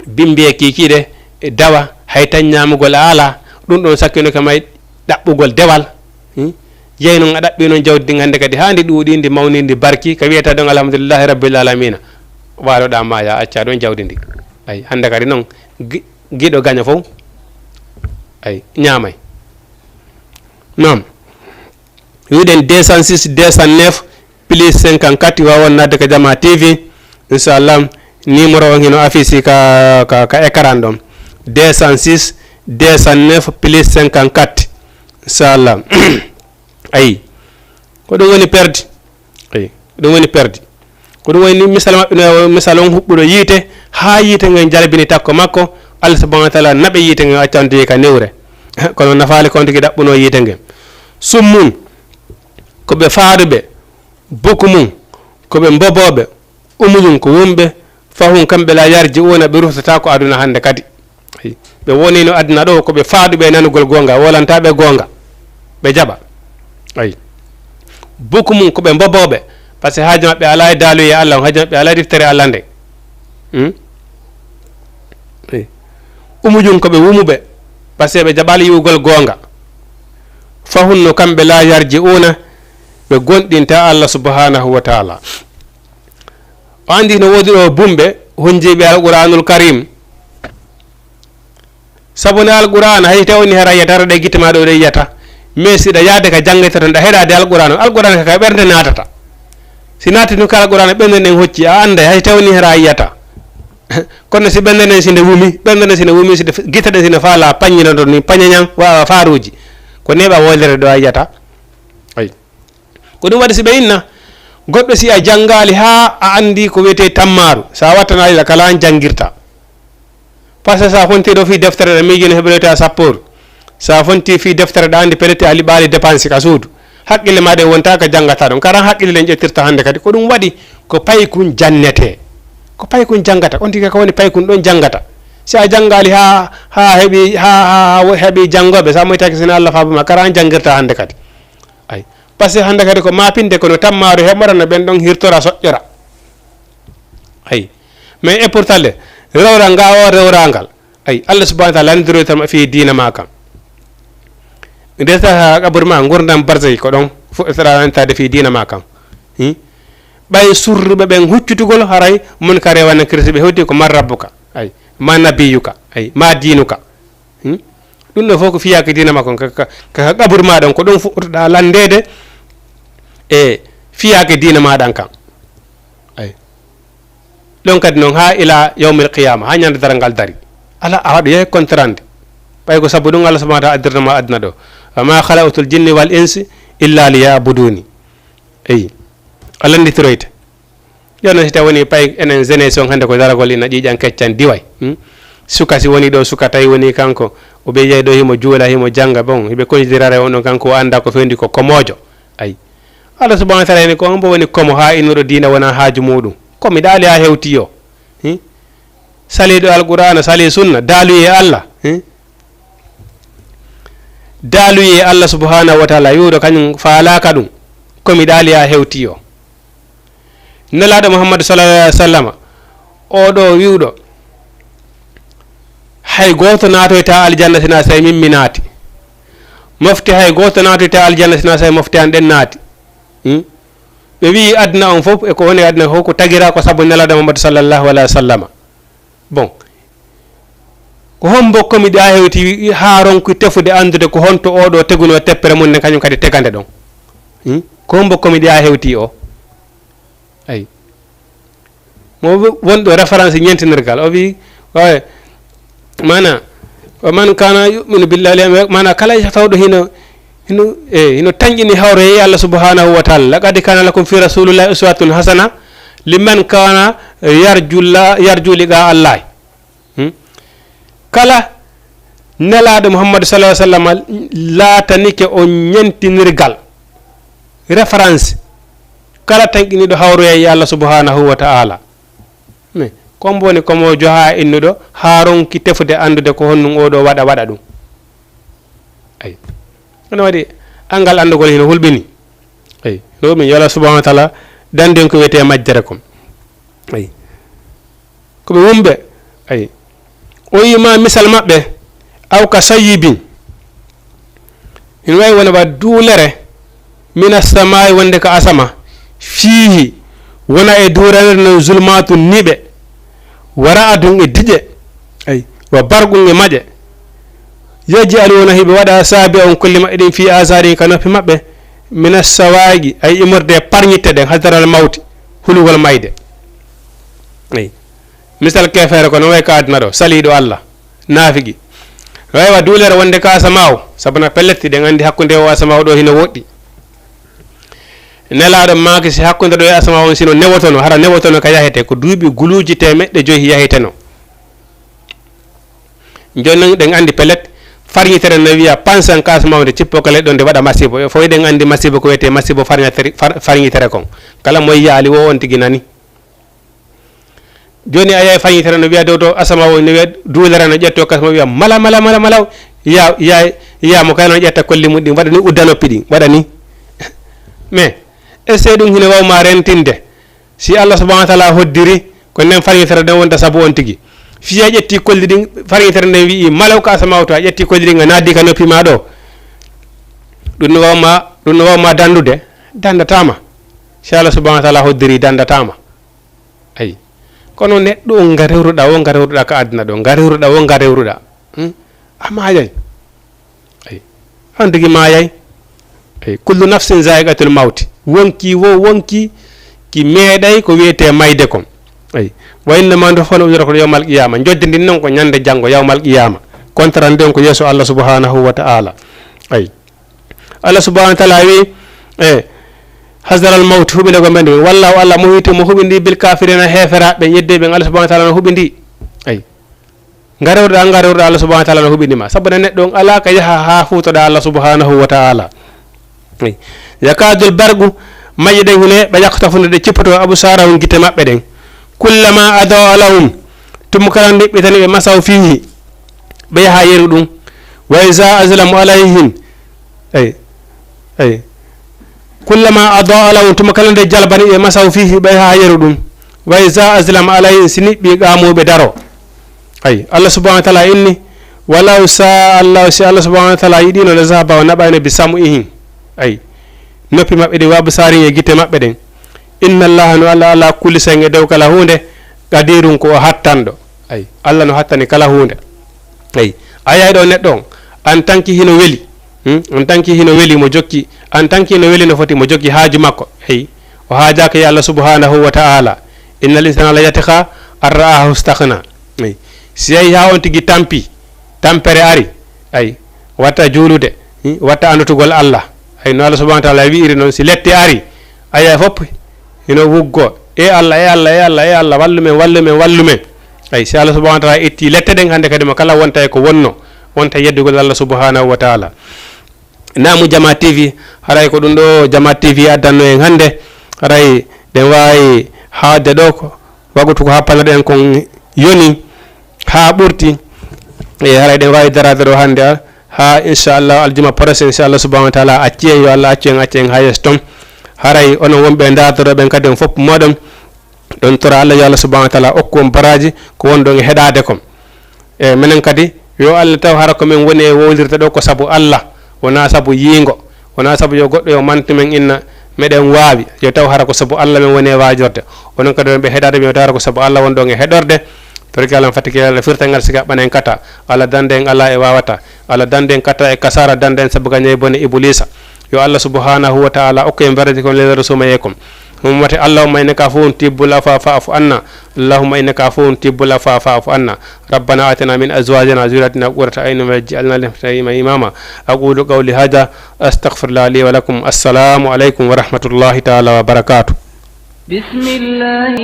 bimbiye kiikiiɗe, dawa, hay tan ñaamugol a alaa. Ɗum ɗon sakkinoke may ɗaɓɓugol dewal. Hmm? Jeyi noon a ɗaɓɓi noon jawdi ndin hannde kadi haa ndi ɗuuɗi, ndi mawni, ndi barki, ka wiyata ɗon alhamdulillahi rabbil alamina. Waaloɗa maaya, acca ɗon jawdi ndi. Ay, hannde kadi noon gi-, giɗo gaño fof, ay, ñaamay. Naam. Wiɗen deux cent six, deux cent neuf, plus cinquante-quatre, waawon naatde ko Jama T V. Inchallah, numéro on hino affiché ka, ka, ka écran ɗon. Deux cent six, deux cent neuf, plus cinquante-quatre. Inchallah. Ayi. Ko ɗum woni perdi. Ayi. Ko ɗum woni perdi. Ko ɗum woni misal maɓɓe no, misal on huɓɓuɗo yiite, haa yiite ngen jalbini takko makko, Allah subhanahu wa ta'ala naɓe yiite ngen accantoye ka niwre. Kono nafaali kon tigi ɗaɓɓuno yiite ngen. Summun, ko ɓe faaduɓe, bukumun, ko ɓe mbobooɓe, umuyun, ko wumɓe, fahum, kamɓe la yarji'una, ɓe ruftataako aduna hannde kadi. Ayi. Ɓe wonino aduna ɗo ko ɓe faaduɓe e nanugol goonga, wolantaaɓe goonga, ɓe jaɓa. Ayi. Bukumun, ko ɓe mbobooɓe, Par ce que haaju maɓɓe alaa e daaluye Allah on, haaju maɓɓe alaa e deftere Allah nde. Hmm? Eh. Umujum ko ɓe wumuɓe, par ce que ɓe jaɓaali yi'ugol goonga. Fahunno kamɓe la yarji'una, ɓe gonɗinta Allah subhanahu wa ta'ala. O anndi no woodi ɗo bumɓe honjiiɓe Alqur'anul Karim. Sabu ne Alqur'ana, hay taw ni hara yiyata, hara ɗe gite ma ɗo ɗe yiyata. Mais si ɗa yaade ka janngata tan, ɗa heɗaade Alqur'ana, Alqur'ana ka ɓernde naatata. Si naati tun ka Alqur'ana, ɓernde nden hocci, a annday, hay taw ni hara yiyata. Kono si ɓernde nden si nde wumi, ɓernde nden si nde wumi, si nde, gite ɗen si nde faala paññinanto ni pañañan, wa faaruuji. Ko neeɓa woolere ɗo a yiyata. Ay. Ko ɗum waɗi si ɓe inna, goɗɗo si a janngaali haa a anndi ko wiyetee tammaaru, so a wattanaali la kala an janngirta. Par ce que so a fontii ɗo fii deftere ɗo miijino heɓoyta sapporu. So a fontii fii deftere ɗo anndi pelete a liɓaali dépense ka suudu. Hakkille ma ɗen wonta ka janngata ɗon. Karan hakkille ɗen ƴettirta hannde kadi. Ko ɗum waɗi ko paykun jannetee. Ko paykun janngata. On tigi ka woni paykun ɗon janngata. Si a janngaali haa, haa heɓi, haa, haa, haa heɓi janngooɓe, so a moytaaki sina Allah faabu ma, karan janngirta hannde kadi. Ay. Par ce que hannde kadi ko maapinde kono tammaaru heɓora no ɓen ɗon hirtora soƴƴora. Ay. Mais et pourtant le, rewra nga o rewrangal. Ay, Allah subhanahu wa ta'ala landiroyta ma fii diina ma kan. Ndesa ha qabur ma ngurndan barzay ko ɗon fuɗɗotata lantaade fii diina ma kan. Hmm? Ɓay surruɓe ɓen huccutugol haray mun ka rewana kirsi ɓe hewti ko man rabbuka. Ay, ma nabiyuka. Ay, ma diinuka. Hmm? Ɗum ɗo fof ko fiyaake diina ma kon, ka, ka, ka qabur ma ɗon, ko ɗum fuɗɗotoɗa lanndeede e fiyaake diina ma ɗan kan. Ay. Ɗon kadi noon haa ila yawmil qiyama, haa ñande darangal dari. Ala a waɗa yehe kontrande. Ɓay ko sabu ɗum Allah subhanahu wa ta'ala addirno ma aduna ɗo. Wa ma khalaqtul jinni wal insi illa liya'buduni. Eyi. Allah nditoroyte. Jooni si tawi woni pay enen jeunesse on hannde ko daragol ina ƴiiƴan keccan diway. Hmm? Suka si woni ɗo, suka tawi woni kanko, o ɓe yehi ɗo himo juula, himo jannga, bon, hiɓe considérare on ɗon kanko o annda ko fewndi ko komoojo. Ay. Allah subhanahu wa ta'ala ene ko hombo woni komo haa innuɗo diina wona haaju muɗum. Komi ɗaali haa hewti o. Hmm? Saliiɗo Alqur'aana, salii sunna, daaluye Allah. Hmm? Daaluye Allah subhanahu wa ta'ala, wi'uɗo kañum faalaaka ɗum. Komi ɗaali haa hewti o. Nelaaɗo Muhammadu sallallahu alaihi wa sallama, oo ɗo wi'uɗo, hay gooto naatoyta aljanna sina sey min mi naati. Mofte hay gooto naatoyta aljanna sina sey mofte an ɗen naati. Hmm? Ɓe wi'i aduna on fof, e ko woni aduna fof, ko tagira ko sabu Nelaaɗo Muhammadu sallallahu alaihi wa sallama. Bon. Ko hombo komi ɗi a hewti haa ronki tefude anndude ko honto oo ɗo tegunoo teppere mum nden kañum kadi tegande ɗon? Hmm? Ko hombo komi ɗi a hewti o? Ay. Mo wonɗo référence ñentinirgal, o wi, wawe, mana, wa man kana yu'minu billahi, mana kala tawɗo hino, hino, e, hino tanƴini hawre e Allah subhanahu wa ta'ala. Laqad kana lakum fi rasulillahi uswatun hasana liman kana yarju la-, yarju liqa Allah. Hmm? Kala Nelaaɗo Muhammadu sallallahu alaihi wa sallam laatanike on ñentinirgal, référence, kala tanƴiniiɗo hawroya e Allah subhanahu wa ta'ala. Mais, ko mbo woni ko mo joha innuɗo haa ronki tefude anndude ko honɗum oo ɗo waɗa, waɗa ɗum. Ay. Kono waɗi, angal anndugol hino hulɓini. Ay. Ɗo min yo Allah subhanahu wa ta'ala danden ko wiyetee majjere kon. Ay. Ko ɓe wumɓe. Ay. O yima misal maɓɓe, aw ka sayyibin. Ina wawi wona ba duulere, mina samaa'i, wonde ka asama, fiihi, wona e duulere nden zulumaatun niɓe, wa ra'adun e diƴe, ay, wa barqun e maƴe. Yaj'aluuna, hiɓe waɗa asaabi'ahum, kolli maɓɓe ɗin, fii aazaanihim, ka noppi maɓɓe, mina sawa'iqi, ay, immorde e parñitte ɗen, hadaral mawti, hulugol mayde. Ay. Misal keefeero ko no way ka aduna ɗo, saliiɗo Allah, naafigi. No way wa duulere wonde ka asamaaw, sabu na pellet, eɗen anndi hakkunde o asamaaw ɗo hino woɗɗi. Nelaaɗo maaki si hakkunde ɗo e asamaaw on sino newotono, hara newotono ka yahete, ko duuɓi guluuji teemeɗɗe joyi yahiteno. Jooni non eɗen anndi pellet, farñitere no wiya pansan ka asamaaw nde cippo ka leyɗe ɗon nde waɗa masiibo. E fof eɗen anndi masiibo ko wiyetee masiibo farñatere-, far-, farñitere kon. Kala mo yaali wo on tigi nani. Jooni a yiyay fañitere no wiya dow to asama o, no wiya duulere no ƴetto kasma wiya mala, mala, mala, mala. Ya, ya, ya mo kay no ƴetta kolli mum ɗin, waɗa ni udda noppi ɗin, waɗa ni. Mais, Est-ce que ɗum hino waw ma rentinde? Si Allah subhanahu wa taala hoddiri, ko nden farñitere nden wonta sabu on tigi. Fii a ƴetti kolli ɗin, farñitere nden wi'i, "Malaw ka sama o to," a ƴetti kolli ɗin, a naadi ka noppi ma ɗo. Ɗum no waw ma, ɗum no waw ma dandude, dandatama. Si Allah subhanahu wa taala hoddiri, dandatama. Ayi. Kono neɗɗo on, nga rewruɗa, wo nga rewruɗa ka aduna ɗo, nga rewruɗa, wo nga rewruɗa. Hmm? A maayay. Ayi. An tigi maayay. Ayi. "Kullu nafsin zaiqatul mawti." Wonki wo, wonki ki meeɗay ko wiyetee mayde kon. Ayi. "Wa innama tuwaffawna ujurakum yawmal qiyama." Jojje ndin non ko ñande janngo, yawmal qiyama. Contrat nden ko yeeso Allah subhanahu wa ta'ala. Ayi. Allah subhanahu wa ta'ala wi, e, "Hazaral mawt," huɓinde ko mbendi. "Wallahu," Allah mo hiti mo huɓindi, "bil kafirina," heeferaɓe, yedde ɓen Allah subhanahu wa ta'ala no huɓindi. Ayi. Nga rewruɗa, nga rewruɗa, Allah subhanahu wa ta'ala no huɓini ma. Sabu ne neɗɗo on ala ka yaha ha fuutoɗa Allah subhanahu wa ta'ala. Ayi. "Yakadul barqu," majje ɗen hine ɓe yaktafuno ɗe cippoto absarahum gite maɓɓe ɗen. "Kullama adaa lahum," tuma kala ndiɓɓitani ɓe, "masaw fihi," ɓe yaha yeru ɗum. "Wa iza azlamu alayhim," ayi, ayi. "Kullama adaa lahum," tuma kala nde jalbani ɓe, "masaw fihi," ɓe yaha yeru ɗum. "Wa iza azlama alayhim," si niɓɓi qaamu ɓe daro. Ayi, Allah subhanahu wa ta'ala inni, "Walaw sha Allah," si Allah subhanahu wa ta'ala yiɗino, "la zahaba," o naɓayno, "bi sam'ihim," ayi, noppi maɓɓe ɗi, "wa absarihim," e gite maɓɓe ɗen. "Inna Allah," no Allah, "ala kulli shay'in," e dow kala huunde, "qadirun," ko o hattanɗo. Ayi, Allah no hattani kala huunde. Ayi, a yiyay ɗo neɗɗo on, an tanki hino weli, hmm? An tanki hino weli mo jokki, an tanki hino weli no foti mo jokki haaju makko. Ayi, o haajaaka ya Allah subhanahu wa ta'ala. "Innal insana la yatgha an ra'ahu istaghna." Ayi, si yahi ha on tigi tampi, tampere ari, ayi, watta juulude, hmm? Watta andotugol Allah. Ayi, no Allah subhanahu wa ta'ala wi'iri non, si lette ari, ayi, fop hino wuggo, "E Allah, e Allah, e Allah, e Allah, wallu men, wallu men, wallu men." Ayi, si Allah subhanahu wa ta'ala itti lette ɗen, hande kadi mo kala wonta e ko wonno, wonta yeddugol Allah subhanahu wa ta'ala. Naamu Jama T V, haray ko ɗum ɗo Jama T V addanno en hande, haray ɗen waawi haade ɗo ko wagutu ko happanoɗen kon yoni ha ɓurti. E haray ɗen waawi daraade ɗo hande, ha inchallah aljuma prochaine, inchallah subhanahu wa ta'ala acci en, yo Allah accu en, acci en ha yeeso ton. Haray onon wonɓe e ndaartorooɓe en kadi on fof moɗon ɗon tora Allah, yo Allah subhanahu wa ta'ala okku on baraji ko wonɗon e heɗaade kon. E menen kadi, yo Allah taw hara ko men woni e wowlirde ɗo ko sabu Allah, wona sabu yiingo, wona sabu yo goɗɗo yo mantu men inna meɗen waawi, yo taw hara ko sabu Allah men woni e waajorde. Onon kadi wonɓe heɗaade men, yo taw hara ko sabu Allah wonɗon e heɗorde. Torki Allah, fatiki Allah, firta ngal siga ɓanen kata. Allah dande en Allah e wawata. Allah dande en kata e kasara, dande en sabu gañay bone Ibuliisa. Yo Allah subhanahu wa ta'ala okku en baraji kon lelere sumaye kon. Ummati, Allahumma innaka afuwun tuhibbul afwa fa'fu anna. Allahumma innaka afuwun tuhibbul afwa fa'fu anna. Rabbana atina min azwajina wa zurriyatina qurrata a'yunin waj'alna lil muttaqina imama. Aqulu qawli hadha, astaghfirullah li wa lakum. Assalamu alaikum wa rahmatullahi ta'ala wa barakatuh. بسم الله.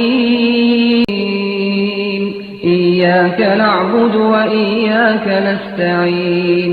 إياك نعبد وإياك نستعين.